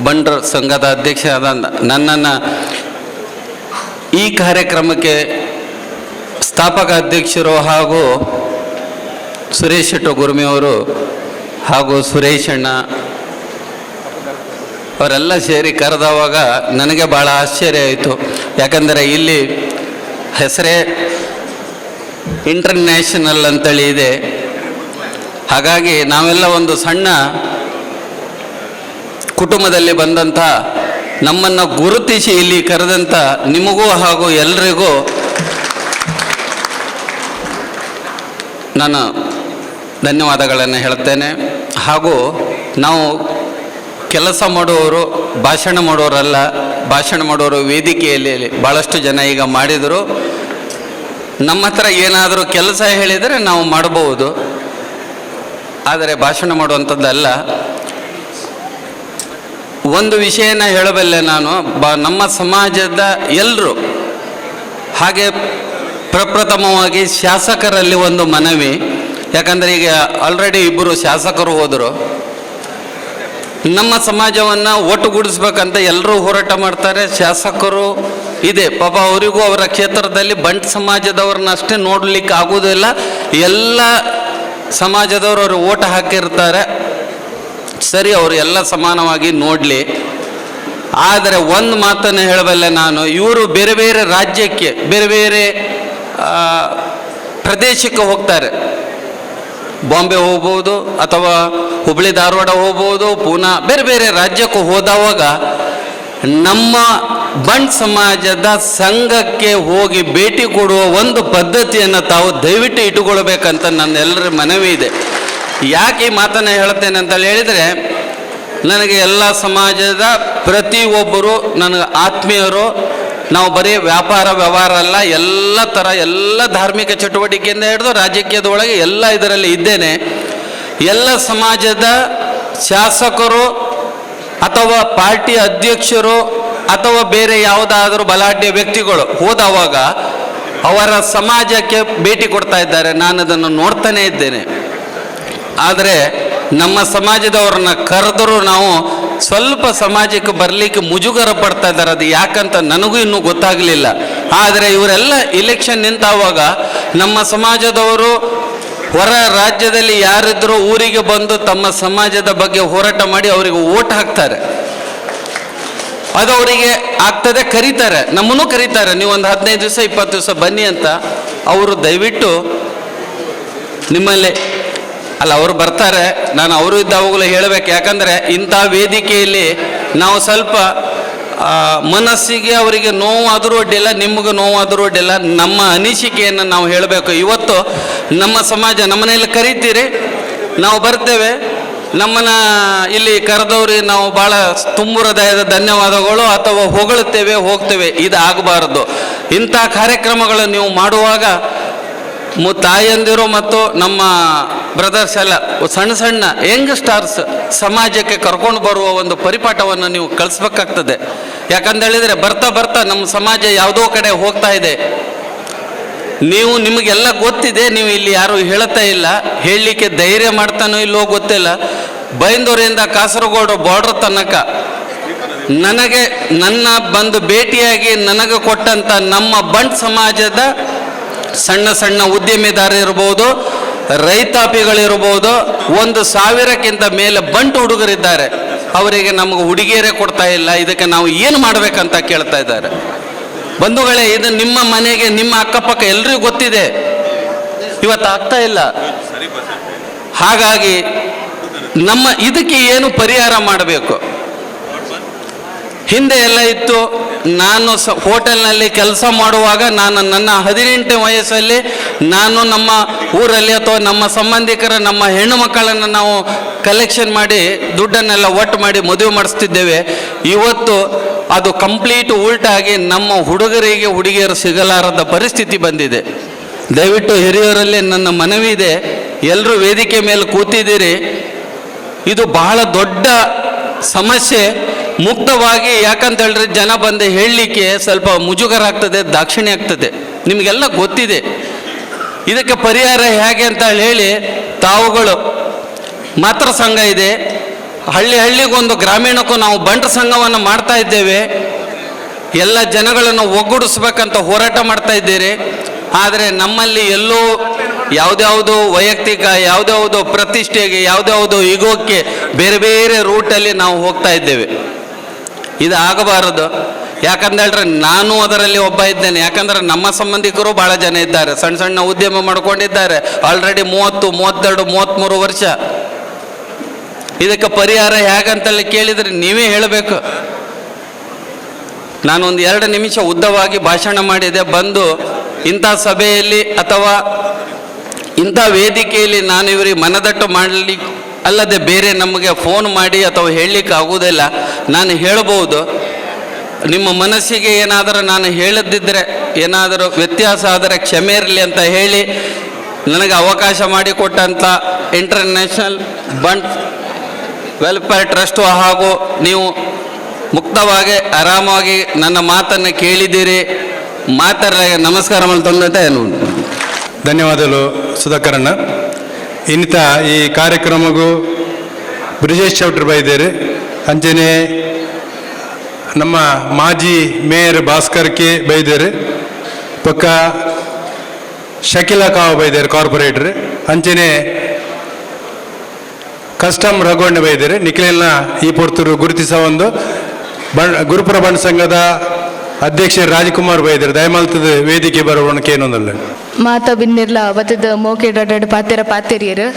ಬಂಡ್ರ ಸಂಘದ ಅಧ್ಯಕ್ಷರಾದ ನನ್ನನ್ನು ಈ ಕಾರ್ಯಕ್ರಮಕ್ಕೆ ಸ್ಥಾಪಕ ಅಧ್ಯಕ್ಷರು ಹಾಗೂ ಸುರೇಶ್ ಶೆಟ್ಟಿ ಗುರುಮಿಯವರು ಹಾಗೂ ಸುರೇಶ್ ಅಣ್ಣ ಅವರೆಲ್ಲ ಸೇರಿ ಕರೆದವಾಗ ನನಗೆ ಭಾಳ ಆಶ್ಚರ್ಯ ಆಯಿತು. ಯಾಕಂದರೆ ಇಲ್ಲಿ ಹೆಸರೇ ಇಂಟರ್ನ್ಯಾಷನಲ್ ಅಂತೇಳಿ ಇದೆ. ಹಾಗಾಗಿ ನಾವೆಲ್ಲ ಒಂದು ಸಣ್ಣ ಕುಟುಂಬದಲ್ಲಿ ಬಂದಂಥ ನಮ್ಮನ್ನು ಗುರುತಿಸಿ ಇಲ್ಲಿ ಕರೆದಂಥ ನಿಮಗೂ ಹಾಗೂ ಎಲ್ರಿಗೂ ನಾನು ಧನ್ಯವಾದಗಳನ್ನು ಹೇಳುತ್ತೇನೆ. ಹಾಗೂ ನಾವು ಕೆಲಸ ಮಾಡುವವರು, ಭಾಷಣ ಮಾಡೋರಲ್ಲ. ಭಾಷಣ ಮಾಡೋರು ವೇದಿಕೆಯಲ್ಲಿ ಭಾಳಷ್ಟು ಜನ ಈಗ ಮಾಡಿದರು. ನಮ್ಮ ಹತ್ರ ಏನಾದರೂ ಕೆಲಸ ಹೇಳಿದರೆ ನಾವು ಮಾಡಬಹುದು. ಆದರೆ ಭಾಷಣ ಮಾಡುವಂಥದ್ದಲ್ಲ. ಒಂದು ವಿಷಯನ ಹೇಳಬಲ್ಲೆ ನಾನು, ನಮ್ಮ ಸಮಾಜದ ಎಲ್ಲರೂ ಹಾಗೆ ಪ್ರಪ್ರಥಮವಾಗಿ ಶಾಸಕರಲ್ಲಿ ಒಂದು ಮನವಿ. ಯಾಕಂದರೆ ಈಗ ಆಲ್ರೆಡಿ ಇಬ್ಬರು ಶಾಸಕರು ಹೋದರು. ನಮ್ಮ ಸಮಾಜವನ್ನು ಒಟ್ಟುಗೂಡಿಸ್ಬೇಕಂತ ಎಲ್ಲರೂ ಹೋರಾಟ ಮಾಡ್ತಾರೆ. ಶಾಸಕರು ಇದೆ, ಪಾಪ ಅವರಿಗೂ ಅವರ ಕ್ಷೇತ್ರದಲ್ಲಿ ಬಂಟ್ ಸಮಾಜದವ್ರನ್ನ ಅಷ್ಟೇ ನೋಡಲಿಕ್ಕೆ ಆಗುವುದಿಲ್ಲ, ಎಲ್ಲ ಸಮಾಜದವರು ಅವರು ಓಟ್ ಹಾಕಿರ್ತಾರೆ. ಸರಿ, ಅವರು ಎಲ್ಲ ಸಮಾನವಾಗಿ ನೋಡಲಿ. ಆದರೆ ಒಂದು ಮಾತನ್ನು ಹೇಳಬಲ್ಲೆ ನಾನು, ಇವರು ಬೇರೆ ಬೇರೆ ರಾಜ್ಯಕ್ಕೆ ಬೇರೆ ಬೇರೆ ಪ್ರದೇಶಕ್ಕೆ ಹೋಗ್ತಾರೆ. ಬಾಂಬೆ ಹೋಗ್ಬೋದು ಅಥವಾ ಹುಬ್ಬಳ್ಳಿ ಧಾರವಾಡ ಹೋಗ್ಬೋದು, ಪೂನಾ, ಬೇರೆ ಬೇರೆ ರಾಜ್ಯಕ್ಕೂ ಹೋದವಾಗ ನಮ್ಮ ಬಂಟ್ ಸಮಾಜದ ಸಂಘಕ್ಕೆ ಹೋಗಿ ಭೇಟಿ ಕೊಡುವ ಒಂದು ಪದ್ಧತಿಯನ್ನು ತಾವು ದಯವಿಟ್ಟು ಇಟ್ಟುಕೊಳ್ಬೇಕಂತ ನನ್ನ ಎಲ್ಲರ ಮನವಿ ಇದೆ. ಯಾಕೆ ಈ ಮಾತನ್ನು ಹೇಳ್ತೇನೆ ಅಂತೇಳಿ ಹೇಳಿದರೆ, ನನಗೆ ಎಲ್ಲ ಸಮಾಜದ ಪ್ರತಿಯೊಬ್ಬರು ನನಗೆ ಆತ್ಮೀಯರು. ನಾವು ಬರೀ ವ್ಯಾಪಾರ ವ್ಯವಹಾರ ಅಲ್ಲ, ಎಲ್ಲ ಥರ ಎಲ್ಲ ಧಾರ್ಮಿಕ ಚಟುವಟಿಕೆಯಿಂದ ಹಿಡಿದು ರಾಜಕೀಯದೊಳಗೆ ಎಲ್ಲ ಇದರಲ್ಲಿ ಇದ್ದೇನೆ. ಎಲ್ಲ ಸಮಾಜದ ಶಾಸಕರು ಅಥವಾ ಪಾರ್ಟಿ ಅಧ್ಯಕ್ಷರು ಅಥವಾ ಬೇರೆ ಯಾವುದಾದರೂ ಬಲಾಢ್ಯ ವ್ಯಕ್ತಿಗಳು ಹೋದವಾಗ ಅವರ ಸಮಾಜಕ್ಕೆ ಭೇಟಿ ಕೊಡ್ತಾ ಇದ್ದಾರೆ. ನಾನು ಅದನ್ನು ನೋಡ್ತಾನೇ ಇದ್ದೇನೆ. ಆದರೆ ನಮ್ಮ ಸಮಾಜದವ್ರನ್ನ ಕರೆದರೂ ನಾವು ಸ್ವಲ್ಪ ಸಮಾಜಕ್ಕೆ ಬರಲಿಕ್ಕೆ ಮುಜುಗರ ಪಡ್ತಾ ಇದ್ದಾರೆ. ಅದು ಯಾಕಂತ ನನಗೂ ಇನ್ನೂ ಗೊತ್ತಾಗಲಿಲ್ಲ. ಆದರೆ ಇವರೆಲ್ಲ ಇಲೆಕ್ಷನ್ ನಿಂತಾವಾಗ ನಮ್ಮ ಸಮಾಜದವರು ಹೊರ ರಾಜ್ಯದಲ್ಲಿ ಯಾರಿದ್ರೂ ಊರಿಗೆ ಬಂದು ತಮ್ಮ ಸಮಾಜದ ಬಗ್ಗೆ ಹೋರಾಟ ಮಾಡಿ ಅವರಿಗೆ ಓಟ್ ಹಾಕ್ತಾರೆ. ಅದು ಅವರಿಗೆ ಆಗ್ತದೆ, ಕರೀತಾರೆ, ನಮ್ಮನ್ನು ಕರೀತಾರೆ, ನೀವು ಒಂದು 15 ದಿವಸ 20 ದಿವಸ ಬನ್ನಿ ಅಂತ. ಅವರು ದಯವಿಟ್ಟು ನಿಮ್ಮಲ್ಲಿ ಅಲ್ಲ, ಅವರು ಬರ್ತಾರೆ, ನಾನು ಅವರು ಇದ್ದಾವಾಗಲೂ ಹೇಳಬೇಕು. ಯಾಕಂದರೆ ಇಂಥ ವೇದಿಕೆಯಲ್ಲಿ ನಾವು ಸ್ವಲ್ಪ ಮನಸ್ಸಿಗೆ ಅವರಿಗೆ ನೋವಾದರೂ ಅಡ್ಡಿಲ್ಲ, ನಿಮಗೆ ನೋವಾದರೂ ಅಡ್ಡಿಲ್ಲ, ನಮ್ಮ ಅನಿಸಿಕೆಯನ್ನು ನಾವು ಹೇಳಬೇಕು. ಇವತ್ತು ನಮ್ಮ ಸಮಾಜ ನಮ್ಮನೆಯಲ್ಲಿ ಕರೀತೀರಿ, ನಾವು ಬರ್ತೇವೆ, ನಮ್ಮನ್ನು ಇಲ್ಲಿ ಕರೆದವ್ರಿಗೆ ನಾವು ಭಾಳ ತುಂಬು ಹೃದಯದ ಧನ್ಯವಾದಗಳು ಅಥವಾ ಹೊಗಳುತ್ತೇವೆ, ಹೋಗ್ತೇವೆ. ಇದು ಆಗಬಾರ್ದು. ಇಂಥ ಕಾರ್ಯಕ್ರಮಗಳನ್ನು ನೀವು ಮಾಡುವಾಗ ತಾಯಂದಿರು ಮತ್ತು ನಮ್ಮ ಬ್ರದರ್ಸ್ ಎಲ್ಲ ಸಣ್ಣ ಸಣ್ಣ ಯಂಗ್ ಸ್ಟಾರ್ಸ್ ಸಮಾಜಕ್ಕೆ ಕರ್ಕೊಂಡು ಬರುವ ಒಂದು ಪರಿಪಾಠವನ್ನು ನೀವು ಕಲಿಸ್ಬೇಕಾಗ್ತದೆ. ಯಾಕಂತೇಳಿದರೆ ಬರ್ತಾ ಬರ್ತಾ ನಮ್ಮ ಸಮಾಜ ಯಾವುದೋ ಕಡೆ ಹೋಗ್ತಾ ಇದೆ. ನೀವು ನಿಮಗೆಲ್ಲ ಗೊತ್ತಿದೆ, ನೀವು ಇಲ್ಲಿ ಯಾರೂ ಹೇಳ್ತಾ ಇಲ್ಲ, ಹೇಳಲಿಕ್ಕೆ ಧೈರ್ಯ ಮಾಡ್ತಾನೋ ಇಲ್ಲೋ ಗೊತ್ತಿಲ್ಲ. ಬೈಂದೂರಿಂದ ಕಾಸರಗೋಡು ಬಾರ್ಡ್ರ್ ತನಕ ನನಗೆ ನನ್ನ ಬಂದು ಭೇಟಿಯಾಗಿ ನನಗೆ ಕೊಟ್ಟಂಥ ನಮ್ಮ ಬಂಟ್ ಸಮಾಜದ ಸಣ್ಣ ಸಣ್ಣ ಉದ್ಯಮಿದಾರ ಇರ್ಬೋದು, ರೈತಾಪಿಗಳಿರ್ಬೋದು, 1000ಕ್ಕಿಂತ ಮೇಲೆ ಬಂಟ್ ಹುಡುಗರಿದ್ದಾರೆ. ಅವರಿಗೆ ನಮಗೆ ಹುಡುಗಿಯರೇ ಕೊಡ್ತಾ ಇಲ್ಲ, ಇದಕ್ಕೆ ನಾವು ಏನು ಮಾಡಬೇಕಂತ ಕೇಳ್ತಾ ಇದ್ದಾರೆ. ಬಂಧುಗಳೇ, ಇದು ನಿಮ್ಮ ಮನೆಗೆ ನಿಮ್ಮ ಅಕ್ಕಪಕ್ಕ ಎಲ್ರಿಗೂ ಗೊತ್ತಿದೆ, ಇವತ್ತು ಆಗ್ತಾ ಇಲ್ಲ. ಹಾಗಾಗಿ ನಮ್ಮ ಇದಕ್ಕೆ ಏನು ಪರಿಹಾರ ಮಾಡಬೇಕು? ಹಿಂದೆ ಎಲ್ಲ ಇತ್ತು. ನಾನು ಹೋಟೆಲ್ನಲ್ಲಿ ಕೆಲಸ ಮಾಡುವಾಗ ನಾನು ನನ್ನ 18ನೇ ವಯಸ್ಸಲ್ಲಿ ನಾನು ನಮ್ಮ ಊರಲ್ಲಿ ಅಥವಾ ನಮ್ಮ ಸಂಬಂಧಿಕರ ನಮ್ಮ ಹೆಣ್ಣು ಮಕ್ಕಳನ್ನು ನಾವು ಕಲೆಕ್ಷನ್ ಮಾಡಿ ದುಡ್ಡನ್ನೆಲ್ಲ ಒಟ್ಟು ಮಾಡಿ ಮದುವೆ ಮಾಡಿಸ್ತಿದ್ದೇವೆ. ಇವತ್ತು ಅದು ಕಂಪ್ಲೀಟ್ ಉಲ್ಟಾಗಿ ನಮ್ಮ ಹುಡುಗರಿಗೆ ಹುಡುಗಿಯರು ಸಿಗಲಾರದ ಪರಿಸ್ಥಿತಿ ಬಂದಿದೆ. ದಯವಿಟ್ಟು ಹಿರಿಯರಲ್ಲಿ ನನ್ನ ಮನವಿ ಇದೆ, ಎಲ್ಲರೂ ವೇದಿಕೆ ಮೇಲೆ ಕೂತಿದ್ದೀರಿ, ಇದು ಬಹಳ ದೊಡ್ಡ ಸಮಸ್ಯೆ. ಮುಕ್ತವಾಗಿ ಯಾಕಂತ ಹೇಳಿದ್ರೆ ಜನ ಬಂದು ಹೇಳಲಿಕ್ಕೆ ಸ್ವಲ್ಪ ಮುಜುಗರ ಆಗ್ತದೆ, ದಾಕ್ಷಿಣ್ಯ ಆಗ್ತದೆ, ನಿಮಗೆಲ್ಲ ಗೊತ್ತಿದೆ. ಇದಕ್ಕೆ ಪರಿಹಾರ ಹೇಗೆ ಅಂತ ಹೇಳಿ ತಾವುಗಳು ಮಾತೃ ಸಂಘ ಇದೆ, ಹಳ್ಳಿ ಹಳ್ಳಿಗೊಂದು ಗ್ರಾಮೀಣಕ್ಕೂ ನಾವು ಬಂಟ್ರ ಸಂಘವನ್ನು ಮಾಡ್ತಾ ಇದ್ದೇವೆ. ಎಲ್ಲ ಜನಗಳನ್ನು ಒಗ್ಗೂಡಿಸ್ಬೇಕಂತ ಹೋರಾಟ ಮಾಡ್ತಾ ಇದ್ದೀರಿ. ಆದರೆ ನಮ್ಮಲ್ಲಿ ಎಲ್ಲೋ ಯಾವುದ್ಯಾವುದೋ ವೈಯಕ್ತಿಕ, ಯಾವುದ್ಯಾವುದೋ ಪ್ರತಿಷ್ಠೆಗೆ, ಯಾವುದ್ಯಾವುದೋ ಈಗೋಕ್ಕೆ ಬೇರೆ ಬೇರೆ ರೂಟಲ್ಲಿ ನಾವು ಹೋಗ್ತಾ ಇದ್ದೇವೆ. ಇದು ಆಗಬಾರದು. ಯಾಕಂತ ಹೇಳಿದ್ರೆ ನಾನು ಅದರಲ್ಲಿ ಒಬ್ಬ ಇದ್ದೇನೆ. ಯಾಕಂದ್ರೆ ನಮ್ಮ ಸಂಬಂಧಿಕರು ಭಾಳ ಜನ ಇದ್ದಾರೆ, ಸಣ್ಣ ಸಣ್ಣ ಉದ್ಯಮ ಮಾಡ್ಕೊಂಡಿದ್ದಾರೆ ಆಲ್ರೆಡಿ 30, 32, 33 ವರ್ಷ. ಇದಕ್ಕೆ ಪರಿಹಾರ ಹೇಗಂತಲ್ಲಿ ಕೇಳಿದರೆ ನೀವೇ ಹೇಳಬೇಕು. ನಾನೊಂದು 2 ನಿಮಿಷ ಉದ್ದವಾಗಿ ಭಾಷಣ ಮಾಡಿದೆ. ಬಂದು ಇಂಥ ಸಭೆಯಲ್ಲಿ ಅಥವಾ ಇಂಥ ವೇದಿಕೆಯಲ್ಲಿ ನಾನು ಇವರಿಗೆ ಮನದಟ್ಟು ಮಾಡಲಿ ಅಲ್ಲದೆ ಬೇರೆ ನಮಗೆ ಫೋನ್ ಮಾಡಿ ಅಥವಾ ಹೇಳಲಿಕ್ಕೆ ಆಗುವುದಿಲ್ಲ. ನಾನು ಹೇಳ್ಬೋದು, ನಿಮ್ಮ ಮನಸ್ಸಿಗೆ ಏನಾದರೂ ನಾನು ಹೇಳದಿದ್ದರೆ, ಏನಾದರೂ ವ್ಯತ್ಯಾಸ ಆದರೆ ಕ್ಷಮೆ ಇರಲಿ ಅಂತ ಹೇಳಿ, ನನಗೆ ಅವಕಾಶ ಮಾಡಿಕೊಟ್ಟಂಥ international Bunt welfare trust ಹಾಗೂ ನೀವು ಮುಕ್ತವಾಗಿ ಆರಾಮವಾಗಿ ನನ್ನ ಮಾತನ್ನು ಕೇಳಿದ್ದೀರಿ. ಮಾತಾಡ ನಮಸ್ಕಾರ ಮಾಡ್ತಂದಂತ ಏನು. ಧನ್ಯವಾದಗಳು ಸುಧಾಕರಣ್ಣ. ಇನ್ನಿತ ಈ ಕಾರ್ಯಕ್ರಮಗೂ ಬ್ರಿಜೇಶ್ ಚೌಟ್ರಿ ಬೈದೇರು, ಅಂಚನೆ ನಮ್ಮ ಮಾಜಿ ಮೇಯರ್ ಭಾಸ್ಕರ್ ಕೆ ಬೈದೇರು, ಪಕ್ಕ ಶಕಿಲಾ ಕಾವು ಬೈದೇರು ಕಾರ್ಪೊರೇಟರ್, ಅಂಚನೆ ಕಸ್ಟಮ್ ರಘುವಣ್ಣ ಬೈದೇರು. ನಿಖಿಲನ್ನ ಈ ಪೊರ್ತೂರು ಗುರುತಿಸ ಒಂದು ಗುರುಪುರ ಬಂಡ್ ಸಂಘದ ಅಧ್ಯಕ್ಷ ರಾಜಕುಮಾರ್ ಬೈದೇರು ದಯಮಾಲ್ತದ ವೇದಿಕೆ ಬರೋಣ ಕೇನೊಂದಲ್ಲ. ಮಾತ ಬಿನ್ನಿರ್ಲ ಬತ್ತದ ಮೋಕೆ ಡಡ್ ಪಾತೆರ ಪಾತೆರಿಯರು.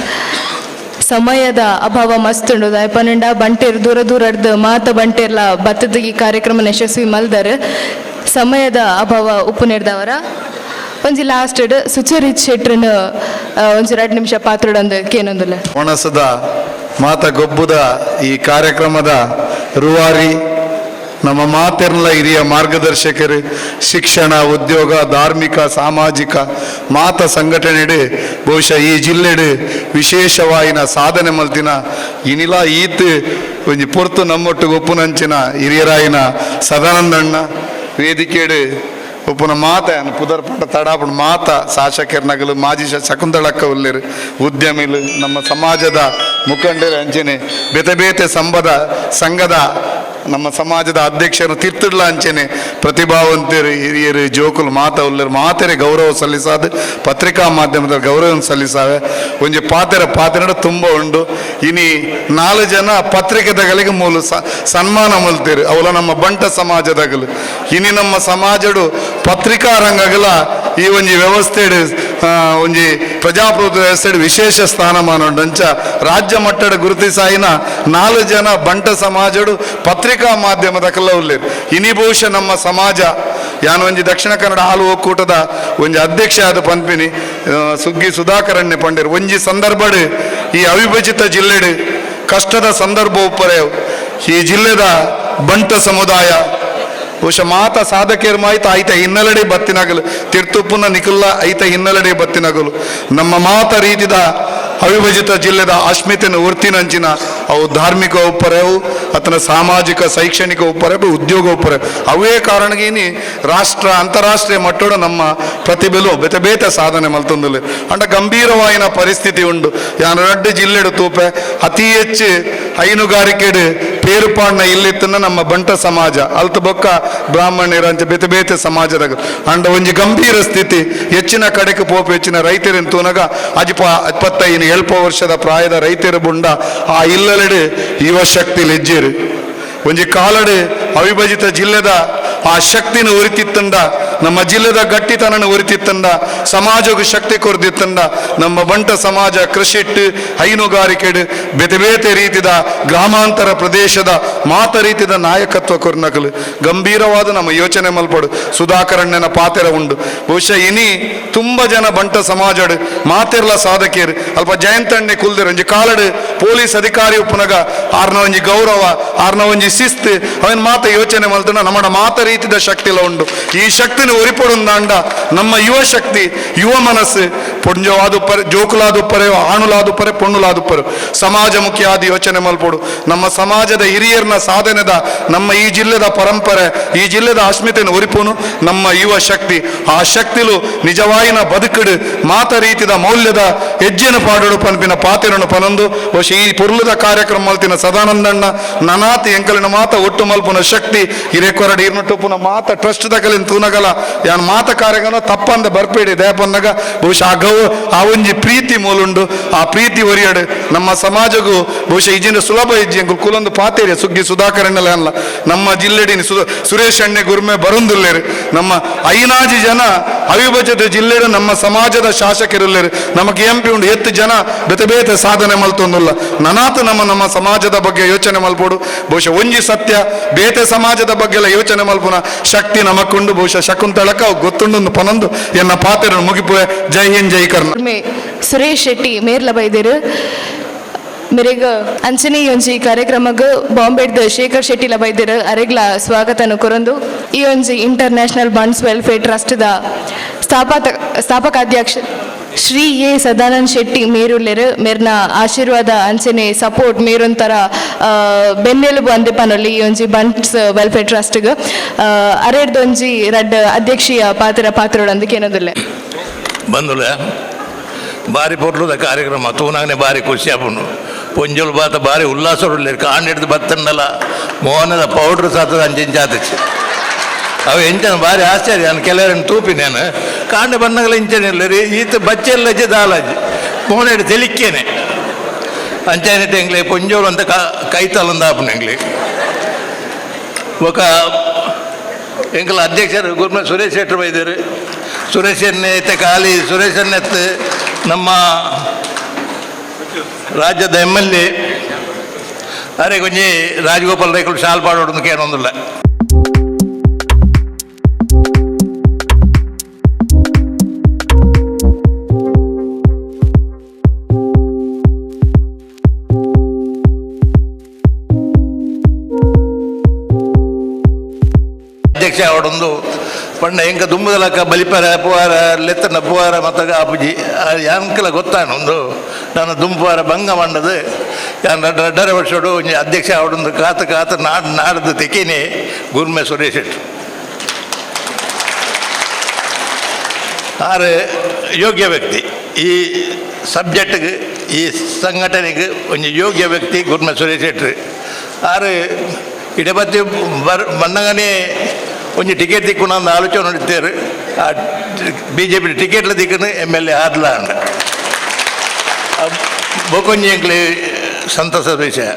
ಸಮಯದ ಅಭಾವ ಮಸ್ತುಂಡು. ದಾಯಪನಂಡ ಬಂಟೇರ್ ದೂರ ದೂರಡ್ದು ಮಾತ ಬಂಟೇರ್ಲ ಬತ್ತದ ಈ ಕಾರ್ಯಕ್ರಮ ಯಶಸ್ವಿ ಮಲ್ದರ್. ಸಮಯದ ಅಭಾವ ಉಪ್ಪು ನೆಡ್ದವರ ಒಂಜಿ ಲಾಸ್ಟ್ ಸುಚರಿತ್ ಶೆಟ್ರನ್ ಒಂಜಿ 2 ನಿಮಿಷ ಪಾತ್ರಡೊಂದು ಕೇನೊಂದುಲ್ಲ. ಒಣಸದ ಮಾತ ಗೊಬ್ಬುದ ಈ ಕಾರ್ಯಕ್ರಮದ ರೂವಾರಿ, ನಮ್ಮ ಮಾತೆರ್ಲ ಹಿರಿಯ ಮಾರ್ಗದರ್ಶಕರು, ಶಿಕ್ಷಣ, ಉದ್ಯೋಗ, ಧಾರ್ಮಿಕ, ಸಾಮಾಜಿಕ ಮಾತ ಸಂಘಟನೆಡು ಬಹುಶಃ ಈ ಜಿಲ್ಲೆಡು ವಿಶೇಷವಾಯಿನ ಸಾಧನೆ ಮಲ್ತಿನ ಇನಿಲ ಈತ್ ಒಂಜಿ ಪೊರ್ತು ನಮ್ಮೊಟ್ಟು ಒಪ್ಪುನಂಚಿನ ಹಿರಿಯರಾಯಿನ ಸದಾನಂದಣ್ಣ ವೇದಿಕೆಡು ಒಪ್ಪುನ ಮಾತ ಪುದರ್ಪಂಡ ತಡಾಪುಣ ಮಾತ ಶಾಸಕರ ನಗಲು ಮಾಜಿ ಶಕುಂತಳಕ್ಕ ಉಲ್ಲೇರು ಉದ್ಯಮಿಲು ನಮ್ಮ ಸಮಾಜದ ಮುಖಂಡರು ಅಂಚನೆ ಬೇತೆ ಬೇತೆ ಸಂಬದ ಸಂಘದ ನಮ್ಮ ಸಮಾಜದ ಅಧ್ಯಕ್ಷರು ತೀರ್ಥಡ್ಲ ಅಂಚನೆ ಪ್ರತಿಭಾವಂತರು ಹಿರಿಯರು ಜೋಕುಲು ಮಾತ ಉಲ್ಲರು ಮಾತೆರೆ ಗೌರವ ಸಲ್ಲಿಸಾದ ಪತ್ರಿಕಾ ಮಾಧ್ಯಮದ ಗೌರವ ಸಲ್ಲಿಸಾವೆ. ಒಂಜಿ ಪಾತೆರ ಪಾತೆರಡ ತುಂಬ ಉಂಡು. ಇನಿ 4 ಜನ ಪತ್ರಿಕೆದಗಲಿಗೆ ಮೂಲು ಸನ್ಮಾನ ಮಲ್ತೇರು ಅವಲ ನಮ್ಮ ಬಂಟ ಸಮಾಜದಗಲು. ಇನಿ ನಮ್ಮ ಸಮಾಜಡು ಪತ್ರಿಕಾ ರಂಗಗಲ ಈ ಒಂಜಿ ವ್ಯವಸ್ಥೆಡು ಒಂಜಿ ಪ್ರಜಾಪ್ರಭುತ್ವ ವ್ಯವಸ್ಥೆಡು ವಿಶೇಷ ಸ್ಥಾನಮಾನ ಉಂಡು. ಅಂಚ ರಾಜ್ಯ ಮಟ್ಟದ ಗುರುತಿಸಾಯಿನ 4 ಜನ ಬಂಟ ಸಮಾಜಡು ಪತ್ರಿಕಾ ಮಾಧ್ಯಮದ ಕಲ್ಲ ಉಲ್ಲೇರು. ಇನಿ ಬಹುಶಃ ನಮ್ಮ ಸಮಾಜ ಯಾನು ಒಂಜಿ ದಕ್ಷಿಣ ಕನ್ನಡ ಹಾಲು ಒಕ್ಕೂಟದ ಒಂಜಿ ಅಧ್ಯಕ್ಷ ಆದ ಪನ್ಪಿನಿ ಸುಗ್ಗಿ ಸುಧಾಕರಣ್ಯ ಪಂಡೇರು ಒಂಜಿ ಸಂದರ್ಭಡು ಈ ಅವಿಭಜಿತ ಜಿಲ್ಲೆಡು ಕಷ್ಟದ ಸಂದರ್ಭ ಉಪ್ಪರೆ ಈ ಜಿಲ್ಲೆದ ಬಂಟ ಸಮುದಾಯ ಬಹುಶಃ ಮಾತ ಸಾಧಕಿಯರ್ ಮಾಯ್ತ ಐತ ಹಿನ್ನೆಲೆಡೆ ಬತ್ತಿನಗಲು ತಿರ್ತುಪ್ಪುನ ನಿಖುಲ್ಲ ಐತ ಹಿನ್ನೆಲೆಡೆ ಬತ್ತಿನಗಲು ನಮ್ಮ ಮಾತ ರೀತಿದ ಅವಿಭಜಿತ ಜಿಲ್ಲೆದ ಅಸ್ಮಿತೆಯನ್ನು ಉರ್ತಿನಂಚಿನ ಅವು ಧಾರ್ಮಿಕ ಉಪ್ಪರೆವು ಅತನ ಸಾಮಾಜಿಕ ಶೈಕ್ಷಣಿಕ ಉಪ್ಪರೆ ಉದ್ಯೋಗ ಉಪ್ಪರೆ ಅವೇ ಕಾರಣಗೇನಿ ರಾಷ್ಟ್ರ ಅಂತಾರಾಷ್ಟ್ರೀಯ ಮಟ್ಟಡು ನಮ್ಮ ಪ್ರತಿಭೆಲು ಬೇತೆ ಬೇತೆ ಸಾಧನೆ ಮಲ್ತೊಂದುಲ್ಲೆ. ಅಂಡ ಗಂಭೀರವಾಯಿನ ಪರಿಸ್ಥಿತಿ ಉಂಡು. ಯಾನು ರಡ್ಡು ಜಿಲ್ಲೆಡು ತೂಪೆ ಅತಿ ಹೆಚ್ಚು ಹೈನುಗಾರಿಕೆಡು ಪೇರುಪಾಣ್ಣ ಇಲ್ಲಿತ್ತನ್ನ ನಮ್ಮ ಬಂಟ ಸಮಾಜ ಅಲ್ತ ಬೊಕ್ಕ ಬ್ರಾಹ್ಮಣರ ಅಂಚ ಬೇತೆ ಬೇತೆ ಸಮಾಜದಾಗ ಅಂಡ ಒಂಜಿ ಗಂಭೀರ ಸ್ಥಿತಿ. ಹೆಚ್ಚಿನ ಕಡೆಗೆ ಪೋಪು ಹೆಚ್ಚಿನ ರೈತರಿನ ತೂನಗ ಅಜಿಪ 25 70 ವರ್ಷದ ಪ್ರಾಯದ ರೈತರ ಬುಂಡ ಆ ಇಲ್ಲಲೆಡು ಯುವ ಶಕ್ತಿ ಲೆಜ್ಜೇರು. ಒಂಜಿ ಕಾಲಡು ಅವಿಭಜಿತ ಜಿಲ್ಲೆದ ಆ ಶಕ್ತಿನ ಉರಿತಿತ್ತಂಡ ನಮ್ಮ ಜಿಲ್ಲೆದ ಗಟ್ಟಿತನನ ಉರಿತಿತ್ತಂಡ ಸಮಾಜಕ್ಕೂ ಶಕ್ತಿ ಕೊರ್ದಿತ್ತಂಡ ನಮ್ಮ ಬಂಟ ಸಮಾಜ ಕೃಷಿಟ್ಟು ಹೈನುಗಾರಿಕೆಡು ಬೇತೆ ಬೇತೆ ರೀತಿದ ಗ್ರಾಮಾಂತರ ಪ್ರದೇಶದ ಮಾತ ರೀತಿದ ನಾಯಕತ್ವ ಕೊರ್ನಕಲು ಗಂಭೀರವಾದ ನಮ್ಮ ಯೋಚನೆ ಮಲ್ಪಡು. ಸುಧಾಕರಣ್ಣನ ಪಾತೆರ ಉಂಡು. ಬಹುಶಃ ಇನಿ ತುಂಬ ಜನ ಬಂಟ ಸಮಾಜಡು ಮಾತೆರ್ಲ ಸಾಧಕಿಯರು ಅಲ್ಪ ಜಯಂತಣ್ಣೆ ಕುಲ್ದಿರು ಒಂಜಿ ಕಾಲಡು ಪೊಲೀಸ್ ಅಧಿಕಾರಿ ಉಪ್ಪುನಗ ಆರ್ನ ಒಂಜಿ ಗೌರವ ಆರ್ನ ಒಂಜಿ ಶಿಸ್ತು ಅವನ ಮಾತ ಯೋಚನೆ ಮಲ್ತನ ನಮ್ಮ ಮಾತ ರೀತಿದ ಶಕ್ತಿಲ ಉಂಡು. ಈ ಶಕ್ತಿನ ಒರಿಪೊಡುಂದಾಂಡ ನಮ್ಮ ಯುವ ಶಕ್ತಿ ಯುವ ಮನಸ್ಸು ಪೊಂಜವಾದುಪ್ಪರೆ ಜೋಕುಲಾದುಪ್ಪರೆ ಆಣುಲಾದುಪ್ಪರೆ ಪೊಣ್ಣುಲಾದುಪ್ಪರೆ ಸಮಾಜಮುಖಿ ಆದ ಯೋಚನೆ ಮಲ್ಪೊಡು. ನಮ್ಮ ಸಮಾಜದ ಹಿರಿಯರ್ನ ಸಾಧನೆದ ನಮ್ಮ ಈ ಜಿಲ್ಲೆದ ಪರಂಪರೆ ಈ ಜಿಲ್ಲೆದ ಅಸ್ಮಿತೆಯನ್ನು ಒರಿಪೋನು ನಮ್ಮ ಯುವ ಶಕ್ತಿ. ಆ ಶಕ್ತಿಲು ನಿಜವಾಯಿನ ಬದುಕಡು ಮಾತ ರೀತಿದ ಮೌಲ್ಯದ ಹೆಜ್ಜೆನ ಪಾಡೋಡು ಪನ್ಪಿನ ಪಾತೆರನು ಪನೊಂದು ಬಹುಶಃ ಈ ಪುರ್ಲದ ಕಾರ್ಯಕ್ರಮ ಮಲ್ತಿನ ಸದಾನಂದಣ್ಣ ನನಾತಿ ಎಂಕಲಿನ ಮಾತ ಒಟ್ಟು ಮಲ್ಪುನ ಶಕ್ತಿ ಹಿರೇಕೊರಡು ಇರ್ನೊಟ್ಟುಪುನ ಮಾತ ಟ್ರಸ್ಟ್ ದಕಲಿನ ತೂನಗಲ ಯಾನ್ ಮಾತ ಕಾರ್ಯಕ್ರಮ ತಪ್ಪಂದ ಬರ್ಪೇಡಿ ದಯಪನ್ನಗ ಬಹುಶಃ ಆ ಗೌ ಆ ಒಂಜಿ ಪ್ರೀತಿ ಮೂಲುಂಡು. ಆ ಪ್ರೀತಿ ಒರಿಯಡು ನಮ್ಮ ಸಮಾಜಗೂ ಬಹುಶಃ ಇಜಿನ ಸುಲಭ ಇಜ್ಜಿ ಎಂಕುಲು ಕುಲೊಂದು ಪಾತೇರಿ ಸುಗ್ಗಿ ಸುಧಾಕರಣ್ಣಲೆ ಅಲ್ಲ ನಮ್ಮ ಜಿಲ್ಲೆಡಿನ ಸುರೇಶ್ ಅಣ್ಣೆ ಗುರ್ಮೆ ಬರುಂದುಲ್ಲೇರು ನಮ್ಮ ಐನಾಜಿ ಜನ ಅವಿಭಜಿತ ಜಿಲ್ಲೆಡು ನಮ್ಮ ಸಮಾಜದ ಶಾಸಕರುಲ್ಲೇರು ನಮಗೆ ಎಂ ಪಿ ಉಂಡು ಎತ್ತು ಜನ ಬೇತೆ ಬೇತೆ ಸಾಧನೆ ಮಲ್ತೊಂದುಲ್ಲ. ನನಾತ ನಮ್ಮ ನಮ್ಮ ಸಮಾಜದ ಬಗ್ಗೆ ಯೋಚನೆ ಮಲ್ಪೋಡು. ಬಹುಶಃ ಒಂಜಿ ಸತ್ಯ ಬೇತೆ ಸಮಾಜದ ಬಗ್ಗೆ ಎಲ್ಲ ಯೋಚನೆ ಮಲ್ಪುನ ಶಕ್ತಿ ನಮಕ್ಕುಂಡು. ಬಹುಶಃ ಶಕುಂತಳಕ ಗೊತ್ತುಂಡು ಪನೊಂದು ಎನ್ನ ಪಾತೆರನ್ನು ಮುಗಿಪುವೆ. ಜೈ ಹಿಂದ್ ಜೈ ಕರ್ನಾಟಕ. ಸುರೇಶ್ ಶೆಟ್ಟಿ ಮೇರ್ಲ ಬೈದೇರು ಮೇರೆಗ್ ಅಂಚನೆ ಒಂಜಿ ಕಾರ್ಯಕ್ರಮಗ್ ಬಾಂಬೆಡ್ದ ಶೇಖರ್ ಶೆಟ್ಟಿಲ ಬೈದೇರು ಅರೆಗ್ಲ ಸ್ವಾಗತನು ಕೊರೊಂದು ಈ ಒಂಜಿ international Bunts welfare trust the ಸ್ಥಾಪಕ ಅಧ್ಯಕ್ಷ Shri A Sadanand Shetty ಮೇರುಲ್ಲೆರ್ ಮೇರ್ನ ಆಶೀರ್ವಾದ ಅಂಚನೆ ಸಪೋರ್ಟ್ ಮೇರೊಂಥರ ಬೆನ್ನೆಲುಬು ಅಂದೆ ಪನೊಲಿ ಈ ಒಂಜಿ ಬಂಟ್ಸ್ ವೆಲ್ಫೇರ್ ಟ್ರಸ್ಟ್ಗ್ ಅರೆಡ್ದೊಂಜಿ ರಡ್ಡ್ ಅಧ್ಯಕ್ಷೀಯ ಪಾತ್ರ ಪಾತ್ರೊಡು ಕೇನೊಂದುಲ್ಲೆ. ಬಂದುಲ ಬಾರಿ ಪೊರ್ಲುದ ಕಾರ್ಯಕ್ರಮ ತೂನಾಗನೆ ಬಾರಿ ಖುಷಿ ಆಪುಂಡು. ಪೊಂಜೊಲು ಬಾತ ಬಾರಿ ಉಲ್ಲಾಸ ಉಲ್ಲೇರು ಕಾಂಡಿಡ್ದು ಬತ್ತಂಡಲ ಮೋಹನದ ಪೌಡ್ರ್ ಸಾತದ ಅಂಚಿಂಚ ಆತಚಿ ಅವು ಎಂಚನ ಬಾರಿ ಆಶ್ಚರ್ಯ. ನಾನು ಕೆಲವರನ್ನು ತೂಪಿ ನಾನು ಕಾಂಡ ಬಣ್ಣಗಳ ಇಂಚನೆ ಇಲ್ಲ ಈತ ಬಚ್ಚೆಲ್ಲಜ್ಜಿ ದಾಲಜ್ಜಿ ಮೋನೆಡ್ ತೆಲಿಕ್ಕೇನೆ ಅಂಚನೆ ಎಂಗ್ಲೆ ಪೊಂಜೋಲು ಅಂತ ಕೈತಲಂದ ಆಪುಂಡು ಎಂಗ್ಲೆ. ఒక ಎಂಕಲ ಅಧ್ಯಕ್ಷರು ಗುರ್ಮ ಸುರೇಶ್ ಶೆಟ್ಟರು ಬೈದರು. ಸುರೇಶನ್ನೇ ಇತ್ತೆ ಖಾಲಿ ಸುರೇಶನ್ನೆತ್ತು ನಮ್ಮ ರಾಜ್ಯದ M L A ಅರೆ ಕೊಂಜಿ ರಾಜಗೋಪಾಲ್ ರೈಕುಲು ಶಾಲ್ ಪಾಡೋಡು ಕೇನೊಂದುಲ್ಲ. ಅಧ್ಯಕ್ಷ ಅವಡೊಂದು ಪಂಡ ಎಂಕ ದುಂಬುದಲಕ್ಕ ಬಲಿಪರ ಪುವಾರ ಲೆತ್ತನ ಪುವಾರ ಮತ್ತಗ ಅಪುಜಿ ಯಾಂಕಲ ಗೊತ್ತಾನ ಒಂದು ನಾನು ದುಂಬುವಾರ ಭಂಗ ಮಂಡದು ಯಾನ್ ರಡ್ಡರೆ ವರ್ಷಡು ಒಂಜಿ ಅಧ್ಯಕ್ಷ ಅವಡೊಂದು ಕಾತ ಕಾತ ನಾಡ್ ನಾಡ್ದು ತೆಕೇನೆ ಗುರ್ಮೆ ಸುರೇಶ್ ಶೆಟ್ರು ಆರು ಯೋಗ್ಯ ವ್ಯಕ್ತಿ ಈ ಸಬ್ಜೆಕ್ಟ್ಗೆ ಈ ಸಂಘಟನೆಗೆ ಒಂಜಿ ಯೋಗ್ಯ ವ್ಯಕ್ತಿ ಗುರ್ಮೆ ಸುರೇಶ್ ಶೆಟ್ರು. ಆರು ಇಡಬತ್ತಿ ಬರ್ ಬಣ್ಣಗನೇ ಒಂಜಿ ಟಿಕೆಟ್ ದಿಕ್ಕುನ ಅಂದ್ ಆಲೋಚನೆ ಇತ್ತೇರು. ಆ B J P ಟಿಕೆಟ್ಲ ದಿಕ್ಕನು M L A ಆದ್ಲ ಅಂಡ ಬೊಕೊಂಜಿ ಎಂಕ್ಲೆ ಸಂತಸದ ವಿಷಯ.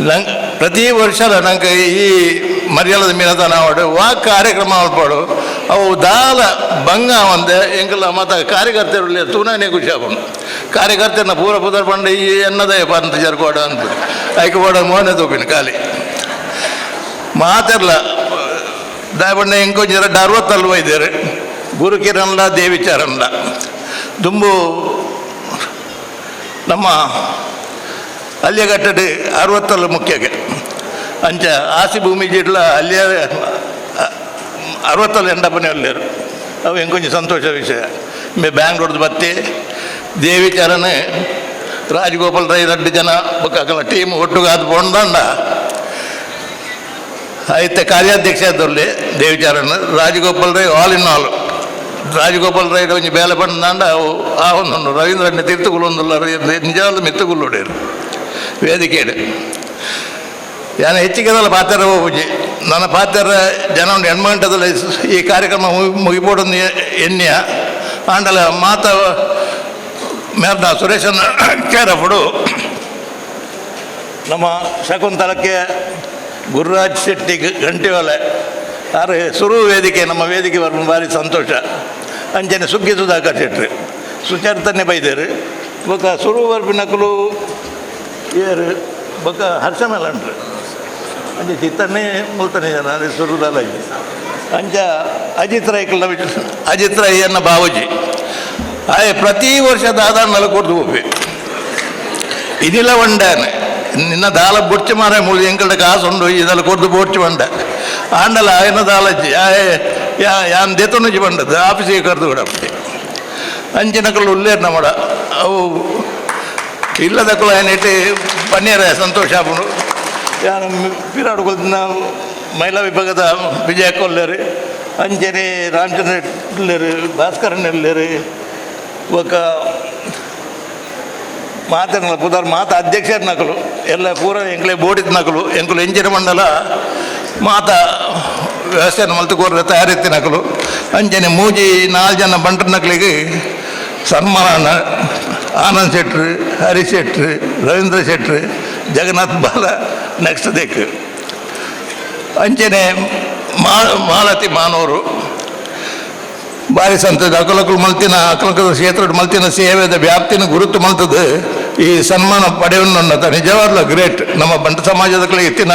ನಂಗೆ ಪ್ರತಿ ವರ್ಷ ನಂಗೆ ಈ ಮರ್ಯಾಲದ ಮೀನದ ನಾವಡು ವಾ ಕಾರ್ಯಕ್ರಮ ಮಲ್ಪಡು ಅವು ದಾಲ ಬಂಗ ಒಂದೆ ಎಂಕಲ ಮತ್ತು ಕಾರ್ಯಕರ್ತರು ತೂನೇ ಖುಷಿ ಆಪುಂಡು. ಕಾರ್ಯಕರ್ತರನ್ನ ಪೂರ ಪುದರ್ ಪಂಡ ಈ ಎನ್ನದೇ ಪಂತ ಜರ್ಕೋಡ ಅಂತ ಐಕೆ ಬೋಡ ಮೋನೆ ತೂಪಿನ ಖಾಲಿ ಮಾತೆರ್ಲ ದಾಯಬಣ್ಣ ಎಂಕೊಂಜಿ ಎರಡು ಅರವತ್ತಲ್ವ ಇದ್ದಾರೆ ಗುರುಕಿರನ್ಲ ದೇವಿಚಾರನ್ಲ ದುಂಬು ನಮ್ಮ ಅಲ್ಲಿಯಗಟ್ಟಡು ಅರವತ್ತಲ್ಲ ಮುಖ್ಯಗೆ ಅಂಚ ಆಸಿ ಭೂಮಿ ಜಿಡ್ಲ ಅಲ್ಲಿಯ ಅರವತ್ತಲ್ಲ ಎಂಡಪ್ಪನೇ ಅಲ್ಲೇರು ಅವು ಎಂಕೊಂಚ ಸಂತೋಷ ವಿಷಯ. ಮೇ ಬ್ಯಾಂಗ್ಳೂರ್ದು ಬತ್ತಿ ದೇವಿಚರಣ್ ರಾಜಗೋಪಾಲ್ ರೈ ರಡ್ಡು ಜನ ಬೊಕ್ಕ ಟೀಮ್ ಒಟ್ಟುಗಾದ ಪೋಂಡಂಡ ಐತೆ ಕಾರ್ಯಾಧ್ಯಕ್ಷ ಆದರಲ್ಲಿ Devicharan Rajagopal Rai all in all. Rajagopal Rai ಒಂಜಿ ಬೇಲೆ ಪಂಡ ಅವು ಆ ಒಂದು ರವೀಂದ್ರಣ್ಣ ತೀರ್ಥಗುಲೊಂದುಲ್ಲ ನಿಜವಾದ ಮೆತ್ತುಗುಲ್ಲೋಡೇರು ವೇದಿಕೆಡು. ನಾನು ಹೆಚ್ಚಿಗೆದಲ್ಲ ಪಾತ್ರ ಹೋಗಿ ನನ್ನ ಪಾತ್ರ ಜನ ಒಂದು ಎಣ್ಮಗಂಟದಲ್ಲಿ ಈ ಕಾರ್ಯಕ್ರಮ ಮುಗಿಬೋಡೊಂದು ಎನ್ಯ ಆಂಡಲ ಮಾತ ಮೇರ್ನ ಸುರೇಶನ ಕೇರಫುಡು ನಮ್ಮ ಶಕುಂತಲಕ್ಕೆ ಗುರುರಾಜ್ ಶೆಟ್ಟಿ ಗಂಟಿವಾಲೆ ಆರು ಸುರು ವೇದಿಕೆ ನಮ್ಮ ವೇದಿಕೆ ಬರ್ಮ ಭಾರಿ ಸಂತೋಷ. ಅಂಚನೆ ಸುಗ್ಗಿ ಸುಧಾಕರ್ ಶೆಟ್ರು ಸುಚರಿತನೇ ಬೈದೇರು ಬೊಕ್ಕ ಸುರು ಬರ್ಪಿನಕುಲು ಏರು ಬೊಕ್ಕ ಹರ್ಷ ಮೇಲಂಟ್ರು ಅಂಚೆ ಚಿತ್ತನ್ನೇ ಮುಲ್ತನೇ ಜನ ಅದೇ ಸುರುದಲ್ಲ ಅಂಚ ಅಜಿತ್ ರೈಕಲ್ನ ಅಜಿತ್ ರೈ ಅನ್ನ ಬಾವೂಜಿ ಆಯ್ ಪ್ರತಿ ವರ್ಷ ದಾದಾ ನಲಕೊಡ್ದು ಹೋಗಿ ಇದಿಲ್ಲ ಒಂಡಾನೆ ನಿನ್ನ ದಾಲ ಬೊಡ್ಚು ಮಾರ ಮುಳಿ ಎಂಕಲ್ಡ ಕಾಸು ಉಂಡು ಇದೆಲ್ಲ ಕೊಡ್ದು ಬೊಡ್ಚು ಬಂಡ ಆಂಡಲ ಆಯನ ದಾಲಜ್ಜಿ ಆಯ್ ಯಾನ್ ದೇತನುಜಿ ಬಂಡದ್ದು ಆಫೀಸಿಗೆ ಕರೆದು ಕೂಡ ಅಂಚಿನಕಲು ಉಲ್ಲೇರು ನಮ್ಮಡ ಅವು ಇಲ್ಲದಕ್ಕಲು ఆయన ಪನ್ನೀರ ಸಂತೋಷ ಆಪುಂಡು. ಯಾನು ಪಿರಾಡು ಕೊಲ್ತಿನ ಮಹಿಳಾ ವಿಭಾಗದ ವಿಜಯ ಕೊಲ್ಲೇರು ಅಂಚನೆ ರಾಮಚಂದ್ರ ಉಲ್ಲೇರು ಭಾಸ್ಕರನ್ ಉಲ್ಲೇರು ఒక ಮಾತನ್ನ ಪುದರ್ ಮಾತ ಅಧ್ಯಕ್ಷರ ನಕಲು ಎಲ್ಲ ಪೂರ ಎಂಕ್ಲೆ ಬೋಡಿದ ನಕಲು ಎಂಕುಲು ಎಂಚಿನ ಮಂಡಲ ಮಾತ ವ್ಯವಸ್ಥೆಯನ್ನು ಮಲ್ತು ಕೋರ್ರೆ ತಯಾರಿತ್ತಿ ನಕಲು ಅಂಚನೆ ಮೂಜಿ ನಾಲ್ಕು ಜನ ಬಂಟರ ನಕಲಿಗೆ ಸನ್ಮಾನ ಆನಂದ್ ಶೆಟ್ರು ಹರೀಶ್ ಶೆಟ್ರು ರವೀಂದ್ರ ಶೆಟ್ರು ಜಗನ್ನಾಥ್ ಬಾಲ ನೆಕ್ಸ್ಟ್ ದೇಕ್ ಅಂಚನೆ ಮಾಲತಿ ಮಾನವರು ಭಾರಿ ಸಂತದ ಅಕಲಕಲು ಮಲ್ತಿನ ಅಕಲಕದ ಕ್ಷೇತ್ರ ಮಲ್ತಿನ ಸೇವೆದ ವ್ಯಾಪ್ತಿನ ಗುರುತು ಮಲ್ತದ ಈ ಸನ್ಮಾನ ಪಡೆಯನ್ನತ ನಿಜವಾಗ್ಲೂ ಗ್ರೇಟ್. ನಮ್ಮ ಬಂಟ ಸಮಾಜದ ಇತ್ತಿನ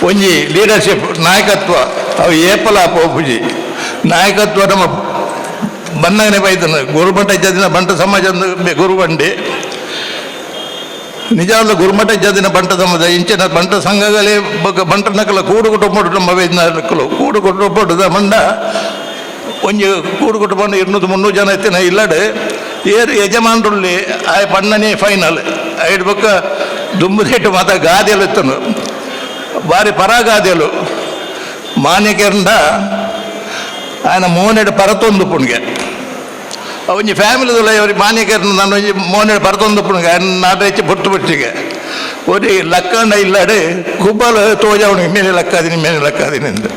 ಒಂಜಿ ಲೀಡರ್ಶಿಪ್ ನಾಯಕತ್ವ ಅವು ಏಪಲ ಪೋಪುಜಿ ನಾಯಕತ್ವ ನಮ್ಮ ಬನ್ನಗನೆ ಬೈದನ ಗುರುಮಠ ಇದ್ದಿನ ಬಂಟ ಸಮಾಜ ಗುರುಬಂಡಿ ನಿಜವಾಗ್ಲೂ ಗುರುಮಠ ಇದ್ದಿನ ಬಂಟ ಸಮಾಜ ಇಂಚಿನ ಬಂಟ ಸಂಘಗಳೇ ಬಂಟ ನಕಲ ಕೂಡು ಕುಟುಂಬ ನಮ್ಮ ನಕಲು ಕೂಡು ಕುಟುಂಬದ ಮಂಡ ಒಂಜಿ ಕೂಡು ಕುಟುಂಬ 200-300 ಜನ ಇತ್ತಿನ ಇಲ್ಲಡೆ ಏರು ಯಜಮಾನ್ರುಳ್ಳಿ ಆಯ ಪಣ್ಣನೇ ಫೈನಲ್ ಐಡ್ ಬೊಕ್ಕ ದುಂಬುದೇಟು ಮಾತ ಗಾದೆಲು ಇತ್ತನು ಬಾರಿ ಪರಾಗಾದೆಲು ಮಾನ್ಯಕೆರಂಡ ఆయన ಮೋನೆಡ್ ಪರತೊಂದು ಪುಣ್ಗೆ ಒಂಜಿ ಫ್ಯಾಮಿಲಿದಲ್ಲ ಇವ್ರಿಗೆ ಮಾನ್ಯಕೆರ್ನ ನಾನು ಒಂಜಿ ಮೋನೆಡ್ ಪರತೊಂದು ಪುಣ್ಗೆ ఆయన ನಾಟ ಹೆಚ್ಚು ಪೊಟ್ಟು ಪಟ್ಟಿಗೆ ಒರಿ ಲಕ್ಕಂಡ ಇಲ್ಲಡೆ ಕುಬ್ಬಲ ತೋಜವನಿಗೆ ಮೇಲೆ ಲಕ್ಕಾದಿನಿ ಮೇಲೆ ಲಕ್ಕಾದಿನಿ ಅಂತ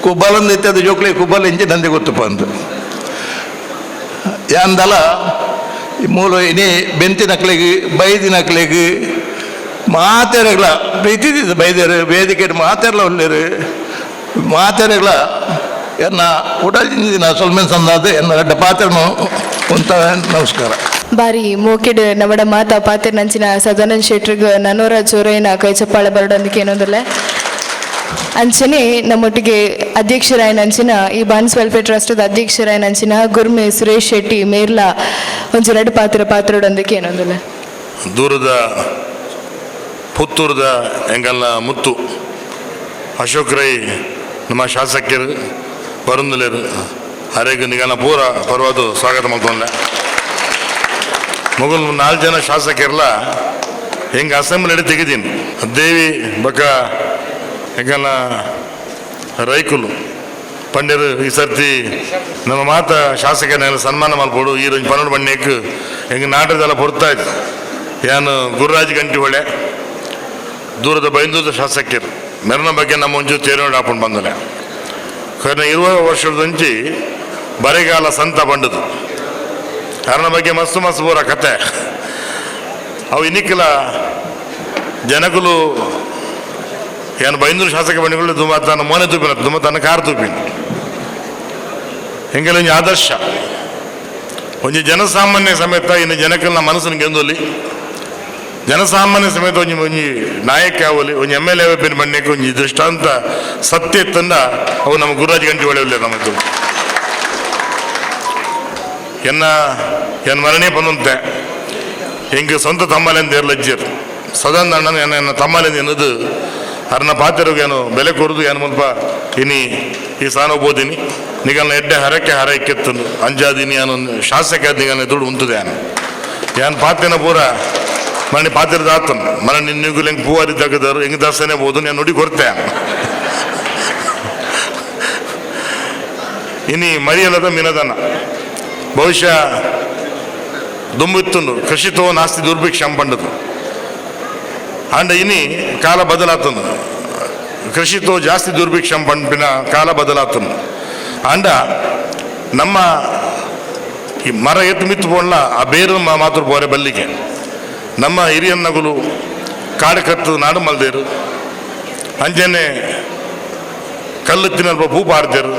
ಕುಬ್ಬಲಂದು ಇತ್ತದು ಜೋಕ್ಲಿ ಕುಬ್ಬಲ್ ಇಂಚೆ ನಂದಿ ಗೊತ್ತಪ್ಪ ಅಂತ ಯಾಂದಲ ಈ ಮೂಲ ಇನಿ ಬೆಂತಿನಕ್ಲೆಗ್ ಬೈದಿನಕ್ಲೆಗ್ ಮಾತೆರಗ್ಲ ಪ್ರೀತಿ ಬೈದೇರು ವೇದಿಕೆ ಮಾತೆರ್ಲ ಒಲ್ಲೇರು ಮಾತೆರಗ್ಲ ಎನ್ನ ಉಡಲ್ ದಿನ ಸೊಲ್ಮೆನ್ ಸಂದಾದ ಎನ್ನ ರಡ್ಡ ಪಾತ್ರನು ಅಂತ ನಮಸ್ಕಾರ. ಬಾರಿ ಮೋಕೆಡ್ ನಮಡ ಮಾತಾ ಪಾತ್ರ ನಂಚಿನ ಸದಾನಂದ ಶೆಟ್ರಿಗೆ ನನೋರ ಜೋರೈನ ಕೈ ಚಪ್ಪಾಳೆ ಬರಡೊಂದಕ್ಕೆ ಏನೊಂದಲ್ಲ ಅಂಚನೆ ನಮ್ಮೊಟ್ಟಿಗೆ ಅಧ್ಯಕ್ಷರಾಯನಂಚಿನ ಈ ಬನ್ಸ್ ವೆಲ್ಫೇರ್ ಟ್ರಸ್ಟ್ ಅಧ್ಯಕ್ಷರಾಯನಂಚಿನ ಗುರ್ಮೆ ಸುರೇಶ್ ಶೆಟ್ಟಿ ಮೇರ್ಲಾ ಒಂಜಿ ಎರಡು ಪಾತ್ರ ಪಾತ್ರಡೊಂದಕ್ಕೆ ಏನೊಂದಲ್ಲ. ದೂರದ ಪುತ್ತೂರದ ಎಂಗಲ್ನ ಮುತ್ತು ಅಶೋಕ್ ರೈ ನಮ್ಮ ಶಾಸಕರು ಬರುಂದಲೇರು ಅರೆಗ್ ನಿಗನ ಪೂರ ಪರ್ವಾದು ಸ್ವಾಗತ ಮಾಡ್ಕೊಂಡೆ. ಮೊಗಲ್ 4 ಜನ ಶಾಸಕರಲ್ಲ ಹೆಂಗೆ ಅಸೆಂಬ್ಲಿ ತೆಗೆದೀನಿ ದೇವಿ ಬಕ್ಕ ಹೆಂಗಲ್ಲ ರೈಕುಲು ಪಂಡ್ಯರು ಈ ಸರ್ತಿ ನಮ್ಮ ಮಾತ ಶಾಸಕರನ್ನೆಲ್ಲ ಸನ್ಮಾನ ಮಾಡ್ಬೋದು. ಈ 12 ಬಣ್ಣಕ್ಕೆ ಹೆಂಗೆ ನಾಟದೆಲ್ಲ ಹೊರ್ತಾಯ್ತು. ಏನು ಗುರುರಾಜ್ ಗಂಟಿ ಹೊಳೆ ದೂರದ ಬೈಂದೂರದ ಶಾಸಕರು ಮೆರನ ಬಗ್ಗೆ ನಮ್ಮ ಒಂಚೂರು ತೇರೋಡು ಹಾಕೊಂಡು ಬಂದಲೆ ಕರ್ನ 20 ವರ್ಷದಂಚಿ ಬರೆಗಾಲ ಸಂತ ಬಂಡದು ಕಾರಣ ಬಗ್ಗೆ ಮಸ್ತು ಮಸ್ತು ಬೋರ ಕತೆ ಅವು ಇನ್ನಿಕ್ಕಿಲ್ಲ ಜನಗಳು ಏನು ಬೈಂದೂರು ಶಾಸಕ ಬಂಡಿಗಳು ದುಮ್ಮ ತನ್ನ ಮೋನೆ ತೂಪಿನ ದುಮ್ಮ ತನ್ನ ಕಾರ್ ತೂಪಿನ ಹಿಂಗೆಲ್ಲ ಒಂಜಿ ಆದರ್ಶ ಒಂಜಿ ಜನಸಾಮಾನ್ಯ ಸಮೇತ ಇನ್ನು ಜನಕ್ಕಲ್ಲ ಮನಸ್ಸನ್ನು ಗೆಂದೊಲಿ ಜನಸಾಮಾನ್ಯ ಸಮೇತ ಒಂಜಿ ಒಂಜಿ ನಾಯಕ ಅವಲಿ ಒಂಜಿ M L A ಪಿನ್ ಬಣ್ಣಕ್ಕೆ ಒಂಜಿ ದೃಷ್ಟಾಂತ ಸತ್ಯ ತಂದ ಅವು ನಮ್ಮ ಗುರುರಾಜ್ ಗಂಟಿ ಒಳ್ಳೆಯ ನಮ್ಮ ಎನ್ನ ಎನ್ ಮರಣೆ ಬಂದಂತೆ ಹೆಂಗೆ ಸ್ವಂತ ತಮ್ಮಲೆಂದು ಏರ್ಲಜ್ಜಿಯರು ಸದಾನಂದ ಅಣ್ಣನ ಎನ್ನ ಎನ್ನ ತಮ್ಮಲೆಂದು ಎನ್ನದು ಅರ್ನ ಪಾತ್ರರಿಗೆ ಏನು ಬೆಲೆ ಕೊರದು ಏನು ಮುಲ್ಪ ಇನಿ ಈ ಸ್ಥಾನ ಓದಿನಿ ನಿಗಲ್ನ ಎಡ್ಡೆ ಹರಕೆ ಹರಕೆತ್ತನು ಅಂಜಾದಿನಿ ಅನ್ನೋ ಶಾಸಕ ನಿಗಲ್ನ ದುಡ್ಡು ಉಂಟುದೆ ಯಾನ್ ಪಾತ್ರನ ಪೂರ ಮನೆ ಪಾತ್ರದ ಆತನು ಮನೆ ನಿನ್ನಿಗೂ ಹೆಂಗೆ ಪೂವಾರಿ ತಗದರು ಹೆಂಗೆ ದರ್ಶನ ಬೋದು ನಾನು ನುಡಿ ಕೊರ್ತೆ. ಇನಿ ಮರಿಯಲ್ಲದ ಮಿನದನ ಬಹುಶಃ ದುಂಬಿತ್ತುಂಡು ಕೃಷಿತೋ ನಾಸ್ತಿ ದುರ್ಭಿಕ್ಷ ಪಂಡದು ಅಂಡ ಇನಿ ಕಾಲ ಬದಲಾತನು ಕೃಷಿತೋ ಜಾಸ್ತಿ ದುರ್ಭಿಕ್ಷ ಪಂಪಿನ ಕಾಲ ಬದಲಾತನು ಅಂಡ ನಮ್ಮ ಈ ಮರ ಎತ್ತು ಮಿತ್ತು ಪೋಣ್ಲ ಆ ಬೇರು ಮಾತ್ರ ಬೋರೆ ಬಲ್ಲಿಗೆ ನಮ್ಮ ಹಿರಿಯನ್ನಗುಲು ಕಾಡು ಕತ್ತು ನಾಡು ಮಲ್ದೇರು ಅಂಜನೆ ಕಲ್ಲುತ್ತಿನಲ್ಪ ಪೂ ಪಾಡ್ದೇರು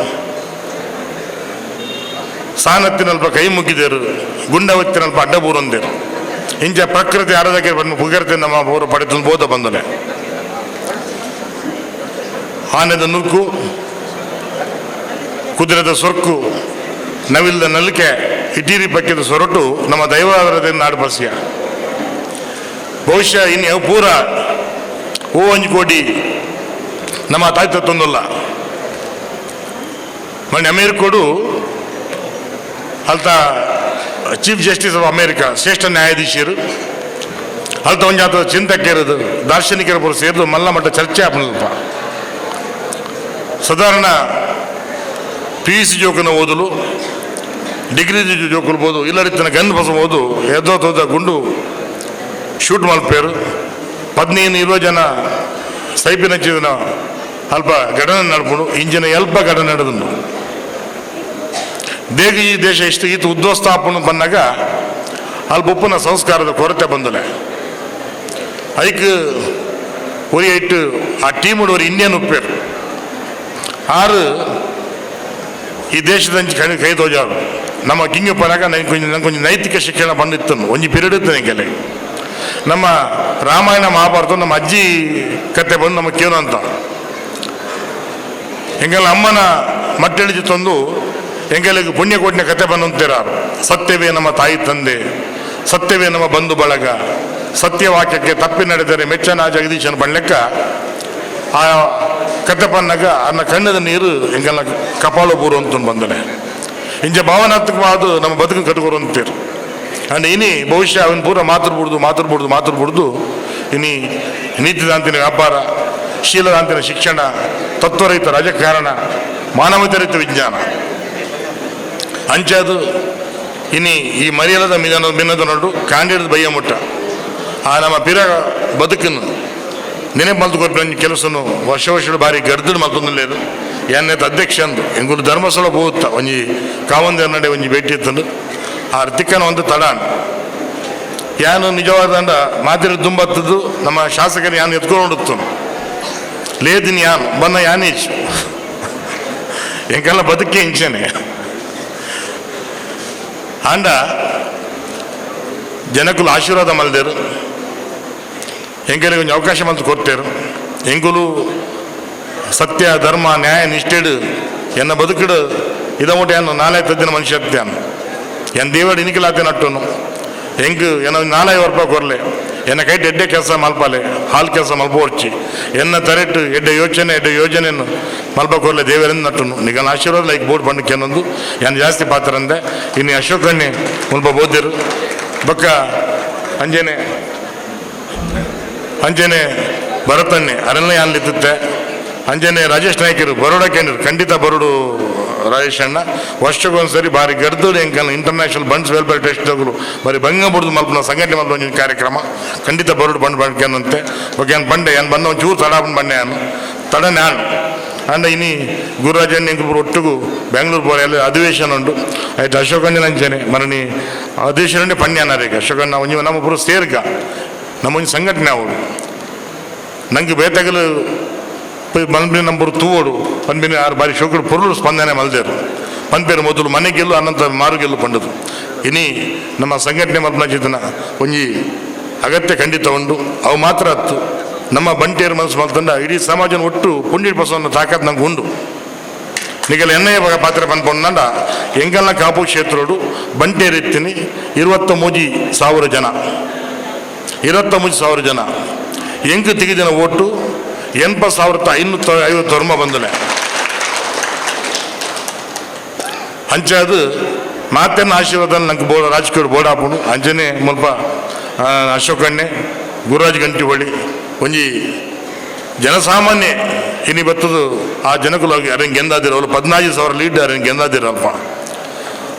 ಸಾನತ್ತಿನಲ್ಪ ಕೈ ಮುಗಿದೇರು ಗುಂಡವತ್ತಿನಲ್ಪ ಅಡ್ಡ ಬೂರೊಂದೇರು ಇಂಚ ಪ್ರಕೃತಿ ಆರಾಧಕ್ಕೆ ಬಂದು ಪುಗರ್ತೆ ನಮ್ಮ ಪೂರ ಪಡೆದು ಬೋಧ ಬಂದನೆ ಆನೆದ ನುಗ್ಗು ಕುದುರೆದ ಸೊರ್ಕು ನವಿಲ್ದ ನಲಿಕೆ ಇಟೀರಿ ಪಕ್ಕಿದ ಸೊರಟು ನಮ್ಮ ದೈವಾರಾಧನೆ ನಾಡು ಬಸಿಯ ಬಹುಶಃ ಇನ್ನು ಪೂರ ಓ ಒಂಜಿ ಕೋಟಿ ನಮ್ಮ ತಾಯಿ ತತ್ತೊಂದಲ್ಲ ಮೊನ್ನೆ ಅಮೇರಿಕೋಡು ಅಲ್ತ chief justice of America ಶ್ರೇಷ್ಠ ನ್ಯಾಯಾಧೀಶರು ಅಲ್ತ ಒಂಜಾತ ಚಿಂತಕರು ದಾರ್ಶನಿಕರ ಪೂರ ಸೇರಿದು ಮಲ್ಲ ಮಟ್ಟ ಚರ್ಚೆ ಆಪಲ್ಪ ಸಾಧಾರಣ P U C ಜೋಕನ ಓದಲು ಡಿಗ್ರಿ ಜೋಕಲು ಬೋದು ಇಲ್ಲಡಿತನ ಗನ್ ಬಸಬಹುದು ಎದ್ದೋ ತೋದ ಗುಂಡು ಶೂಟ್ ಮಲ್ಪೇರು 15-20 ಜನ ಸೈಪಿನ ಜೀವನ ಅಲ್ಪ ಘಟನೆ ನಡ್ಕೊಂಡು ಇಂಜಿನ ಎಲ್ಪ ಘಟನೆ ನಡೆದು ದೇಗ ಈ ದೇಶ ಇಷ್ಟು ಈತ ಉದ್ವಸ್ಥಾಪನ ಬಂದಾಗ ಅಲ್ಪ ಉಪ್ಪನ ಸಂಸ್ಕಾರದ ಕೊರತೆ ಬಂದಲೆ ಐಕ್ ಒರಿ ಇಟ್ಟು ಆ ಟೀಮ್ ஒரு ಇಂಡಿಯನ್ ಉಪ್ಪೇರು ಆರು ಈ ದೇಶದ ಕೈ ಕೈ ತೋಜಾರು ನಮ್ಮ ಕಿಂಗ್ ಪನಾಗ ನಂಗೆ ಕೊಂಚ ನಂಗೆ ಕೊಂಚ ನೈತಿಕ ಶಿಕ್ಷಣ ಬಂದಿತ್ತು ಒಂಜಿ ಪೀರಿಯಡ್ ಇತ್ತು ನನಗೆ. ನಮ್ಮ ರಾಮಾಯಣ ಮಹಾಭಾರತ ನಮ್ಮ ಅಜ್ಜಿ ಕತೆ ಬಂದು ನಮ್ಮ ಕೇನು ಅಂತ ಹೆಂಗೆಲ್ಲ ಅಮ್ಮನ ಮಟ್ಟೆಳಿಜಿ ತಂದು ಎಂಗೆಲ್ಲಿಗೆ ಪುಣ್ಯಕೋಟಿನ ಕತೆ ಬಂದಂತಿರಾರು. ಸತ್ಯವೇ ನಮ್ಮ ತಾಯಿ ತಂದೆ, ಸತ್ಯವೇ ನಮ್ಮ ಬಂಧು ಬಳಗ, ಸತ್ಯವಾಕ್ಯಕ್ಕೆ ತಪ್ಪಿ ನಡೆದರೆ ಮೆಚ್ಚನ ಜಗದೀಶನ ಬಣ್ಲೆಕ್ಕ ಆ ಕತೆ ಪನ್ನಾಗ ಅನ್ನ ಕಣ್ಣದ ನೀರು ಎಂಗೆಲ್ಲ ಕಪಾಳು ಬೂರು ಅಂತ ಬಂದನೆ. ಇಂಚ ಭಾವನಾತ್ಮಕವಾದ ನಮ್ಮ ಬದುಕು ಕಟ್ಕೊರು ಅಂತೀರು. ಅಂಡ್ ಇನಿ ಬಹುಶಃ ಅವನು ಪೂರ ಮಾತೃ ಮಾತೃ ಮಾತೃ ಬಿಡ್ದು ಇನಿ ನೀತಿದಾಂತಿನ ವ್ಯಾಪಾರ, ಶೀಲದಾಂತಿನ ಶಿಕ್ಷಣ, ತತ್ವರಹಿತ ರಾಜಕಾರಣ, ಮಾನವತರಹಿತ ವಿಜ್ಞಾನ ಅಂಚದು ಇನಿ ಈ ಮರ್ಯಾದ ಮಿನ ಮಿನ್ನದ ನಡು ಕಾಂಡಿಡದ ಬಯ್ಯ ಮುಟ್ಟ ಆ ನಮ್ಮ ಪಿರ ಬದುಕನ್ನು ನೆನಪು ಮಲ್ತು ಕೊಟ್ಟು ಕೆಲಸನು ವರ್ಷ ವರ್ಷ ಬಾರಿ ಗರ್ದಡು ಮಲ್ತೊಂದು ಎನ್ನೆತ್ತ ಅಧ್ಯಕ್ಷ ಅಂದು ಎಂಗುಲು ಧರ್ಮಸ್ಥಳ ಹೋಗುತ್ತ ಒಂಜಿ ಕಾವಂದ ನಡೆ ಒಂಜಿ ಭೇಟಿ ಇತ್ತಂದು ಆ ತಿಕ್ಕನ ಒಂದು ತಡಾನ್ ಯಾನು ನಿಜವಾದ ಮಾತಿರ ದುಂಬತ್ತದ್ದು ನಮ್ಮ ಶಾಸಕರು ಯಾನು ಎತ್ಕೊಂಡು ಲೇದಿನ ಯಾನು ಬನ್ನ ಯಾನೇಚ್ ಎಂಕೆಲ್ಲ ಬದುಕಿ ಇಂಚನೆ ಆಂಡ ಜನಕುಲು ಆಶೀರ್ವಾದ ಮಲ್ದೇರು ಎಂಕಲಿಗೆ ಒಂಜಿ ಅವಕಾಶ ಮಲ್ತು ಕೊಡ್ತೇರು. ಎಂಕುಲು ಸತ್ಯ ಧರ್ಮ ನ್ಯಾಯ ನಿಷ್ಠೆಡು ಎನ್ನ ಬದುಕುಡು ಇದಮುಟ್ಟು ಏನು ನಾಳೆ ತದ್ದಿನ ಮನುಷ್ಯ ಅತ್ಯಾನು ಎನ್ ದೇವಡು ಇನಿಕಲಾತೆ ನಟ್ಟುನು ಎಂಕ್ ಎನ್ನ ನಾಳೆ ವರ್ಪ ಕೊರ್ಲೆ ಎನ್ನ ಕೈಟ್ ಎಡ್ಡೆ ಕೆಲಸ ಮಲ್ಪಾಲೆ ಹಾಲು ಕೆಲಸ ಮಲ್ಪೋರ್ಚಿ ಎನ್ನ ತರೆಟ್ಟು ಎಡ್ಡೆ ಯೋಚನೆ ಎಡ್ಡೆ ಯೋಜನೆಯನ್ನು ಮಲ್ಪ ಕೊರ್ಲೆ ದೇವರಿಂದ ನಟ್ಟುನು ನಿಗನ ಆಶೀರ್ವಾದ ಲೈಕ್ ಬೋರ್ಡ್ ಬಂಡಕ್ಕೆನ್ನೊಂದು ಏನು ಜಾಸ್ತಿ ಪಾತ್ರ ಅಂದೆ. ಇನ್ನು ಅಶೋಕಣ್ಣೆ ಮುಲ್ಪ ಬೋದಿರು ಬಕ್ಕ ಅಂಜನೆ ಅಂಜನೆ ಭರತಣ್ಣೆ ಅರಣ್ಯ ಅಲ್ಲಿದ್ದೆ ಅಂಜನೆ ರಾಜೇಶ್ ನಾಯ್ಕರು ಬರೋಡ ಕೇಂದ್ರ ಖಂಡಿತ ಬರೋಡು ರಾಜೇಶ್ ಅಣ್ಣ ವರ್ಷಕ್ಕೊಂದ್ಸರಿ ಭಾರಿ ಗರ್ದಡು ಎಂಕಲ್ ಇಂಟರ್ನ್ಯಾಷನಲ್ ಬಂಡ್ಸ್ ವೆಲ್ಫೇರ್ ಟ್ರಸ್ಟ್ ತಗಲು ಬಾರಿ ಬಂಗ ಬುಡ್ದು ಮಲ್ಪನ ಸಂಘಟನೆ ಮಲ್ಪನ ಕಾರ್ಯಕ್ರಮ ಖಂಡಿತ ಬರೋಡು ಬಂಡ್ ಬಂಡ್ಕೇನಂತೆ ಬಗ್ಗೆ ಏನು ಬಂಡೆ ಏನು ಬಂದ ಒಂಚೂರು ತಡ ಬಂಡೆ ನಾನು ತಡ ನಾನು ಅಂಡ ಇನಿ ಗುರುರಾಜಣ್ಣ ಎಂಕುಲು ಒಟ್ಟುಗು ಬೆಂಗಳೂರು ಪೋರೆ ಎಲ್ಲ ಅಧಿವೇಶನ ಉಂಟು ಆಯ್ತು. ಅಶೋಕಣ್ಣ ಅಂಚನೆ ಮರಣಿ ಅಧಿವೇಶನ ಪಣ್ಯ ಅಶೋಕಣ್ಣ ಒಂಜಿ ನಮ್ಮ ಪೂರ ಸೇರ್ಗ ನಮ್ಮ ಒಂಜಿ ಸಂಘಟನೆ ಅವರು ನಂಗೆ ಬೇತಗಲು ಮನ್ಬಿನ ನಂಬರು ತೂವೋಡು ಪನ್ಬಿನ ಆರು ಬಾರಿ ಶೋಕರು ಪೊರುಳು ಸ್ಪಂದನೆ ಮಲ್ದೇರು ಪನ್ಪೇರು ಮೊದಲು ಮನೆ ಗೆಲ್ಲು ಅನಂತ ಮಾರು ಗೆಲ್ಲು ಪಂಡದು. ಇನಿ ನಮ್ಮ ಸಂಘಟನೆ ಮಲ್ಪನ ಚೇತನ ಒಂಜಿ ಅಗತ್ಯ ಖಂಡಿತ ಉಂಡು ಅವು ಮಾತ್ರ ಅತ್ತು ನಮ್ಮ ಬಂಟಿಯರ ಮನಸ್ಸು ಮಲ್ತಂಡ ಇಡೀ ಸಮಾಜನ ಒಟ್ಟು ಪುಣ್ಯ ಬಸವನ್ನ ತಾಕತ್ ನಂಗೆ ಉಂಡು. ನಿಗಲ ಎಣ್ಣೆಯ ಪಾತ್ರ ಪನ್ಪೊಂಡ ಎಂಗಲ್ನ ಕಾಪು ಕ್ಷೇತ್ರೋಡು ಬಂಟಿಯರ್ ಇತ್ತೀನಿ 23,000 ಜನ 23,000 ಜನ ಎಂಕು ತೆಗೆದಿನ ಓಟು 80,550 ಧರ್ಮ ಬಂದನೆ ಅಂಚಾದು ಮಾತನ್ನ ಆಶೀರ್ವಾದ ನಂಗೆ ಬೋರ್ಡ್ ರಾಜಕೀಯ ಬೋರ್ಡ್ ಹಾಪುಂಡು. ಅಂಚನೆ ಮುಲ್ಪ ಅಶೋಕಣ್ಣೆ ಗುರುರಾಜ್ ಗಂಟಿಹೊಳಿ ಒಂಜಿ ಜನಸಾಮಾನ್ಯ ಇನಿ ಬತ್ತದು ಆ ಜನಕುಲು ಅರೆಂಗೆ ಗೆಂದಾದಿರ ಅವ್ರು 14,000 ಲೀಡ್ ಅರೆಂಗೆ ಗೆಂದಾದಿರಲ್ಪ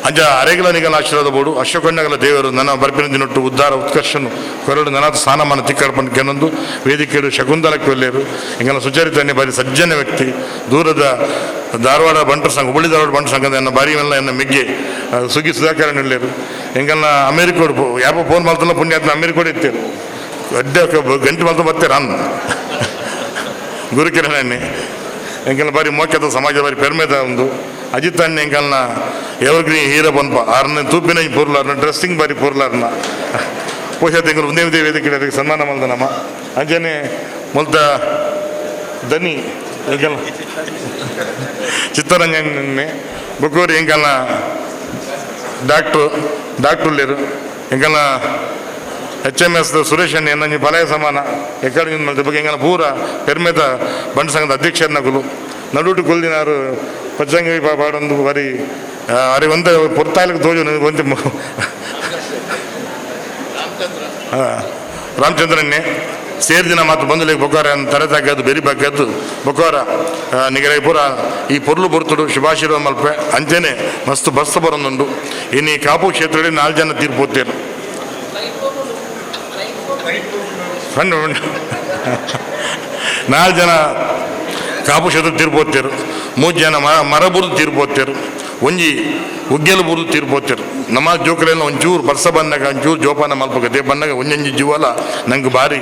ಅಂಜ ಅರೆಗಲ ನಿಗಲ ಆಶೀರ್ವಾದ ಬೋಡು ಅಶೋಕಣ್ಣಗಲ ದೇವರು ನನ್ನ ಬರ್ಪಿನ ದಿನೊಟ್ಟು ಉದ್ಧಾರ ಉತ್ಕರ್ಷನು ಕೊರಡು ನನಾಥ ಸ್ಥಾನಮಾನ ತಿಕ್ಕಡ್ಪಂಡು ಕೆನೊಂದು ವೇದಿಕೆಯು ಶಕುಂತಲಕ್ಕೆ ಒಲ್ಲೇರು ಇಂಗನ ಸುಚರಿತನ್ನೇ ಬಾರಿ ಸಜ್ಜನ ವ್ಯಕ್ತಿ ದೂರದ ಧಾರವಾಡ ಬಂಟರ ಸಂಘ ಹುಬ್ಬಳ್ಳಿ ಧಾರವಾಡ ಬಂಟರ ಸಂಘದ ಎನ್ನ ಬಾರಿ ಎಲ್ಲ ಎನ್ನ ಮಿಗ್ಗೆ ಸುಗಿ ಸುಧಾಕರನ್ ಒಲ್ಲೇರು ಎಂಗಲ್ನ ಅಮೇರಿಕೋಡು ಯಾಪ ಫೋನ್ ಮಾಡ್ತಲ್ಲ ಪುಣ್ಯಾತ್ಮ ಅಮೇರಿಕೋಡು ಇತ್ತೇರು ಅಡ್ಡ ಗಂಟೆ ಮಾಡ್ತಾ ಬರ್ತೀರ ಅನ್ನ ಗುರುಕಿರಣಣ್ಣೆ ಎಂಕಲ್ನ ಬಾರಿ ಮೋಕ್ಯದ ಸಮಾಜ ಬಾರಿ ಪೆರ್ಮೆದ ಒಂದು ಅಜಿತ್ ಅಣ್ಣ ಎಂಕಲ್ನ ಎವರ್ಗ್ರೀನ್ ಹೀರೋ ಬಂದ್ಪ ಆರ್ನ ತೂಪಿನ ಪೊರ್ಲಾರ್ನ ಡ್ರೆಸ್ಸಿಂಗ್ ಬಾರಿ ಪೊರ್ಲಾರ್ನ ಪೋಷ ತಿಂಗಳು ಒಂದೇ ಒಂದೇ ವೇದಿಕೆ ಸನ್ಮಾನ ಮಲ್ದ ನಮ್ಮ ಅಂಜನೆ ಮೊಲ್ತ ದನಿ ಎಂಕಲ್ನ ಚಿತ್ತರಂಜನೆ ಬೊಕ್ಕೂರು ಎಂಕಲ್ನ ಡಾಕ್ಟ್ರು ಡಾಕ್ಟ್ರುಲ್ಲೇರು ಎಂಕಲ್ನ ಎಚ್ ಎಮ್ ಎಸ್ ಸುರೇಶ್ ಅಣ್ಣ ಎನ್ನ ಬಲಯ ಸಮಾನ ಎಕ್ಕಡ ಬಗ್ಗೆ ಎಂಗನ ಪೂರ ಪೆರ್ಮೆದ ಬಂಡ ಸಂಘದ ಅಧ್ಯಕ್ಷರನಗುಲು ನಡುಟು ಕೊಲ್ದಿನಾರು ಪಚ್ಚಂಗಿ ಪಾಡೊಂದು ಬಾರಿ ಅರೆ ಒಂದ ಪೊರ್ತಾಯ್ಲಿಕ್ಕೆ ತೋಜು ಒಂತೆ ರಾಮಚಂದ್ರನ್ನೇ ಸೇರ್ದಿನ ಮಾತು ಬಂದಲಿಗೆ ಬೊಕ್ಕಾರ ತರೆ ತಗ್ಗದ್ದು ಬೆರಿ ಬಗ್ಗದ್ದು ಬೊಕ್ಕಾರ ನಿಗರೆ ಪೂರ ಈ ಪೊರ್ಲು ಬರ್ತುಡು ಶುಭಾಶೀರ್ವಾದ ಮಲ್ಪೆ ಅಂಚೆನೆ ಮಸ್ತ್ ಬಸ್ ಬರೊಂದುಂಡು. ಇನ್ನು ಈ ಕಾಪು ಕ್ಷೇತ್ರದಲ್ಲಿ 4 ಜನ ತೀರ್ಪು ಹೋಗ್ತೇನೆ 4 ಜನ ಕಾಪು ಕ್ಷೇತ್ರ ತೀರ್ಪು ಹೋಗ್ತೇರು, 3 ಜನ ಮರ ಬುರ್ದು ತೀರ್ಪು ಹೋಗ್ತೇರು, ಒಂಜಿ ಉಗ್ಗೆಲು ಬುರ್ದು ತೀರ್ಪು ಹೋಗ್ತೇರು. ನಮ್ಮ ಜೋಕುಲೆಲ್ಲ ಒಂಚೂರು ಬರ್ಸ ಬಂದಾಗ ಒಂಚೂರು ಜೋಪಾನ ಮಲ್ಪಗದೆ ಬಂದಾಗ ಒಂಜೊಂಜಿ ಜೀವಲ ನಂಗೆ ಭಾರಿ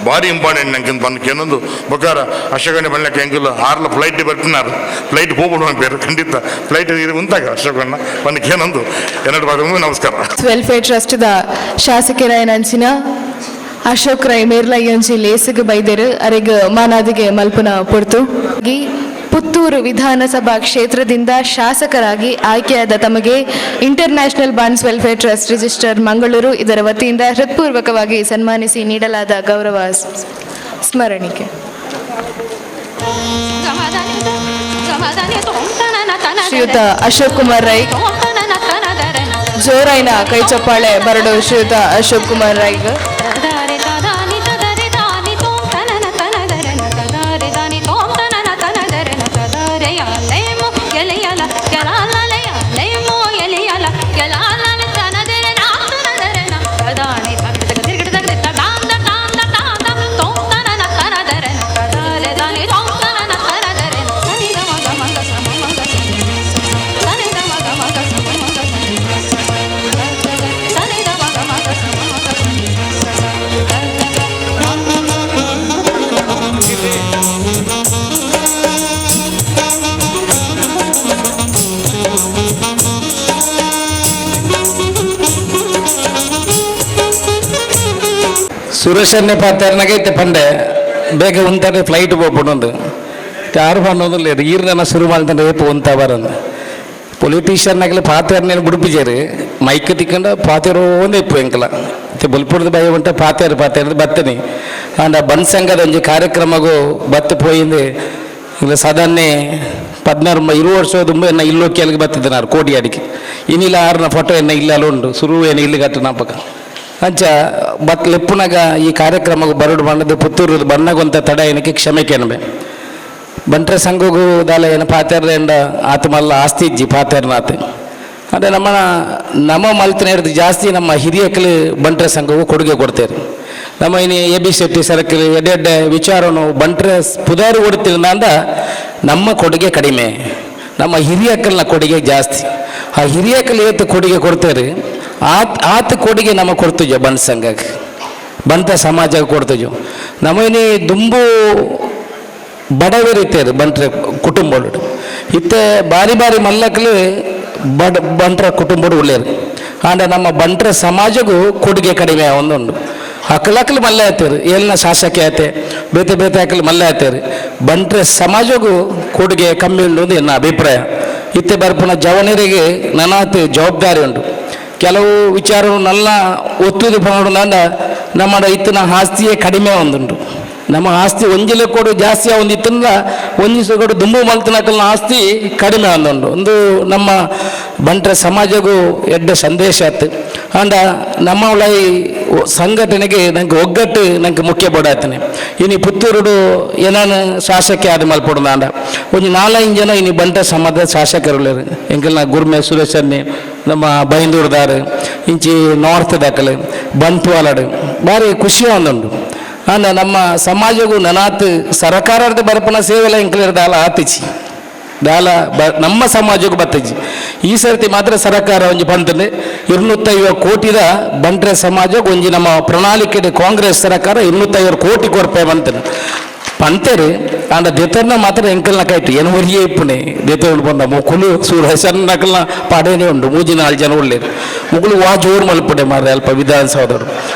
ಭಾರಿ ಇಂಪಾರ್ಟೆಂಟ್ ನಂಗೆ ಬಂದು ಏನೊಂದು ಬೊಕ್ಕಾರ ಅಶೋಕಣ್ಣ ಬಣ್ಣಕ್ಕೆ ಎಂಗುಲ ಆರ್ಲ ಫ್ಲೈಟ್ ಬರ್ತಿನಾರು ಫ್ಲೈಟ್ ಹೋಗ್ಬಿಡು ಬೇರೆ ಖಂಡಿತ ಫ್ಲೈಟ್ ಉಂತಾಗ ಅಶೋಕಣ್ಣ ಬಂದಕ್ಕೆ ಏನೊಂದು ಎರಡು ಬಾರಿ ನಮಸ್ಕಾರ. ವೆಲ್ಫೇರ್ ಟ್ರಸ್ಟ್ದ ಶಾಸಕರಾಯನಂಚಿನ ಅಶೋಕ್ ರೈ ಮೇರ್ಲ ಒಂಜಿ ಲೇಸುಗು ಬೈದೆರು ಅರೆಗ್ ಮಾನಾದಿಗೆ ಮಲ್ಪುನ ಪೊರ್ತು. ಪುತ್ತೂರು ವಿಧಾನಸಭಾ ಕ್ಷೇತ್ರದಿಂದ ಶಾಸಕರಾಗಿ ಆಯ್ಕೆಯಾದ ತಮಗೆ international Bunts welfare trust register Mangaluru ಇದರ ವತಿಯಿಂದ ಹೃತ್ಪೂರ್ವಕವಾಗಿ ಸನ್ಮಾನಿಸಿ ನೀಡಲಾದ ಗೌರವ ಸ್ಮರಣಿಕೆ. ಶ್ರೀಯುತ ಅಶೋಕ್ ಕುಮಾರ್ ರೈ. ಜೋರಾಯಿನ ಕೈ ಚಪ್ಪಾಳೆ ಬರಡು ಶ್ರೀಯುತ ಅಶೋಕ್ ಕುಮಾರ್ ರೈಗ್. ಸುರೇಶನ್ನೇ ಪಾತೆರ್ನಾಗೈತೆ ಪಂಡೆ ಬೇಗ ಉಂತಾರೆ ಫ್ಲೈಟ್ ಪೋಪುಂಡು ಯಾರು ಪನ್ನೊಂದಿಲ್ಲ ಈರ್ನ ಶುರು ಮಾಡ್ತಾನೆ ರೇಪು ಉಂತ ಬರಂದು ಪೊಲಿಟಿಷಿಯನ್ ಆಗಲಿ ಪಾತೆರ್ನೇನು ಬುಡುಪಿಜೇರು ಮೈಕ್ ತಿಕ್ಕಂಡ ಪಾತೆರೋ ಒಂದೇ ಇಪ್ಪು ಎಂಕಲ ಬೊಲ್ಪುರದ ಭಯ ಉಂಟೆ ಪಾತೇರು ಪಾತೇರು ಬತ್ತನಿ ಅಂಡ ಬನ್ ಸಂಘದ ಒಂಜಿ ಕಾರ್ಯಕ್ರಮಗೂ ಬತ್ತು ಪೋಯಿಂದು ಇಲ್ಲ ಸಾಧಾರಣ 16 20 ವರ್ಷ ದುಂಬ ಎನ್ನ ಇಲ್ಲೋ ಕೇಳಿಗೆ ಬತ್ತಿದ್ದನಾರು ಕೋಟಿಯಾಡಿಗೆ ಇನ್ನಿಲ್ಲ ಆರ್ನ ಫೋಟೋ ಎನ್ನ ಇಲ್ಲ ಉಂಡು ಸುರು ಏನು ಇಲ್ಲಿ ಕಟ್ಟು ನಾಪಕ ಅಂಚ ಬತ್ ಲೆಪ್ಪುನಾಗ ಈ ಕಾರ್ಯಕ್ರಮಕ್ಕೆ ಬರಡು ಬಣ್ಣದ ಪುತ್ತೂರು ಬಣ್ಣಗೊಂತ ತಡ ಏನಕ್ಕೆ ಕ್ಷಮೆ ಕೆನಬೆ ಬಂಟ್ರೆ ಸಂಘಗೂ ದಾಲ ಏನ ಪಾತೆರ್ದ ಆತ ಮಲ್ಲ ಆಸ್ತಿ ಇಜ್ಜಿ ಪಾತೆರ್ನಾತ್ ಅಂದರೆ ನಮ್ಮ ನಮ್ಮ ಮಲ್ತಿನ ಹಿಡ್ದು ಜಾಸ್ತಿ ನಮ್ಮ ಹಿರಿಯಕಲು ಬಂಟ್ರೆ ಸಂಘಗೂ ಕೊಡುಗೆ ಕೊಡ್ತೇವೆ. ನಮ್ಮ ಇನ್ನು ಎ ಬಿ ಶೆಟ್ಟಿ ಸರಕಲು ಎಡ್ಡೆ ಎಡ್ಡೆ ವಿಚಾರನು ಬಂಟ್ರೆ ಪುದಾರಿ ಕೊಡ್ತಿಲ್ಲ ಅಂದ ನಮ್ಮ ಕೊಡುಗೆ ಕಡಿಮೆ, ನಮ್ಮ ಹಿರಿಯಕಲ್ನ ಕೊಡುಗೆ ಜಾಸ್ತಿ. ಆ ಹಿರಿಯಕಲು ಏತು ಕೊಡುಗೆ ಕೊಡ್ತೇವೆ ಆತ ಕೊಡುಗೆ ನಮ್ಮ ಕೊಡ್ತಿದ್ವಿ ಬಂಟ ಸಂಘಕ್ಕೆ, ಬಂಟ ಸಮಾಜಕ್ಕೆ ಕೊಡ್ತಿದ್ವು. ನಮ್ಮನೆ ದುಂಬು ಬಡವರಿತ್ತೇರು ಬಂಟ್ರೆ ಕುಟುಂಬಗಳು ಇತ್ತೆ ಬಾರಿ ಬಾರಿ ಮಲ್ಲಕ್ಲು ಬಡ ಬಂಟ್ರ ಕುಟುಂಬಡು ಉಳ್ಳೇರು. ಆಂಡ ನಮ್ಮ ಬಂಟ್ರ ಸಮಾಜಕ್ಕೂ ಕೊಡುಗೆ ಕಡಿಮೆ ಒಂದೊಂದು ಅಕ್ಕಲಕ್ಕಲು ಮಲ್ಲೆ ಆಯ್ತೇರು ಏಲ್ನ ಶಾಸಕಿ ಆಯ್ತೆ ಬೇತೆ ಬೇತೆ ಅಕ್ಕಲು ಮಲ್ಲೆ ಆಯ್ತೇರು ಬಂಟ್ರೆ ಸಮಾಜಕ್ಕೂ ಕೊಡುಗೆ ಕಮ್ಮಿ ಉಂಟು ಅಂತ ಎನ್ನ ಅಭಿಪ್ರಾಯ. ಇತ್ತೆ ಬರ್ಪುನ ಜವನರಿಗೆ ನನಾತ್ ಜವಾಬ್ದಾರಿ ಉಂಟು. ಕೆಲವು ವಿಚಾರವನ್ನೆಲ್ಲ ಒತ್ತುದು ಪನೋಡು ನಮ್ಮ ಇತ್ತಿನ ಆಸ್ತಿಯೇ ಕಡಿಮೆ ಒಂದುಂಟು. ನಮ್ಮ ಆಸ್ತಿ ಒಂಜಿಲೆ ಕೊಡು ಜಾಸ್ತಿ ಒಂದು ಇತ್ತಿನ ಒಂಜಿಸು ಕೊಡು ದುಂಬು ಮಲ್ತನಕಲ್ನ ಆಸ್ತಿ ಕಡಿಮೆ ಒಂದುಂಟು. ಒಂದು ನಮ್ಮ ಬಂಟ್ರ ಸಮಾಜಕ್ಕೂ ಎಡ್ಡೆ ಸಂದೇಶ ಆಯ್ತು. ಅಂಡ ನಮ್ಮ ಉಳೈ ಸಂಘಟನೆಗೆ ನಂಗೆ ಒಗ್ಗಟ್ಟು ನಂಗೆ ಮುಖ್ಯ ಬೋಡಾಯ್ತಾನೆ. ಇನಿ ಪುತ್ತೂರುಡು ಏನಾನು ಶಾಸಕಿ ಆದ ಮಲ್ಪೊಡು ಅಂಡ ಒಂಜಿ 4-5 ಜನ ಇನಿ ಬಂಟ ಸಮಾಜದ ಶಾಸಕರು ಎಂಕಲ್ನ ಗುರ್ಮೆ ಸುರೇಶನ್ನೇ ನಮ್ಮ ಬೈಂದೂರ್ದಾರು ಇಂಚಿ ನಾರ್ತ್ ದಾಕಲು ಬಂಟ್ವಾಲಡು ಭಾರಿ ಖುಷಿ ಒಂದುಂಟು. ಅಂಡ ನಮ್ಮ ಸಮಾಜಕ್ಕೂ ನನಾತ್ ಸರಕಾರದ ಬರಪನ ಸೇವೆಲ್ಲ ಎಂಕಲಿರ ದಾಲ ಆತಿಚಿ ದಾಲ ಬ ನಮ್ಮ ಸಮಾಜಕ್ಕೂ ಬತ್ತಿಜಿ. ಈ ಸರ್ತಿ ಮಾತ್ರ ಸರಕಾರ ಒಂಜಿ ಪಂತಂದು 250 ಕೋಟಿದ ಬಂಟ್ರೆ ಸಮಾಜಕ್ಕೆ ಒಂಜಿ ನಮ್ಮ ಪ್ರಣಾಳಿಕೆ ಕಾಂಗ್ರೆಸ್ ಸರ್ಕಾರ 250 ಕೋಟಿ ಕೊರ್ಪೆ ಬಂತನು ಪಂತೇರು. ಅಂಡ ದೆತರ್ನ ಮಾತ್ರ ಎಂಕಲ್ನ ಕೈಟು ಏನು ಒರಿಯೇ ಇಪ್ಪುನೆ ದೆತರು ಬಂದ ಮುಕುಲು ಸೂರ ನಕಲ್ನ ಪಾಡೇನೆ ಉಂಟು ಮೂಜಿ 4 ಜನ ಉಳ್ಳೇರು ಮುಗುಲು ವಾ ಜೋರು ಮಲ್ಪುಡೆ ಮಾರ್ರೆ ಅಲ್ಪ ವಿಧಾನಸೌಧರು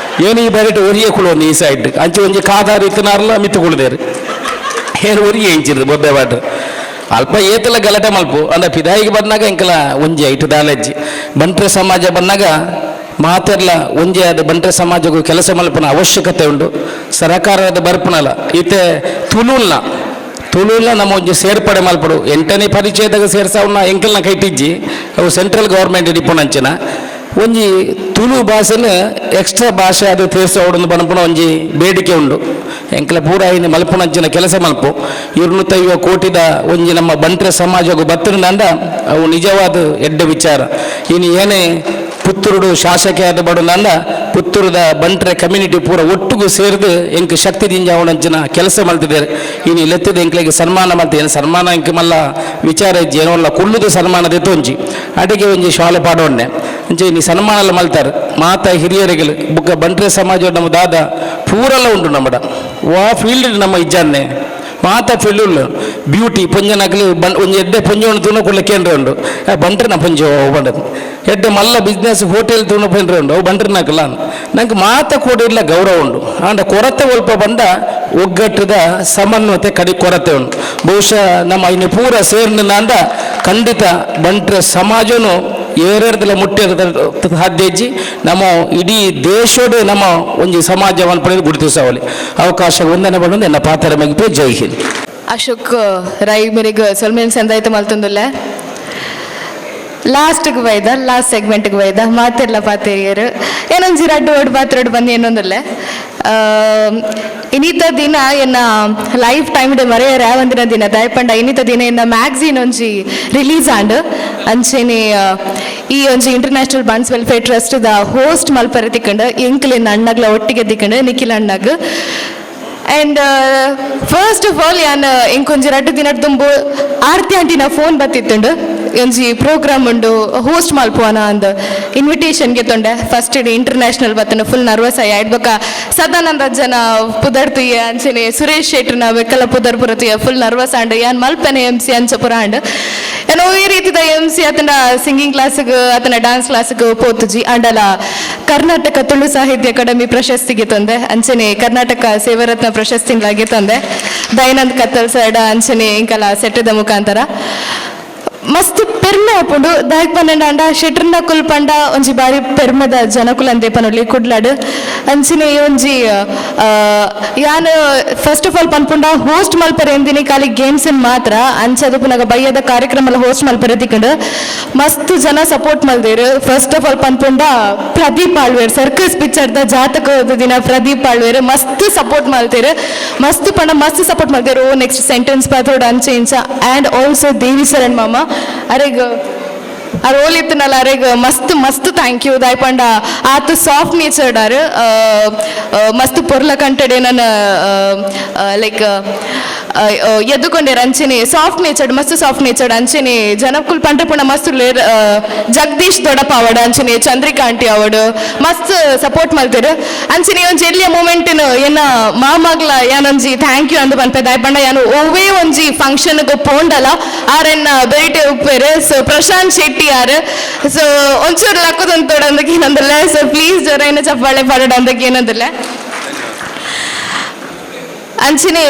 ಏನು ಈ ಬರೀಟ್ ಒರಿಯೇ ಕುಳೋನು ಈ ಸೈಡ್ ಅಂಚೆ ಒಂಜಿ ಕಾದಾರ ಇತ್ತನಾರಲ್ಲ ಮಿತ್ತು ಕುಳ್ದೇರು ಏನು ಒರಿಯೇ ಇಂಚಿರು ಬೊಬ್ಬೆ ಬಾಡ್ರು ಅಲ್ಪ ಏತಲ ಗಲಾಟೆ ಮಲ್ಪು ಅಂದ ಪಿದಾಯಿಗೆ ಬಂದಾಗ ಎಂಕಲ ಒಂಜಿ ಐಟು ದಾಲಜ್ಜಿ ಬಂಟ್ರೆ ಸಮಾಜ ಬಂದಾಗ ಮಾತೆರ್ಲ ಒಂಜಿ ಅದು ಬಂಟ್ರೆ ಸಮಾಜಕ್ಕೂ ಕೆಲಸ ಮಲ್ಪನ ಅವಶ್ಯಕತೆ ಉಂಟು. ಸರಕಾರದ ಬರ್ಪನಲ್ಲ ಈತೆ ತುಳುಲ್ನ ತುಳುಲ್ನ ನಮ್ಮ ಒಂಜಿ ಸೇರ್ಪಡೆ ಮಲ್ಪಡು 8ನೇ ಪರಿಚಯದಾಗ ಸೇರ್ಸಾವನ್ನ ಎಂಕಲ್ನ ಕೈಟಿಜ್ಜಿ ಅವು ಸೆಂಟ್ರಲ್ ಗೌರ್ಮೆಂಟ್ ಇಪ್ಪುನಂಚಿನ ಒಂಜಿ ತುಳು ಭಾಷೆನ ಎಕ್ಸ್ಟ್ರಾ ಭಾಷೆ ಅದು ತೇರ್ಸವಡೊಂದು ಬನಪುನ ಒಂಜಿ ಬೇಡಿಕೆ ಉಂಡು. ಎಂಕಲ ಪೂರ ಐನು ಮಲ್ಪುನಂಚಿನ ಕೆಲಸ ಮಲ್ಪು 250 ಕೋಟಿದ ಒಂಜಿ ನಮ್ಮ ಬಂಟ್ರೆ ಸಮಾಜಕ್ಕೂ ಬತ್ತಿರಂದ ಅವು ನಿಜವಾದ ಎಡ್ಡೆ ವಿಚಾರ. ಇನ್ನು ಏನೇ ಪುತ್ತೂರುಡು ಶಾಸಕಿ ಆದ ಬಡಂದ ಪುತ್ತೂರದ ಬಂಟ್ರೆ ಕಮ್ಯುನಿಟಿ ಪೂರ ಒಟ್ಟಿಗೂ ಸೇರಿದು ಎಂಕ್ ಶಕ್ತಿ ದಿಂಜಾವಣಂಚಿನ ಕೆಲಸ ಮಲ್ತಿದ್ದಾರೆ. ಇನ್ನು ಲೆತ್ತದ ಎಂಕ್ಲಿಗೆ ಸನ್ಮಾನ ಮಲ್ತ ಏನು ಸನ್ಮಾನ ಎಂಕ್ ಮಲ್ಲ ವಿಚಾರ ಇಜ್ಜಿ ಏನೋಲ್ಲ ಕುಳ್ಳುದು ಸನ್ಮಾನ ದೆತ್ತೊಂಜಿ ಅಡಿಗೆ ಒಂಜಿ ಶಾಲೆ ಪಾಡೋಣ್ಣೆ ಅಂಚೆ ಇನ್ನು ಸನ್ಮಾನ ಎಲ್ಲ ಮಲ್ತಾರೆ ಮಾತ ಹಿರಿಯರಿಗಳು ಬುಕ್ಕ ಬಂಟ್ರೆ ಸಮಾಜ ನಮ್ಮ ದಾದ ಪೂರೆಲ್ಲ ಉಂಟು ನಮ್ಮಡ ವಾ ಫೀಲ್ಡ್ ನಮ್ಮ ಇಜ್ಜಾನ್ನೆ ಮಾತ ಫೀಲ್ಡ್ ಬ್ಯೂಟಿ ಪೊಂಜನಾಗಲಿ ಬನ್ ಒಂಜಿ ಎಡ್ಡೆ ಪೊಂಜೋಣ ತೂನ ಕುಳ್ಳ ಕೇಂದ್ರ ಉಂಡು ಬಂಟ್ರೆ ನಾ ಪೊಂಜೋ ಬಂಡದು ಎಡ್ಡೆ ಮಲ್ಲ ಬಿಸ್ನೆಸ್ ಹೋಟೆಲ್ ತೂನ ಪೊಂಡ್ರೆ ಉಂಡು ಅವು ಬಂಟ್ರೆ ನಾಕಲ್ಲ ನಂಗೆ ಮಾತ ಕೂಡ ಗೌರವ ಉಂಡು. ಆಂಡ ಕೊರತೆ ಒಲ್ಪ ಬಂದ ಒಗ್ಗಟ್ಟದ ಸಮನ್ವತೆ ಕಡಿ ಕೊರತೆ ಉಂಟು. ಬಹುಶಃ ನಮ್ಮ ಇನ್ನು ಪೂರ ಸೇರಿನ ಅಂದ ಖಂಡಿತ ಬಂಟ್ರೆ ಸಮಾಜನು ಏರೆಡ್ದಲ ಮುಟ್ಟಿರದ ಸಾಧ್ಯ ಇಜ್ಜಿ ನಮ್ಮ ಇಡೀ ದೇಶೋಡು ನಮ್ಮ ಒಂಜಿ ಸಮಾಜವನ್ನು ಪಡೆದು ಗುರುತಿಸವಲ್ಲಿ ಅವಕಾಶ ವಂದನೆ ಬಂದು ಎನ್ನ ಪಾತ್ರ ಮಗಿಪೆ. ಜೈ ಹಿಂದ್. ಅಶೋಕ್ ರೈ ಮೇರೆಗ್ ಸೊಲ್ಮೆನ್ ಸಂದಾಯಿತ ಮಲ್ತೊಂದುಲ್ಲೆ. ಲಾಸ್ಟ್ಗೆ ಬೈದ, ಲಾಸ್ಟ್ ಸೆಗ್ಮೆಂಟ್ಗೆ ಬೈದ ಮಾತೆರ್ಲ ಪಾತೆರಿಯರು ಏನೊಂಜಿ ರಡ್ಡು ಓಡ್ ಪಾತ್ರೋಡು ಬಂದು ಏನೊಂದಿಲ್ಲ. ಇನ್ನಿತ ದಿನ ಎನ್ನ ಲೈಫ್ ಟೈಮ್ ಡೆ ಮರೆಯರೆ ಒಂದಿನ ದಿನ ದಯಪಂಡ ಇನ್ನಿತ ದಿನ ಎನ್ನ ಮ್ಯಾಗ್ಝಿನ್ ಒಂಜಿ ರಿಲೀಸ್ ಆಂಡ್ ಅಂಚೆನೆ ಈ ಒಂಜಿ ಇಂಟರ್ನ್ಯಾಷನಲ್ ಬಂಟ್ಸ್ ವೆಲ್ಫೇರ್ ಟ್ರಸ್ಟ್ ದ ಹೋಸ್ಟ್ ಮಲ್ಪರೆ ತಿಕ್ಕಂಡು ಎಂಕ್ಲೆನ್ ಅಣ್ಣಗ್ಲ ಒಟ್ಟಿಗೆ ತಿಕ್ಕಂಡು ನಿಖಿಲ್ ಅಣ್ಣಗ್. ಆ್ಯಂಡ್ ಫಸ್ಟ್ ಆಫ್ ಆಲ್ ಯಾನ್ ಇಂಕೊಂಜಿ ರಡ್ಡು ದಿನ ದುಂಬು ಆರ್ತಿ ಆಂಟಿನ ಫೋನ್ ಬತ್ತಿತ್ತುಂಡು, ಒಂಜಿ ಪ್ರೋಗ್ರಾಮ್ ಉಂಡು ಹೋಸ್ಟ್ ಮಲ್ಪುವನ ಅಂದ್ ಇನ್ವಿಟೇಷನ್ ಗೆತ್ತೊಂಡೆ. ಫಸ್ಟ್ ಇಡೀ ಇಂಟರ್ನ್ಯಾಷನಲ್ ಬತ್ತನ ಫುಲ್ ನರ್ವಸ್ ಆಯ್ ಬೊಕ್ಕ ಸದಾನಂದ ಜನ ಪುದರ್ತಿಯ ಅಂಚನೆ ಸುರೇಶ್ ಶೆಟ್ರನ ಬೆಕ್ಕಲ ಪುದರ್ ಪುರತಿಯ ಫುಲ್ ನರ್ವಸ್ ಆಂಡ್ ಯಾನ್ ಮಲ್ಪನೆ ಎಮ್ ಸಿ ಅಂಚ ಪುರ ಆಂಡ್. ಏನೋ ಈ ರೀತಿದ ಎಮ್ ಸಿ ಆತನ ಸಿಂಗಿಂಗ್ ಕ್ಲಾಸ್ಗೆ ಆತನ ಡ್ಯಾನ್ಸ್ ಕ್ಲಾಸ್ಗೆ ಪೋತುಜಿ ಆಂಡಲ ಕರ್ನಾಟಕ ತುಳು ಸಾಹಿತ್ಯ ಅಕಾಡೆಮಿ ಪ್ರಶಸ್ತಿಗೆ ತಂದೆ, ಅಂಚನೆ ಕರ್ನಾಟಕ ಸೇವರತ್ನ ಪ್ರಶಸ್ತಿಗೆ ತಂದೆ ದಯಾನಂದ್ ಕತ್ತಲ್ ಸೈಡ ಅಂಚನೆ ಇಂಕಲ ಸೆಟ್ಟದ ಮುಖಾಂತರ ಮಸ್ತ್ ಪೆರ್ಮೆ ಆಪುಂಡು. ದಾಯಕ್ ಪನ್ನಂಡ ಅಂಡ ಶೆಟ್ರನ್ನ ಕುಲ್ ಪಂಡ ಒಂಜಿ ಬಾರಿ ಪೆರ್ಮೆದ ಜನಕುಲ್ ಅಂದೆ ಪನೊಲಿ ಕುಡ್ಲಾಡು. ಅಂಚಿನೆ ಒಂಜಿ ಯಾನ್ ಫಸ್ಟ್ ಆಫ್ ಆಲ್ ಪನ್ಪುಂಡ ಹೋಸ್ಟ್ ಮಲ್ಪರೆ ಎಂದಿನಿ ಖಾಲಿ ಗೇಮ್ಸ್ ಮಾತ್ರ ಅಂಚದ ಪುನಗ ಬಯ್ಯದ ಕಾರ್ಯಕ್ರಮ ಹೋಸ್ಟ್ ಮಲ್ಪರೆ ತಿಕ್ಕಂಡು ಮಸ್ತ್ ಜನ ಸಪೋರ್ಟ್ ಮಲ್ದೇರು. ಫಸ್ಟ್ ಆಫ್ ಆಲ್ ಪನ್ಪುಂಡ ಪ್ರದೀಪ್ ಆಳ್ವೇರ್, ಸರ್ಕಸ್ ಪಿಕ್ಚರ್ದ ಜಾತಕ ದಿನ ಪ್ರದೀಪ್ ಆಳ್ವೇರ್ ಮಸ್ತ್ ಸಪೋರ್ಟ್ ಮಲ್ತೇರು, ಮಸ್ತ್ ಪಂಡ ಮಸ್ತ್ ಸಪೋರ್ಟ್ ಮಲ್ತೇರು. ಓ ನೆಕ್ಸ್ಟ್ ಸೆಂಟೆನ್ಸ್ ಪಾತ್ರೋಡ್ ಅಂಚೆ ಇಂಚ. ಆ್ಯಂಡ್ ಆಲ್ಸೋ ದೇವಿ ಶರಣ್ ಮಾಮ ಅರೆಗ್ ಆ ರೋಲ್ ಇತ್ತನಲ್ಲ ಅರೆಗ್ ಮಸ್ತ್ ಮಸ್ತ್ thank you. ದಾಯಪಂಡ ಆತು ಸಾಫ್ಟ್ ನೇಚರ್ಡ್ ಆರ್, ಮಸ್ತ್ ಪೊರ್ಲ ಕಂಟಡೆ ನನ್ನ ಲೈಕ್ ಎದ್ದುಕೊಂಡೇರು. ಅಂಚೆನೆ ಸಾಫ್ಟ್ ನೇಚರ್ಡ್, ಮಸ್ತ್ ಸಾಫ್ಟ್ ನೇಚರ್ಡ್. ಅಂಚೆನೆ ಜನಕುಲ್ ಪಂಡ್ರೆ ಪುಣ ಮಸ್ತ್ ಉಲ್ಲೇರ್. ಜಗದೀಶ್ ದೊಡ್ಡಪ್ಪ ಅವಡ್ ಅಂಚೆನೆ ಚಂದ್ರಿಕಾ ಆಂಟಿ ಅವಡ್ ಮಸ್ತ್ ಸಪೋರ್ಟ್ ಮಲ್ತೇರು. ಅಂಚೆನೆ ಒಂಜಿ ಎಲ್ಲಿಯ ಮೂಮೆಂಟ್ ಎನ್ನ ಮಾಮಗ್ಲ ಯಾನೊಂಜಿ thank you ಅಂದ್ ಪನ್ಪೆ. ದಾಯಪಂಡ ಯಾನು ಒವ್ವೇ ಒಂಜಿ ಫಂಕ್ಷನ್ಗೆ ಪೋಂಡಲ ಆರೆನ್ನ ಬೇಟೆ ಉಪ್ಪೇರು. ಸೊ ಪ್ರಶಾಂತ್ ಶೆಟ್ಟಿ ಆರ್, ಸೊ ಒಂಚೂರು ಲಕ್ಕದಂತೋಡ ಅಂದಕ್ಕೆ ಏನಂದಿಲ್ಲ. ಸೊ ಪ್ಲೀಸ್ ಜೋರೈನ ಚಪ್ಪಾಳೆ ಪಾಡೋಡ ಅಂದಕ್ಕೆ ಏನಂದಿಲ್ಲ. ಅಂಚನೆ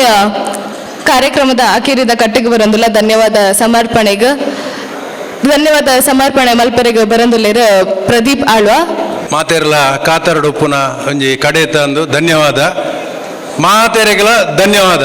ಕಾರ್ಯಕ್ರಮದ ಅಖೀರಿದ ಕಟ್ಟಿಗೆ ಬರಂದಿಲ್ಲ ಧನ್ಯವಾದ ಸಮರ್ಪಣೆಗೆ, ಧನ್ಯವಾದ ಸಮರ್ಪಣೆ ಮಲ್ಪರೆಗೆ ಬರಂದುಲ್ಲೇರು ಪ್ರದೀಪ್ ಆಳ್ವ. ಮಾತೆರ್ಲ ಕಾತರಡುಪ್ಪುನ ಒಂಜಿ ಕಡೆ ತಂದು ಧನ್ಯವಾದ, ಮಾತೆರೆಗಳ ಧನ್ಯವಾದ.